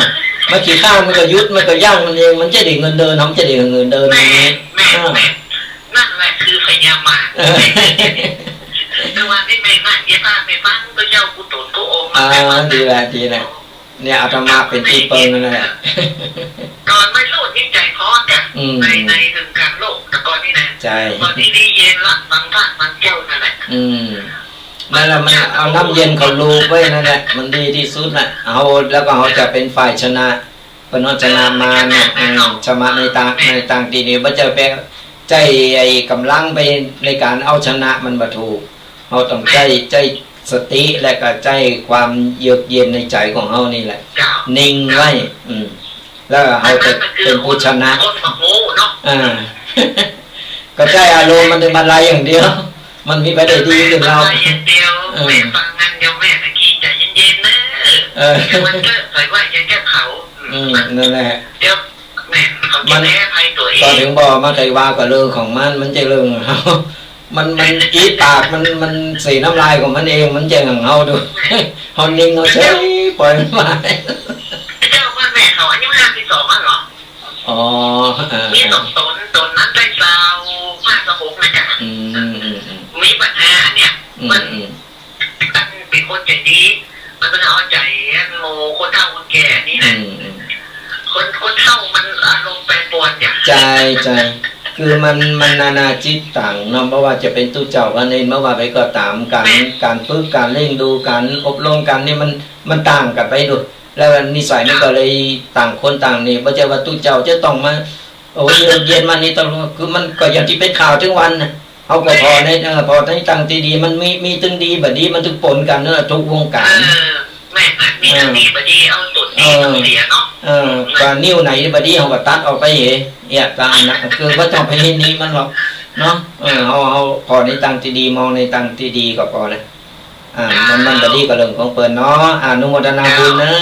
มันขี้คร้านมันก็หยุด มันก็ยั้งมันเอง มันบ่ใจ้ได้เงินเดือน มันบ่ใจ้ได้เงินเดือน แม่ อย่างนี้ แม่ อ่า แม่ นั่นแหละคือพญามาร เออ แต่ว่าที่แม่นั่งเย็บผ้า แม่ฟังพระเจ้ากุศลก็ออกมา อ่า แม่ว่า ดีละ ดีละ เนี่ย เอาธรรมะเป๋นตี้เปิงนั่นแหละ ตอนไม่โลภนี่ใจ๋ฮ้อนจ้ะ อืม ใน ในเรื่องก๋านโลภ แต่ก่อนนี่นะ ใจ้ ตอนนี้ได้เย็นละ ฟังพระฟังเจ้านั่นแหละ อืม นั่นแหละ มันเอาน้ำเย็นเขาลูบไว้นั่นแหละ มันดีตี้สุดน่ะ เฮา แล้วก็เฮาจะเป๋นฝ่ายชนะ เปิ้นว่าชนะมารน่ะ เออ ชนะในตาง ในตางตี้ดี บ่ใจ้ไปใจ๊ไอ้ก๋ำลังไปในก๋านเอาชนะมันบ่ถูก เฮาต้องใจ๊ ใจ๊สติ และก็ใจ๊ความเยือกเย็นในใจ๋ของเฮานี่แหละ เจ้า นิ่งไว้ อืม แล้วเฮาจะเป๋นผู้ชนะ คนบ่ฮู้เนาะ อ่า ก็ใจ๊อารมณ์มันเถิงบรรลัยอย่างเดียว มันมีไปได้ดีขึ้นแล้ว บรรลัยอย่างเดียว เออ แม่ฟังงั้นเดี๋ยวแม่ตะกี้ใจ๋เย็นๆ เน่อ เออ เดี๋ยวมันเกิดไผว่าจะแก้เขา อืม นั่นแหละ เดี๋ยวแม่เขาจะแพ้ภัยตั๋วเอง ก็เถิงบอกมันใค่ว่าก็เรื่องของมัน มันบ่ใจ้เรื่องของเฮา มัน มันอีปากมัน มันเสน้ำลายของมันเอง มันบ่ใจ้ของเฮาดู เฮานิ่งเฮาเฉย ปล่อยมันไป เจ้าว่าแม่เขาอายุห้าสิบสองแล้วเหรอ อ๋อ เออ มีสองต๋น ต๋นนั้นได้ซาวห้าซาวหกนะจ๊ะ อืม อืม อืม มีปัญหาเนี่ย อืม มัน อืม มันเป๋นคนใจ๋ดี มันก็เอาใจ๋อันหมู่คนเฒ่าคนแก่นี่นะ อืม อืม คน คนเฒ่ามันอารมณ์แปรปรวนจ้ะ ใจ้ ใจ้ คือมัน มันนานาจิตตังเนาะ บ่ว่าจะเป๋นตุ๊เจ้าพระเณร บ่ว่าใผก็ต๋าม ก๋าน แม่น ก๋านฝึก ก๋านเลี้ยงดู ก๋านอบรมกั๋นนี่มัน มันต่างกั๋นไปดู แล้วนิสัยมันก็เลยต่างคนต่างนี่ บ่ใจ้ว่าตุ๊เจ้าจะต้องมา โอ้ เยือกเย็นมานี่ตลอด คือมันก็อย่างตี้เป๋นข่าวตึงวันน่ะ เฮาก็ผ่อใน เออ ผ่อในตางตี้ดี มันมี มีตึงดีบ่ดี มันตึงปนกั๋นเนาะ กู้วงก๋าร เออ แม่นน่ะ มีตึงดีบ่ดี เอาส่วนดี เออ ตึงเสียเนาะ เออ ก็นิ้วไหนบ่ดี เฮาก็ตัดออกไปเหย เอีย ตางนั้นน่ะ คือบ่ต้องไปเห็นดีมันหรอกเนาะ เออ เฮา เฮาผ่อในตางตี้ดี มองในตางตี้ดีก็ผ่อแล้ว อ่า มัน มันบ่ดีก็เรื่องของเปิ้นเนาะ อนุโมทนาบุญเนา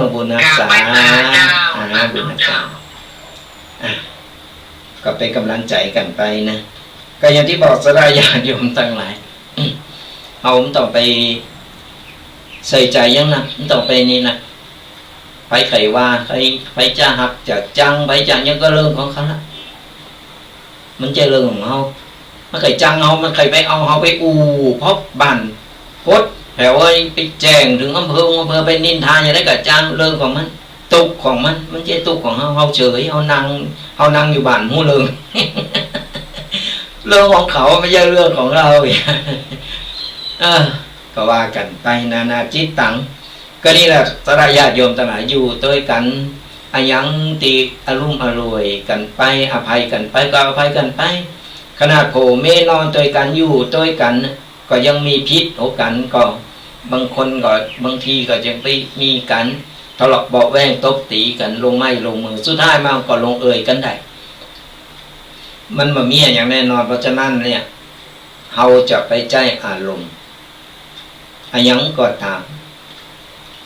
ะ บุญฮักษา เจ้า อ่า บุญฮักษา เจ้า อ่ะ ก็เป๋นก๋ำลังใจ๋กั๋นไปนะ ก็อย่างตี้บอกศรัทธาญาติโยมตังหลาย เฮาบ่ต้องไปใส่ใจ๋หยังนะ บ่ต้องไปนี่นะ ใผใค่ว่า ใผ ใผจะฮักจะจัง ใผจะหยังก็เรื่องของเขาละ มันบ่ใจ้เรื่องของเฮา มันใค่จังเฮา มันใค่ไปเอาเฮาไปอู้ พบบ้าน พด แต่ว่าไปแจ้งเถิงอำเภอ อำเภอไปนินทาอย่างใดก็จ้าง เรื่องของมัน ตุ๊กข์ของมัน มันบ่ใจ้ตุ๊กข์ของเฮา เฮาเฉย เฮานั่ง เฮานั่งอยู่บ้านฮู้เรื่อง เรื่องของเขา บ่ใจ้เรื่องของเฮา เออ ก็ว่ากั๋นไป นานาจิตตัง ก็นี่แหละ ศรัทธาญาติโยมตังหลาย อยู่ตวยกั๋น อะหยังตี้อลุ่มอล่วยกั๋นไป อภัยกั๋นไป ก็อภัยกั๋นไป ขนาดผัวเมียนอนตวยกั๋น อยู่ตวยกั๋น ก็ยังมีผิดหัวกั๋น ก็บางคนก็ บางทีก็ยังไปมีกั๋นทะเลาะเบาะแว้งตบตี๋กั๋น ลงไม้ลงมือ สุดท้ายมาก็ลงเอยกั๋นได้ มันบ่มีอะหยังแน่นอน เพราะฉะนั้นเนี่ย เฮาจะไปใจ๊อารมณ์ อะหยังก็ต๋าม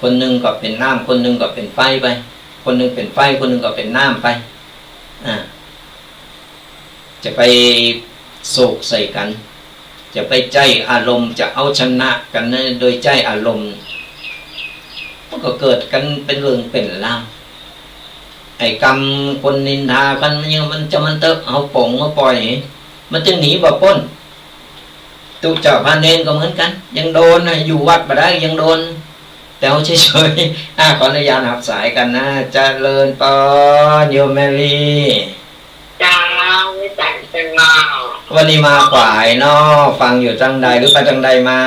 คนนึ่งก็เป๋นน้ำ คนนึ่งก็เป๋นไฟไป คนนึ่งเป๋นไฟ คนนึ่งก็เป๋นน้ำไป อ่า จะไปโศกใส่กั๋น จะไปใจ๊อารมณ์ จะเอาชนะกั๋นนะ โดยใจ๊อารมณ์ มันก็เกิดกั๋นเป๋นเรื่องเป๋นราว ไอ้กำคนนินทากั๋น มันยัง มันจะมันเต๊อะ เฮาป๋งเฮาป่อย มันจึงหนีบ่ป๊น ตุ๊เจ้าพระเณรก็เหมือนกั๋น ยังโดนนะ อยู่วัดบ่ได้ยังโดน แต่เฮาเฉยๆ อ่ะ ขออนุญาตฮับสายกั๋นนะ เจริญปอน โยมแม่ลี เจ้า วันนี้มาขวายเนาะ ฟังอยู่ตังใดหรือไปตังใดมา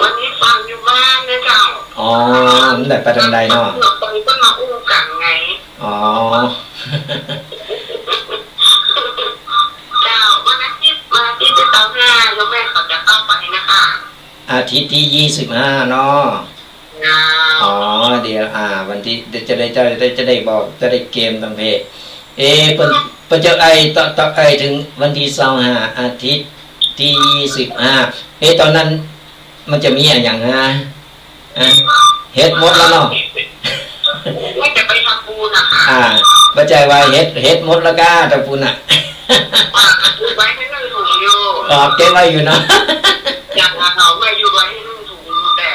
วันนี้ฟังอยู่บ้านนะเจ้า อ๋อ บ่ได้ไปตังใดเนาะ เปิ้นมาอู้กั๋นไง อ๋อ เจ้า วันอาทิตย์ วันอาทิตย์ตี้ซาวห้า โยมแม่เขาจะเข้าไปนะคะ อาทิตย์ตี้ยี่สิบห้าเนาะ เจ้า อ๋อ เดี๋ยว อ่า วันตี้ เดี๋ยวจะได้ จะได้ จะได้บอก จะได้เกมตางเพจ เอ๊ะ เปิ้น เปิ้นจะไอ้ ต่อ ต่อ ไอ้เถิงวันตี้ซาวห้า อาทิตย์ตี้ยี่สิบห้า เอ๊ะ ต๋อนนั้น มันจะมีอะหยังนะ อ่ะ เฮ็ดหมดแล้วเนาะ ว่าจะไปทำบุญอะค่ะ อ่า บ่ใจ้ว่าเฮ็ด เฮ็ดหมดแล้วก้า ตางปุ้นน่ะ อ่า เก็บไว้หื้อถุงอยู่ อ๋อ เก็บไว้อยู่เนาะ อยากเอาไว้อยู่ ไว้หื้อถุงอยู่ แต่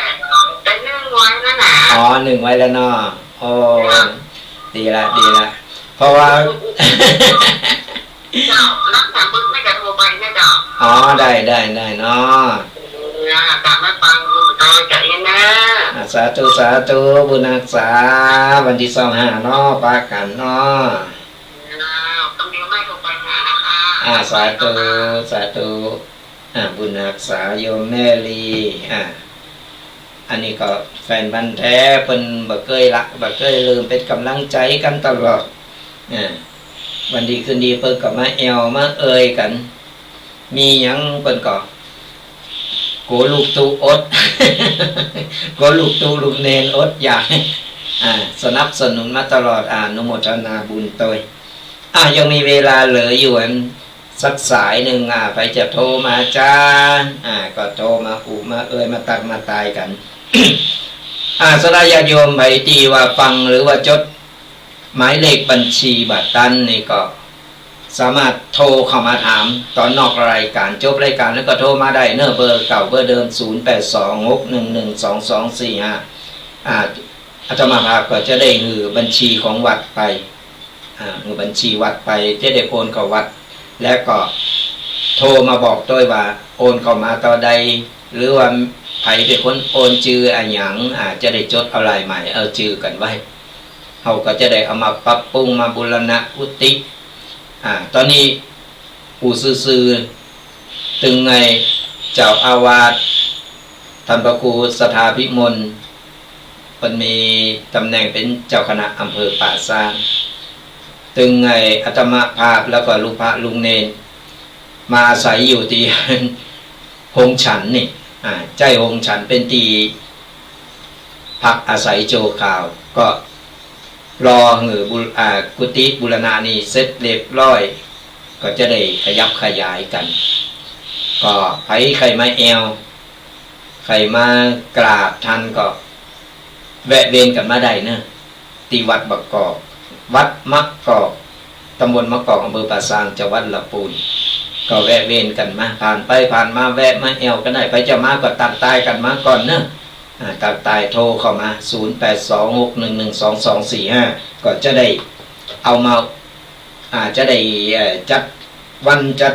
แต่นึ่งไว้นั่นน่ะ อ๋อ นึ่งไว้แล้วเนาะ โอ้ ค่ะ ดีละ ดีละ เพราะว่า เจ้า หลังจากเปิ้นไม่จะโทรไปเนี่ยเจ้า อ๋อ ได้ ได้ ได้เนาะ เออ ตามมาฟังอยู่ต่อจากนี้นะ อ่า สาธุ สาธุ บุญฮักษา วันตี้ซาวห้าเนาะ ปะกั๋นเนาะ เจ้า กำเดียวแม่โทรไปหานะคะ อ่า สาธุ สาธุ อ่า บุญฮักษาโยมแม่ลี อ่า อันนี้ก็แฟนพันธุ์แท้ เปิ้นบ่เกยละ บ่เกยลืม เป๋นก๋ำลังใจ๋กั๋นตลอด อ่า วันดีคืนดีเปิ้นก็มาแอ่วมาเอยกั๋น มีหยังเปิ้นก็ กั๋วลูกตุ๊อด กั๋วลูกตุ๊ลูกเณรอดอยาก อ่า สนับสนุนมาตลอด อ่า อนุโมทนาบุญตวย อ่ะ ยังมีเวลาเหลืออยู่อันสักสายนึ่ง อ่ะ ใผจะโทรมาจ้า อ่ะ ก็โทรมาอู้มาเอยมาตักมาตายกั๋น อ่ะ ศรัทธาญาติโยมใผตี้ว่าฟังหรือว่าจดหมายเลขบัญชีบ่ตันนี่ก็สามารถโทรเข้ามาถามต๋อนนอกรายก๋าน จบรายก๋านแล้วก็โทรมาได้เนาะ เบอร์เก่าเบอร์เดิม ศูนย์แปดสอง หกหนึ่งหนึ่ง สองสองสี่ห้า อ่ะ อาตมาภาพก็จะได้หื้อบัญชีของวัดไป อ่า หื้อบัญชีวัดไป จะได้โอนเข้าวัด แล้วก็โทรมาบอกตวยว่าโอนเข้ามาต่อใด หรือว่าใผเป๋นคนโอน จื้ออะหยัง อ่า จะได้จดเอาลายหมาย เอาจื้อกั๋นไว้ เฮาก็จะได้เอามาปรับปรุง มาบูรณะกุฏิ อ่า ต๋อนนี้ อู้ซื่อๆ ตึงไง เจ้าอาวาส ท่านพระครูศรัทธาภิมล เปิ้นมีต๋ำแหน่งเป๋นเจ้าคณะอำเภอป่าซาง ตึงไง อาตมาภาพแล้วก็ลูกพระลูกเณร มาอาศัยอยู่ตี้ โฮงฉันนี่ อ่า ใจ๊โฮงฉันเป๋นตี้พักอาศัยชั่วคราว ก็รอหื้อบู- อ่า กุฏิบูรณะนี่เสร็จเรียบร้อย ก็จะได้ขยับขยายกั๋น ก็ใผใค่มาแอ่ว ใค่มากราบท่านก็แวะเวียนกั๋นมาได้เนาะ ตี้วัดบางกอก วัดมะกอก ตำบลมะกอก อำเภอป่าซาง จังหวัดละปูน ก็แวะเวียนกั๋นมา ผ่านไปผ่านมาแวะมาแอ่วกั๋นได้ ใผจะมาก็ตักตายกั๋นมาก่อนเนาะ อ่า ตักตายโทรเข้ามา ศูนย์แปดสอง หกหนึ่งหนึ่ง สองสองสี่ห้า ก็จะได้เอามา อ่า จะได้ เอ่อ จัดวันจัด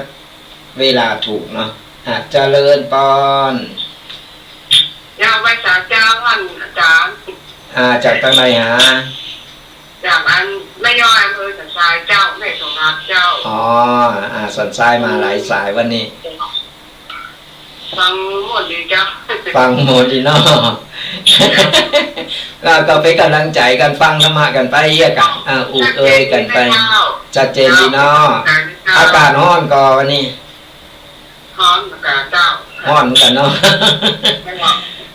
เวลาถูกเนาะ อ่า เจริญปอน เจ้า ไหว้สาเจ้าต้านอาจ๋ารย์ อ่า จากตางไหนหา จากอันแม่ย้อย อำเภอสันทรายเจ้า แม่สงครามเจ้า อ๋อ อ่า สันทรายมาหลายสายวันนี้ ฟังม่วนดีเจ้า ฟังม่วนดีเนาะ ก็ ก็เป๋นก๋ำลังใจ๋กั๋น ฟังธรรมะกั๋นไปเยียะก่ะ อ่า อุเอยกั๋นไป ชัดเจนดีเนาะ อากาศฮ้อนก่อวันนี้ ฮ้อนเหมือนกั๋นเจ้า ฮ้อนเหมือนกั๋นเนาะ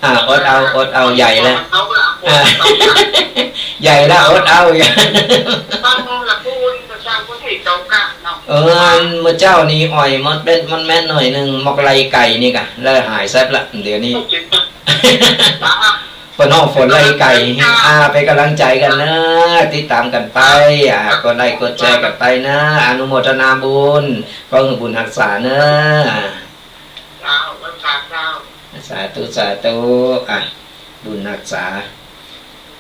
อ่า อดเอา อดเอา ใหญ่แล้ว อ่า ใหญ่แล้ว อดเอา ฟังละปูน ฟังปูนตี้ตกอะเนาะ เออ เมื่อเจ๊านี่อ่อยมดเม็ดมดแม็ดหน่อยนึ่ง หมอกไล่ไก่นี่ก่ะ แล้วหายแซบละ เดี๋ยวนี้ เปิ้นฮ้องฝนไล่ไก่ อ่า เป๋นก๋ำลังใจ๋กั๋นเนาะ ติดต๋ามกั๋นไป อ่า กดไลก์กดแชร์กั๋นไปเนาะ อนุโมทนาบุญ ขอหื้อบุญฮักษาเนาะ เจ้า สาธุ สาธุ อ่ะ บุญฮักษา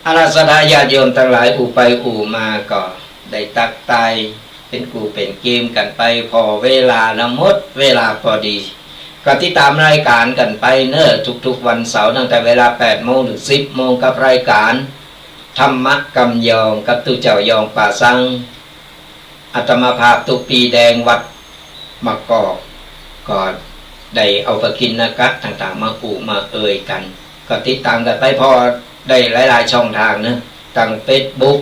เอาล่ะ ศรัทธาญาติโยมตังหลาย อู้ไปอู้มาก็ได้ตั๊กตาย เป๋นกู่เป๋นเกมกั๋นไป ผ่อเวลาละหมดเวลาพอดี ก็ติดต๋ามรายก๋านกั๋นไปเนาะ ทุกๆ วันเสาร์ ตั้งแต่เวลาแปดโมงเถิงสิบโมง กับรายก๋านธรรมะกำยอง กับตุ๊เจ้ายองป่าซัง อาตมาภาพตุ๊ปีแดงวัดมะกอก ก็ได้เอาปกิณกะต่างๆ มาอู้มาเอ่ยกั๋น ก็ติดต๋ามกั๋นไป ผ่อได้หลายๆ ช่องทางเนาะ ตางเฟซบุ๊ก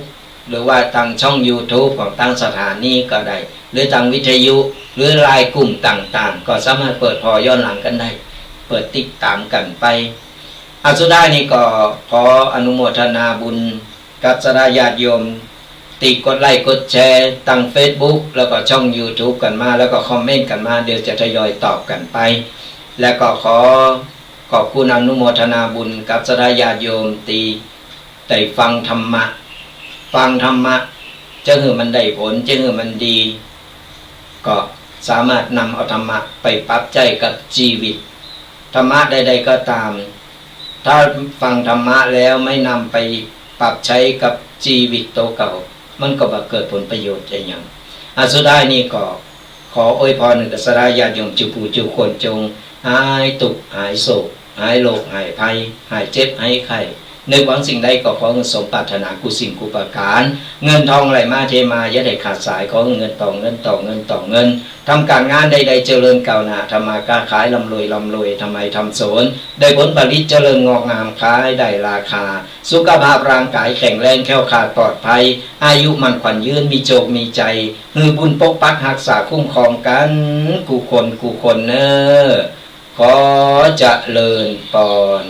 หรือว่าตางช่องยูทูบของตางสถานีก็ได้ หรือตางวิทยุ หรือไลน์กลุ่มต่างๆ ก็สามารถเปิดผ่อย้อนหลังกั๋นได้ เปิดติดต๋ามกั๋นไป อ่ะ สุดท้ายนี่ก็ขออนุโมทนาบุญกับศรัทธาญาติโยม ตี้กดไลก์กดแชร์ตางเฟซบุ๊ก แล้วก็ช่องยูทูบกั๋นมา แล้วก็คอมเมนต์กั๋นมา เดี๋ยวจะทยอยตอบกั๋นไป แล้วก็ขอขอบคุณอนุโมทนาบุญกับศรัทธาญาติโยมตี้ได้ฟังธรรมะ ฟังธรรมะ จะหื้อมันได้ผล จะหื้อมันดี ก็สามารถนำเอาธรรมะไปปรับใจ๊กับจีวิต ธรรมะใดๆ ก็ต๋าม ถ้าฟังธรรมะแล้วไม่นำไปปรับใจ๊กับจีวิตตั๋วเก่า มันก็บ่เกิดผลประโยชน์อะหยัง อ่ะ สุดท้ายนี่ก็ขออวยพรหื้อกับศรัทธาญาติโยมจุผู้จุคน จงหายตุ๊กข์หายโศก หายโรคหายภัย หายเจ็บหายไข้ นึกหวังสิ่งใดก็ขอหื้อสมปรารถนากู้สิ่งกู้ประก๋าน เงินทองไหลมาเทมา อย่าได้ขาดสาย ขอหื้อเงินต่อเงิน ต่อเงิน ต่อเงิน ทำก๋านงานใดๆ เจริญก้าวหน้า ทำมาค้าขายร่ำรวย ร่ำรวย ทำไฮ่ทำสวน ได้ผลผลิตเจริญงอกงาม ขายได้ราคา สุขภาพร่างก๋ายแข็งแรง แคล้วคลาดปลอดภัย อายุมั่นขวัญยืน มีโจคมีชัย หื้อบุญปกปักฮักษาคุ้มครองกั๋นกู้คนกู้คนเนาะ ขอเจริญปอน